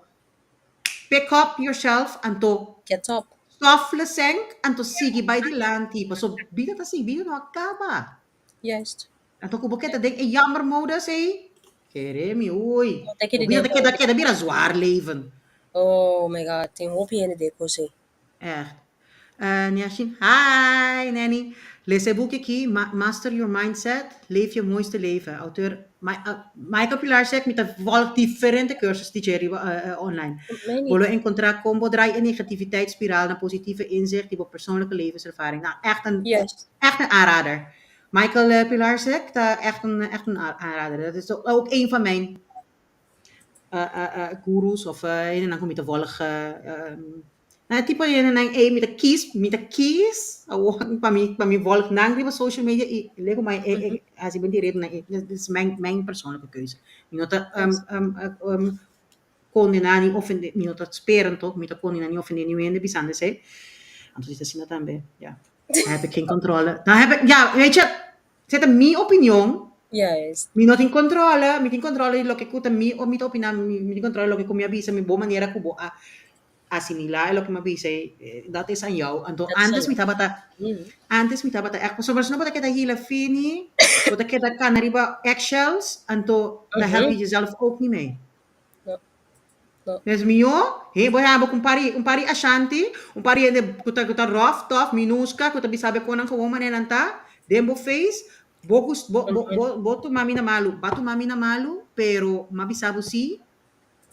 pick up yourself anto Get up. stòf, lesenk anto sigui bai dilanti pasobra bida ta sigui, bida no a kaba. Juist. Anto ku bo keda den e jammer modus ei, kere mi ui. No ta kere Bo bira den ta keda keda bira zwaar leven. Oh my God, tin hopi hende den kos ei. Echt. Niashin, hi Nanny. Lesa e buki aki, Master Your Mindset, Leef Je Mooiste Leven. Auteur Michael Pilarczyk, mi ta volg diferente cursus di dje riba online. Bo lo encontra con bo draai e negativiteitsspiraal na positieve inzicht di bo persoonlijke levenservaring. Nou, echt een, echt een aanrader. Michael Pilarczyk ta echt een, echt een aanrader. Dat is ook een van mijn gurus of hendenan ku mi ta volg. Nou, tipo hendenan ey mi ta kies, mi ta kies awor pa mi, pa mi volg nan riba social media y lego mai e, e, hasi ben di nan, dit is mijn, mijn persoonlijke keuze. Mi no ta kondena ni ofende, mi no ta speren toch, mi ta kondena ni ofende niun hende bisando esei. Anto si ta asina tambe, ja. Dan heb ik geen controle. Dan heb ik, ja, weet je, esei ta mi opinion. Juist. Mi no tin controle, mi tin controle di loke ku ta mi, mi ta opina, mi tin controle di loke ku mi a bisa, mi bo manera ku bo a. asimilá e loke mi a bisa ei, dat is aan jou. Anto antes mi tabata, antes mi tabata ègt, pasobra si no bo ta keda hila fini, bo ta keda kana riba eggshells, anto daar help je jezelf ook niet mee. Dus mihó, he, bo haba ku un par di, un par di ashanti, un par di hende ku ta, ku ta ròf, tòf, minuska, ku ta bisa bo e konan gewoon manera nan ta, den bo face, bo gus, bo, bo, bo, bo tuma mi na malu, ba tuma mi na malu, pero m'a bisa bo sí,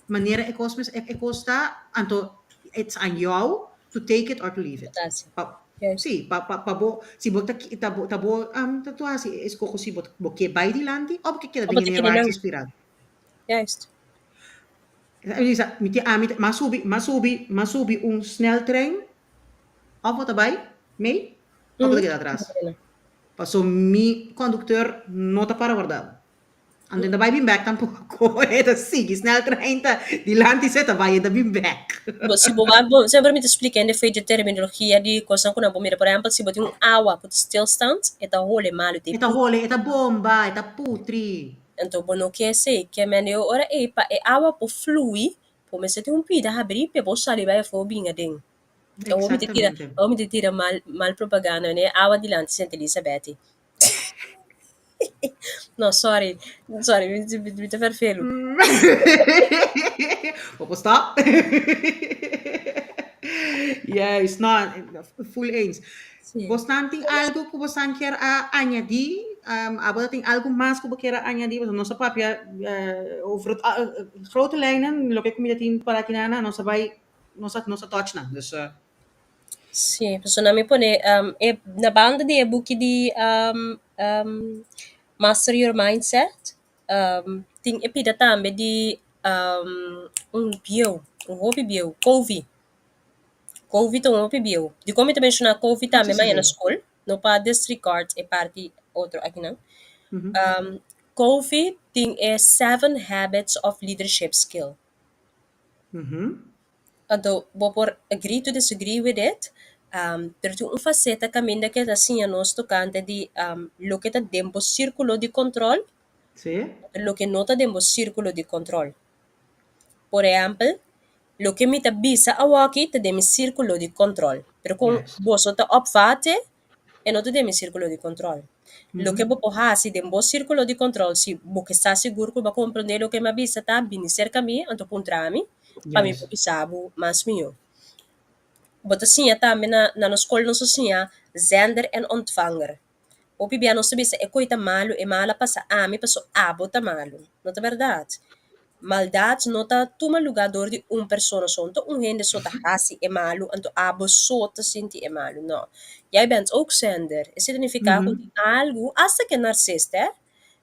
manera e kos mes, e kos ta, anto it's aan jou to take it or to leave it. Pa, sí, pa, pa, pa bo, si bo ta, ta bo, ta bo, ta tu hasi e eskoho si bo, bo ke bai dilanti o bo ke keda den e neerwaartse spiral. Juist. Lisa, mi tin ami, m'a subi, m'a subi, m'a subi un sneltrein, of bo ta bai mee, of bo ta keda atras. Paso mi conducteur no ta para warda bo. Anto e ta bai bin bek tampoco, e ta sigui sneltrein ta dilanti se ta bai e ta bin bek. Bo si bo wak bo semper mi ta splika hende fo'i dje terminologia di kosnan ku nan por mira. Por ehèmpel si bo tin un awa ku ta stilstand e ta hole malu te E ta hole, e ta bomba, e ta putri. Anto bo no ke esei. Ke mende e ora ei pa e awa por flui bo mester tin un pida habrí p'e por sali bai afó bin aden. Awor mi ta tira awor mi ta tira mal mal propaganda mende e awa dilanti Sint Elisabeth. No, sorry. Sorry, mi, mi ta vervelu. Bo por stop? Juist, no, full eens. Sí. Bosnan tin algo ku bosnan kier a añadí? Um, abo ta tin algo mas ku bo kier a añadí? Pasobra nos a papia eh, over het, ah, eh, grote lijnen, loke ku mi ta tin para kinana, nos a bai, nos a, nos a touch nan. Dus, eh, Sí, pasobra mi pone e na banda di e buki di Master Your Mindset tin e pida tambe di un bieu, un hopi bieu, Covey. Covey ta un hopi bieu. Dikon mi ta menshoná Covey tambe mañana na skol, no pa disregard e parti otro akinan. Covey tin e Seven Habits of Leadership Skill. Anto bo por agree to disagree with it, pero tin un faceta caminda ke ta siña nos tocante di loke ta den bo circulo di control, loke no ta den bo circulo di control. Por ehempel, loke mi ta bisa awoki ta den mi circulo di control, pero con boso ta opvate e no ta den mi sírkulo di kontròl. Loke bo por hasi den bo sírkulo di kontròl, si bo ke sa sigur ku bo a komprondé loke mi a bisa ta, bini serka mi anto puntra mi pa mi por bisa bo mas mihó. Bo ta siña tambe na na nos skol nos a siña zender en ontvanger. Hopi bia nos ta bisa e koi ta malu, e mal a pasa ami paso abo ta malu. No ta bèrdat. Maldat no ta tuma lugá dor di un persona so. No ta un hende so ta hasi e malu, anto abo so ta sinti e malu. No. Jij bent ook zender. Esei ta nifiká ku tin algu, asta ke narsista, hè,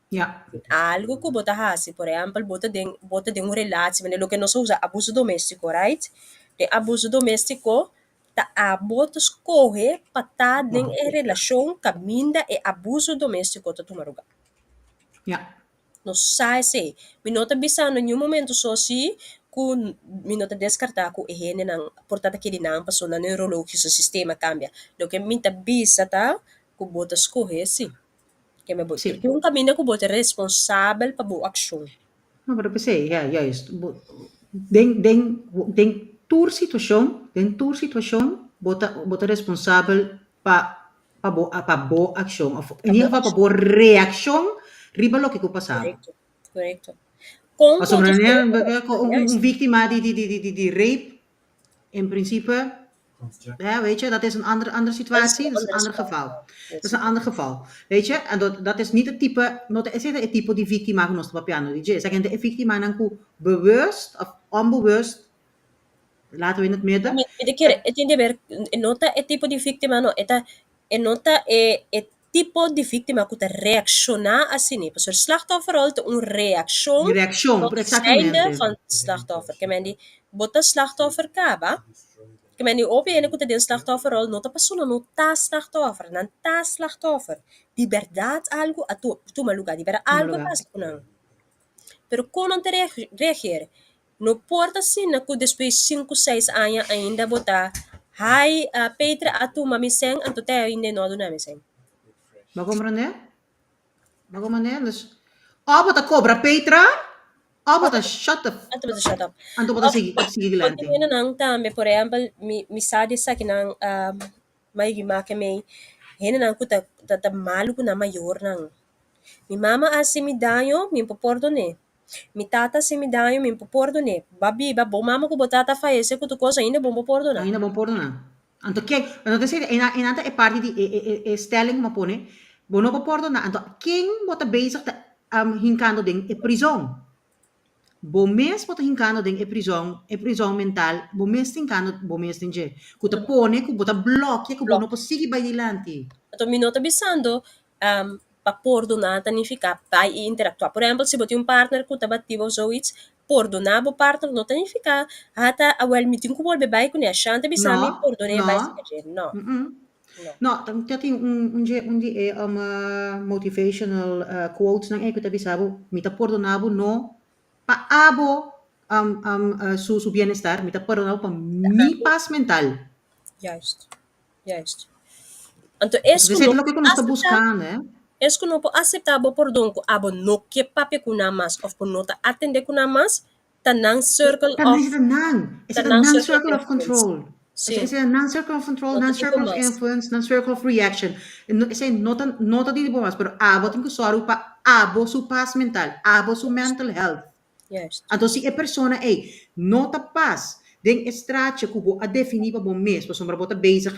tin algu ku bo ta hasi. Por ehèmpel, bo ta den, bo ta den un relatie, manera loke nos a usa abuso doméstiko, right? Den abuso doméstiko ta abo ta skohe pa ta den e relashon kaminda e abuso doméstiko ta tuma lugá. Nos sa esei. Mi no ta bisando niun momento so si ku mi no ta deskartá ku e hendenan por ta ta kere nan pasobra nan neurologische sistema kambia. Loke mi ta bisa ta ku bo ta skohe si. Ke me bo tin un kaminda ku bo ta responsabel pa bo akshon. No, pero p'esei, ja, juist. Bo, den, den, den tur situashon, den tur situashon bo ta, bo ta responsabel pa pa bo pa bo accion of in ieder geval pa bo reaccion riba loke cu pasa bo. Correcto, correcto. Con Pasobra un victima di di di di rape in principe ja weet je dat is een ander ander situatie, dat is een ander geval. Dat is een ander geval. Weet je, en dat dat is niet het type, no ta esei ta e tipo di victima cu nos ta papiando di dje. Esaki ta e victimanan cu bewust of onbewust Laten we in het midden. Mi ta kere, e tin di ber, e no ta e tipo di víktima no, e ta, e no ta e e tipo di víktima ku ta reakshoná asina, pasobra slachtofferrol ta un reakshon Reakshon, tot zijnde exactamente. van slachtoffer. Ke men di, bo ta slachtoffer kaba, ke men di hopi hende ku ta den slachtofferrol no ta pasobra no ta slachtoffer, nan ta slachtoffer. Di bèrdat algu a tuma lugá, di bèrdat Tuma algu a lugá. pasa ku nan. Pero kon nan ta reageer? No por ta asina ku despues sinku seis aña ainda bo ta hai Petra a tuma mi sèn anto te ainda e no a duna mi sèn. Bo a komprendé? Bo a komprendé? Dus, òf bo ta kobra Petra. Òf bo ta shut the Anto bo ta shut up. Anto bo ta Òf sigui sigui bo dilanti. tin hendenan tambe, por ehèmpel, mi mi sa di esakinan mayoria make mei, hendenan ku ta ta malu ku nan mayornan. Mi mama a hasi mi daño, mi por pordon'é. Mi tata a hasi mi daño, mi por pordon'é. Bo a biba, bo mama ku bo tata a fayesé ku tur kos, ainda bo por pordoná. Ainda bo pordoná. Anto ken, anto ta esei, einan ta e parti di e e e stelling ku bo a pone, bo no por pordoná, anto ken bo ta bezig ta hinkando den e prizon? Bo mes bo ta hinkando den e prizon mental, bo mes ta hinkando bo mes den dje, ku ta pone ku bo ta blòkia ku bo no por sigui bai dilanti. Anto mi no ta bisando pa pordoná ta nifiká bai i interaktuá. Por ehèmpel, si bo tin un partner ku ta bati bo zoiets, pordoná bo partner no ta nifiká hata awèl mi tin ku bolbe bai kuné. Ashan ta bisa mi No, pordoné bai no. serka dje. No. No. No, ta tin un dje un di e motivational quotesnan ei ku ta bisa bo, mi ta pordoná bo no pa abo su bienestar, mi ta pordoná bo pa mi pas mental. Juist, juist. Anto es Entonces ku esei no ta loke por ku nos ta aseptá, buskando, eh. es ku no por aseptá bo pordon ku abo no ke papia ku nan mas òf ku no ta atendé ku nan mas, ta nan circle Ta of esei ta nan, ta esei ta nan nan circle of circle of influence. control. Sí, Esei ta nan circle of control, no ta nan di bo circle of mas. influence, nan circle of reaction. Esei no ta no ta di bo mas, pero abo tin ku sòru pa abo su pas mental, abo su mental health. Juist. Anto si e persona ei no ta pas den e straatje ku bo a definí pa bo mes, pasobra bo ta bezig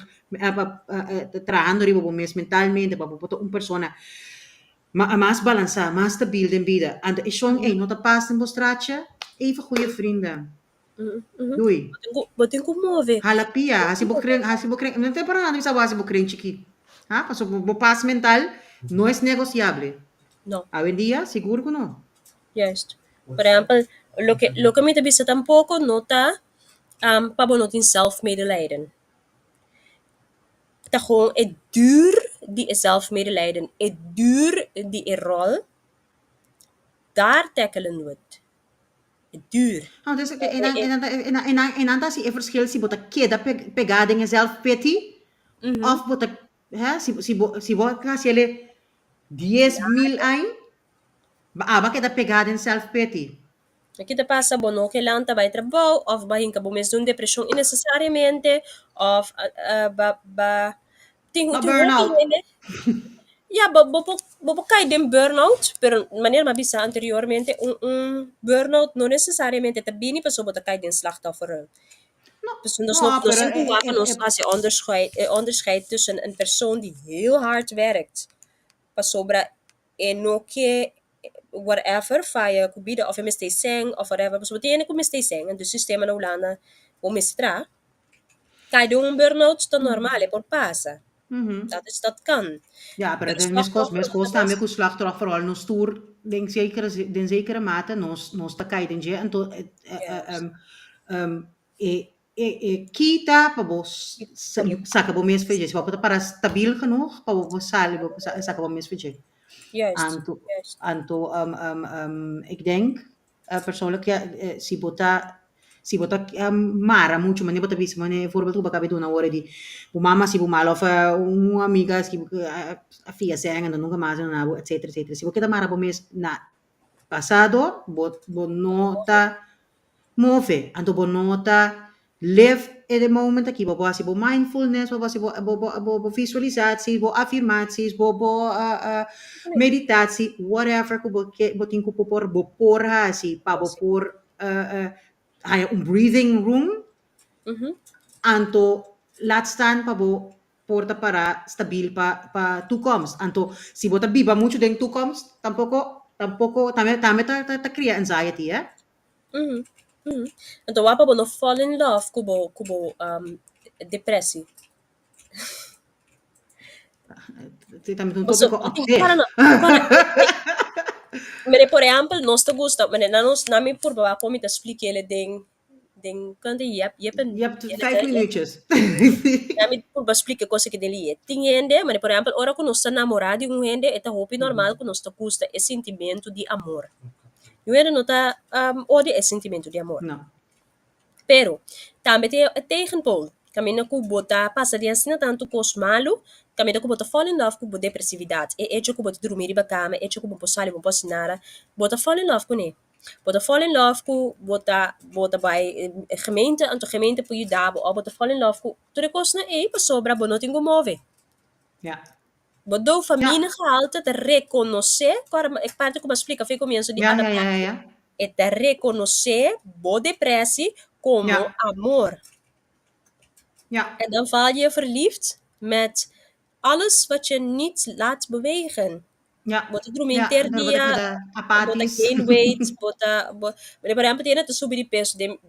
trahando riba bo mes mentalmente pa bo por ta un persona mas balansá, mas stabil den bida, anto e shon ei no ta pas den bo straatje, even goeie vrienden. Doei. Bo tin ku move. Hala pia, hasi bo kren, hasi bo kren, no ta para nada bisa bo hasi bo kren chikí. Ha, pasobra bo pas mental no es negosiable. No. Awendia sigur ku no. Juist. Por ehempel, loke, loke mi ta bisa tampoco no ta pa bo no tin zelfmedelijden. Ta gewoon e duur di e zelfmedelijden, e duur di e rol, daar tackelen we het. E duur. No, dus en dan ta si e verschil si bo ta keda pegá den e zelfpity of bo ta, hè, si bo hasi ele 10.000 aña, ba aba keda pegá den self-pity. Aki ta pasa bo no ke lanta bai trabou of ba hinka bo mes den un depresion innecesariamente of ba tin Ba tin hopi burnout. hende ya bo bo por bo por kai den burnout pero manera mi a bisa anteriormente un burnout no necesariamente ta bini pasobra bo ta kai den slachtofferrol. No, Dus nos no, no, nos pero tin ku wak nos hasi onderscheid tussen een persoon die heel hard werkt pasobra e no ke whatever faya ku bida of e mester sèn of whatever pasobra tin hende ku mester sèn en dus sistema na Hulanda bo mester traha. Kai den un burnout ta normal e por pasa. Dat is dat kan. Ja, pero Pero den meskos, slachtofferrol meskos ta tambe bes ku slachtofferrol nos tur den zekere mate nos ta kai den dje anto Juist. e kita pa bo saka bo mes for dje. Si bo ta para stabil genoeg pa bo por sali bo saka bo mes for dje. Juist, Anto juist. anto ik denk persoonlijk ja, si bo ta mara mucho manera bo ta bisa manera voorbeeld ku bo a kaba di duna awor di bo mama si bo mal of un amiga si a fia sèn anto nunka mas a duna bo etcetera etcetera. Si bo keda mara bo mes na pasado bo no ta move anto bo no ta live in the moment aki bo por hasi bo mindfulness bo por hasi bo visualisatie bo afirmaties bo meditatie whatever ku bo ke bo tin ku bo por hasi pa bo por haya un breathing room anto laat staan pa bo por ta para stabil pa toekomst. Anto si bo ta biba mucho den toekomst tampoko tambe ta kria anxiety, eh. Anto wak pa bo no fall in love ku bo depressie. Si tambe un Paso tópiko bo op tin zich. para no, para Mire, por ehempel, nos ta gusta, mane na nos na mi purba wak kon mi ta splik'é den kuantu je hebt een Je hebt 5 minuutjes. Na mi purba splika kos aki den lié. Tin hende, mane por ehempel, ora ku nos ta namorá di un hende, e ta hopi normal ku nos ta gusta e sintimentu di amor. Un hende no ta odia e sintimentu di amor. No. Pero tambe tin e tegenpool. Kaminda ku bo ta pasa di asina tantu kos malu, kaminda ku bo ta fall in love ku bo depresividad. E hecho ku bo ta drumi riba kama, e hecho ku bo por sali, bo por hasi nada, bo ta fall in love kuné. Bo ta fall in love ku bo ta bo ta bai gemeente anto gemeente por yuda bo òf bo ta fall in love ku tur e kosnan ei pasobra bo no tin ku move. Ja. Bo dopamine gehalte ta rekonosé, kòrda e parti ku mi a splika for e komienso di Ja, ja, ja, adaptatie, ja. e ta rekonosé bo depressie komo Ja. amor. Ja. En dan val je verliefd met alles wat je niet laat bewegen. Ja. Bo ta drumi Ja, henter dan word ik dia, weer bo ta apathisch. gain weight, bo ta, bo, por ehempel, hende ta subi di peso den,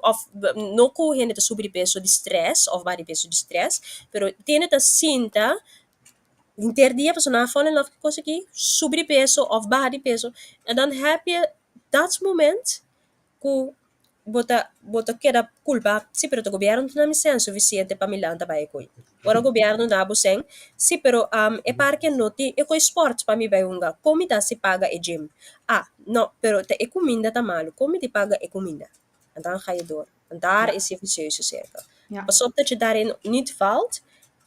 of no ku hende ta subi di peso di stress of baha di peso di stress, pero hende ta sinta henter dia pasobra nan a fall in love ku e kos aki, subi di peso of baha di peso, en dan heb je dat moment ku bo ta bo ta keda kulpa, si pero ta gobièrnu ta na mi sèn sufisiente pa mi lanta bai e koi. Ora gobièrnu da bo sèn, si pero e parke no tin e koi spòrt pa mi bai hunga, kon mi ta hasi paga e gym? Ah, no, pero ta e kuminda ta malu, kon mi di paga e kuminda? En dan ga je door. En daar is e vicieuze cirkel. Pas op dat je daarin niet valt,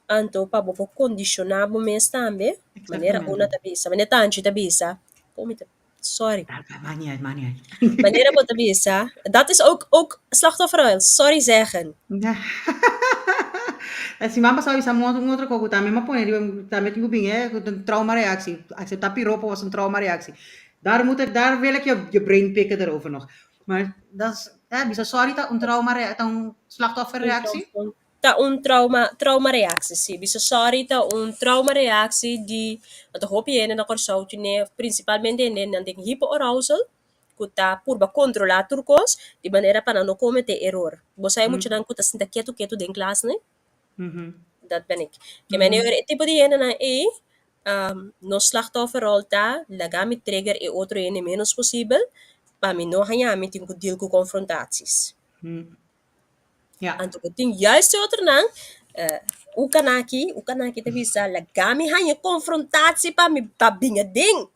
anto pa bo por kondishoná bo mes tambe, manera una ta bisa, manera Tanchi ta bisa, kon mi ta Sorry. Maakt niet uit, maakt niet uit. Manera bo ta bisa, dat is ook, ook slachtofferrol, sorry zeggen. Ja. Siman pasado bisa un otro koko tambe m'a pone riba tambe tin ku bin eh un traumareactie. Acepta piropo was een traumareactie. Daar moet ik, daar wil ik je, je brain pikken erover nog. Maar dat is, ja, bisa sorry ta un trauma ta un slachtofferreactie. Ta un trauma, traumareactie, sí. Bisa sorry ta un traumareactie di, want hopi hende na Kòrsou tene, prinsipalmente hendenan den hypoarousal, ku ta purba kontrolá tur kos, di manera pa nan no kometé eror. Bo sa e muchanan ku ta sinta ketu ketu den klas, ne? Dat ben ik. Ke manera e tipo di hendenan ei, nos slachtofferrol ta laga mi trigger e otro hende ménos posibel, pa mi no haña mi tin ku deal ku konfrontaties. Ja. Anto bo tin juist e otronan, eh, u kanaki, u kanaki ta bisa, laga mi haña konfrontatie pa mi pa bin aden.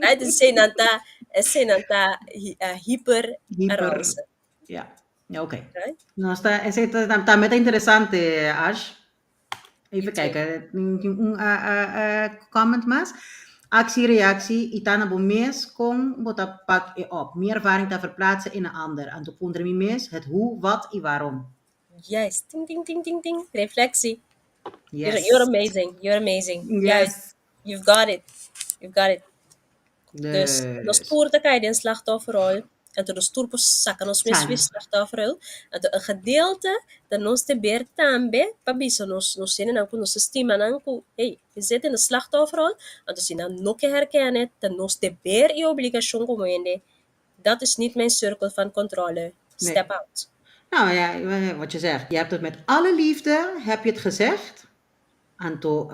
Right? Eseinan ta, eseinan ta hi- eh, hyper Hyper. arousal. Ja, ja oké. Right? Nou, sta, esei ta, tam- tambe ta interesante, Ash. Even kijken, tin un comment mas. Actie, reactie, i ta na bo mes kon bo ta pak e op. Mi ervaring ta verplaatsen in een ander. Anto puntra mi mes het hoe, wat i waarom. Juist. Ting, ting, ting, ting, ting. Reflectie. Yes. You're amazing. You're amazing. Yes. Juist. You've got it. You've got it. Dus nos Dus. tur ta kai den slachtofferrol. Anto nos tur por saka nos mes Sali. for slachtofferrol. Anto een gedeelte ta nos deber tambe pa bisa nos nos hendenan ku nos ta stima nan ku hey, e zit in de slachtofferrol. Anto si nan no ke herkennen, ta nos deber i obligashon komo hende, dat is niet mijn cirkel van controle. Nee. Step out. Nou ja, wat je zegt, je hebt het met alle liefde, heb je het gezegd. Anto,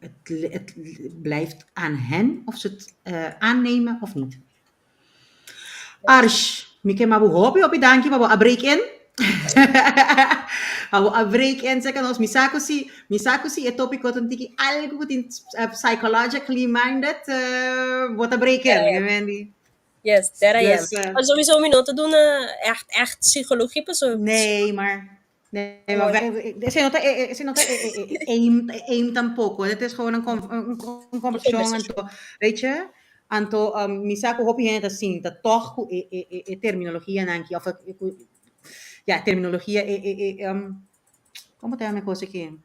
het, het blijft aan hen of ze het aannemen of niet. Arsh, mi ke yama bo hopi hopi danki pa bo a break in. Pa bo a break in seka nos mi sa ku si mi sa ku si e topiko ta un tiki algu ku tin psychologically minded bo ta break in, Yeah. Mandy. Yes, there I am. Dus, Maar sowieso mi no ta duna echt echt psychologie paso. Nee, maar nee, maar wij, esei no ta esei no ta aim, aim tampoco. Het is gewoon een, een conversatie. Anto, weet je? Anto, mi sa ku hopi hende ta sinta toch ku e, e, e, e terminologia nan ki, of e, ku, ja, terminologia e, e, e, kon ta yama e kos aki?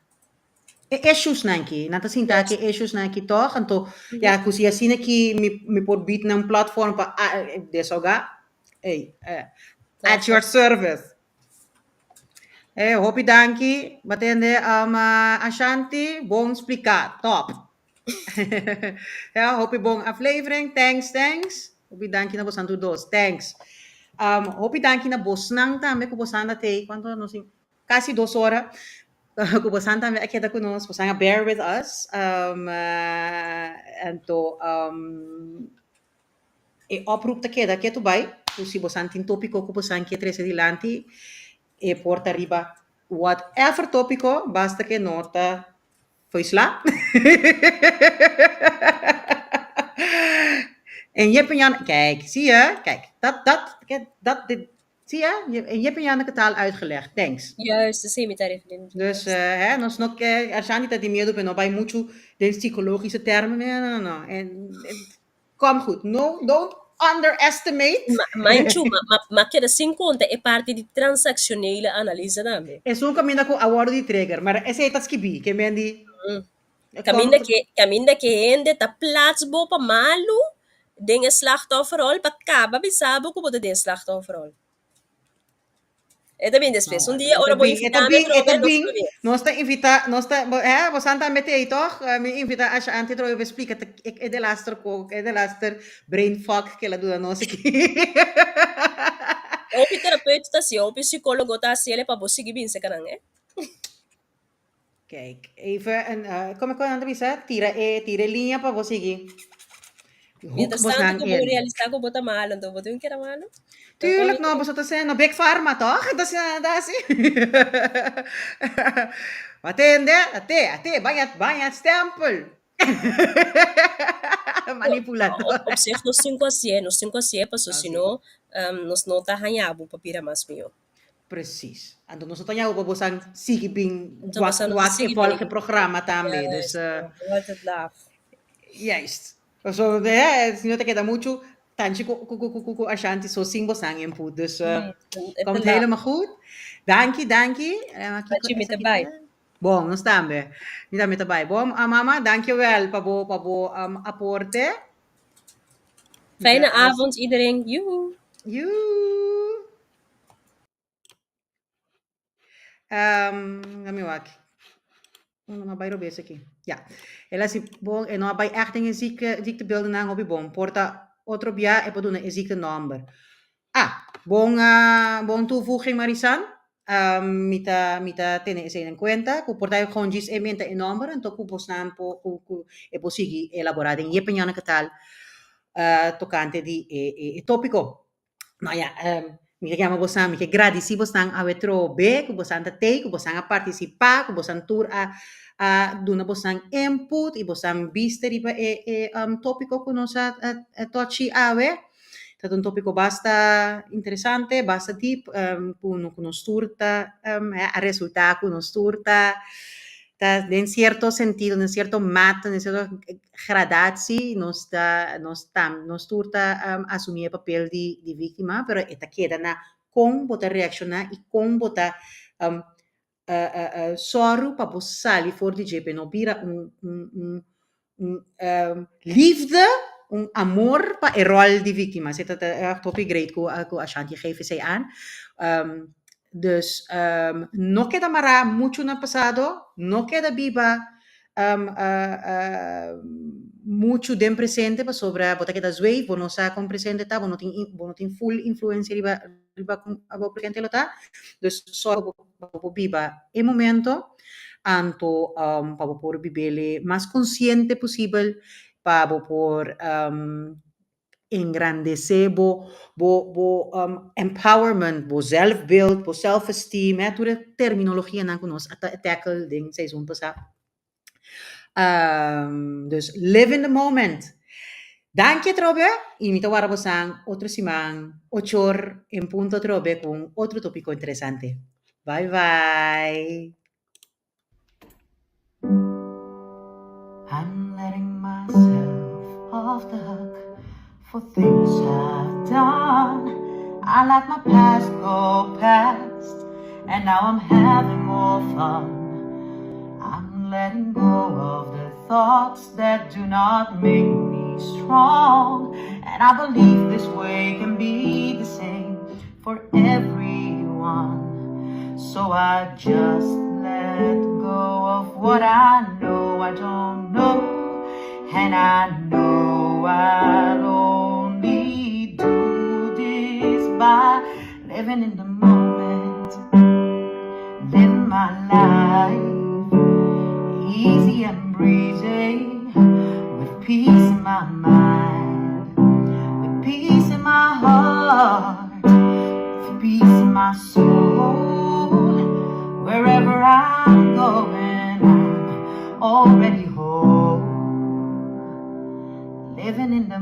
E issues nan ki, nan ta sinta Yes. ki issues nan ki toch, anto, ja, ku si asina ki mi, mi por bied nan un platform pa desahoga, hey, at your service. Hopi danki, batende Ashanti, bon spliká, top. Ja, hopi bon aflevering, thanks, thanks. Hopi danki na bosan tur dos, thanks. Hopi danki na bosnan tambe ku bosan ta tei, kuantu nos tin? Kasi 2 ora ku bosan tambe a keda ku nos, bosan a bear with us. Anto, e oproep ta keda ketu bai, ku si bosan tin tópiko ku bosan ke trese dilanti, e por ta riba whatever tópiko, basta ke no ta foisla. En Jip en Jan, kijk, zie je? Kijk, dat, dat, dat, dit, zie je? In Jip en Janneke taal uitgelegd, thanks. Juist, de semi-tarief. Dus, hè, nos no ke, Ashanti ta tin miedu, pero no bai muchu den psikologische termen, no, no, no. En, en, Komt goed. No, don't underestimate. Manchu, ma keda sin konta e parti di transactionele analyse tambe. Esun kaminda ku a wòrdu di trigger, maar esei ta skibí, ke men di. Kaminda ke kaminda ke hende ta plaats bo pa malu den e slachtofferrol pa kaba bisa bo ku bo ta den slachtofferrol. E ta bin despues. Un dia ora bo invitá mi atrobe, nos ta bin. Nos ta invitá, nos ta, eh, bo san tambe t'ei tòg? Mi invitá Asha Anti atrobe pa splika e delaster ko, e delaster brain fog ke el a duna nos aki. Hopi terapeut ta hasié, hopi psicólogo ta hasié pa bo sigui binse kanan, eh. Kijk, even een, uh, kom ik aan te bisa? Tira e, tira e liña pa bo sigui. Hoek Mientras bos tanto nan ku bo in. realisá ku bo ta malo, anto bo tin keda malo. Tuurlijk no, boso ta sendo big pharma, toch? Dat is, dat is. Atende, ate, ate, baña, baña stempel. Manipulador. Op, op zich nos tin ku hasié, nos tin ku hasié, paso Ah, si sí. no, nos no ta haña bo pa bira mas mihó. Precies. Anto nos no ta ñago pa bosan sigui bin Anto wak bosan no ta wak e sigui volg bin. e programa tambe. Dus Juist, altijd laf. juist. So eh, si no te keda mucho tanchi ku ku ku ku ku Ashanti so sin bosan input. Dus E komt te laf. helemaal goed. Danki, danki. Eh, kiko Danki, mi ta esaki bai. ta? Bon, nos tambe. Mi tambe ta bai. Bon, ah, mama, dankjewel pa bo pa bo um, aporte. Fijne Ja, avond iedereen. Joehoe. Joe. Um, mi wak. No, no bai robes aki. Ja. El a si bon, e no a bai echt den e ziekte, ziektebeelden hopi bon. Porta otro bia e por duna e ziektenomber. Ah, bon, bon toevoeging Marisan. Um, mi ta, mi ta tene esei en cuenta. Ku por ta gewoon djis e menta e nomber, anto ku bosnan po, ku, ku e por sigui elabora den Jip en Janneke taal uh, tocante di e, e, e tópico. Nou ja, mi ke yama bosan, mi ke gradisí bosnan awe trobe ku bosan ta tei, ku bosan a partisipá, ku bosan tur a a duna bosan input i bosan bista riba e e tópiko ku nos a a tochi awe. Ta un tópiko basta interesante, basta dip, ku ku nos tur ta a resultá ku nos tur ta ta den cierto sentido, den cierto mate, den cierto gradatie, nos ta, nos ta, nos tur ta um, asumí e papel di, di víctima, pero e ta keda na kon bo ta reaccioná i kon bo ta um, uh, uh, uh, sòru pa bo sali for di dje, pe no bira un, un, un, un um, liefde, un amor pa e rol di víctima. Esei ta echt hopi great ku, ku Ashanti geef esei aan. Um, dus um, no keda mará muchu na pasado, no keda biba um, uh, uh, muchu den presente pasobra bo ta keda zweef, bo no sa kon presente ta, bo no tin, bo no tin full influencia riba, riba kon bo presente lo ta. Dus sòru pa bo por biba e momento, anto um, pa bo por bib'é mas konsiente posibel, pa bo por um, engrandesé bo bo bo um, empowerment, bo zelfbeeld, bo self-esteem, hè, tur e terminologianan ku nos a tackle den seizoen pasá. Dus live in the moment. Danki atrobe i mi ta wara bosan otro siman ochor en punto atrobe ku un otro topiko interesante. Bye bye. I'm letting myself off the hook for things I've done. I let my past go past, and now I'm having more fun. I'm letting go of the thoughts that do not make me strong. And I believe this way can be the same for everyone. So I just let go of what I know I don't know. And I know I'll only do this by living in the moment, living my life easy and breezy, with peace in my mind, with peace in my heart, with peace in my soul. Wherever I'm going, I'm already home, living in the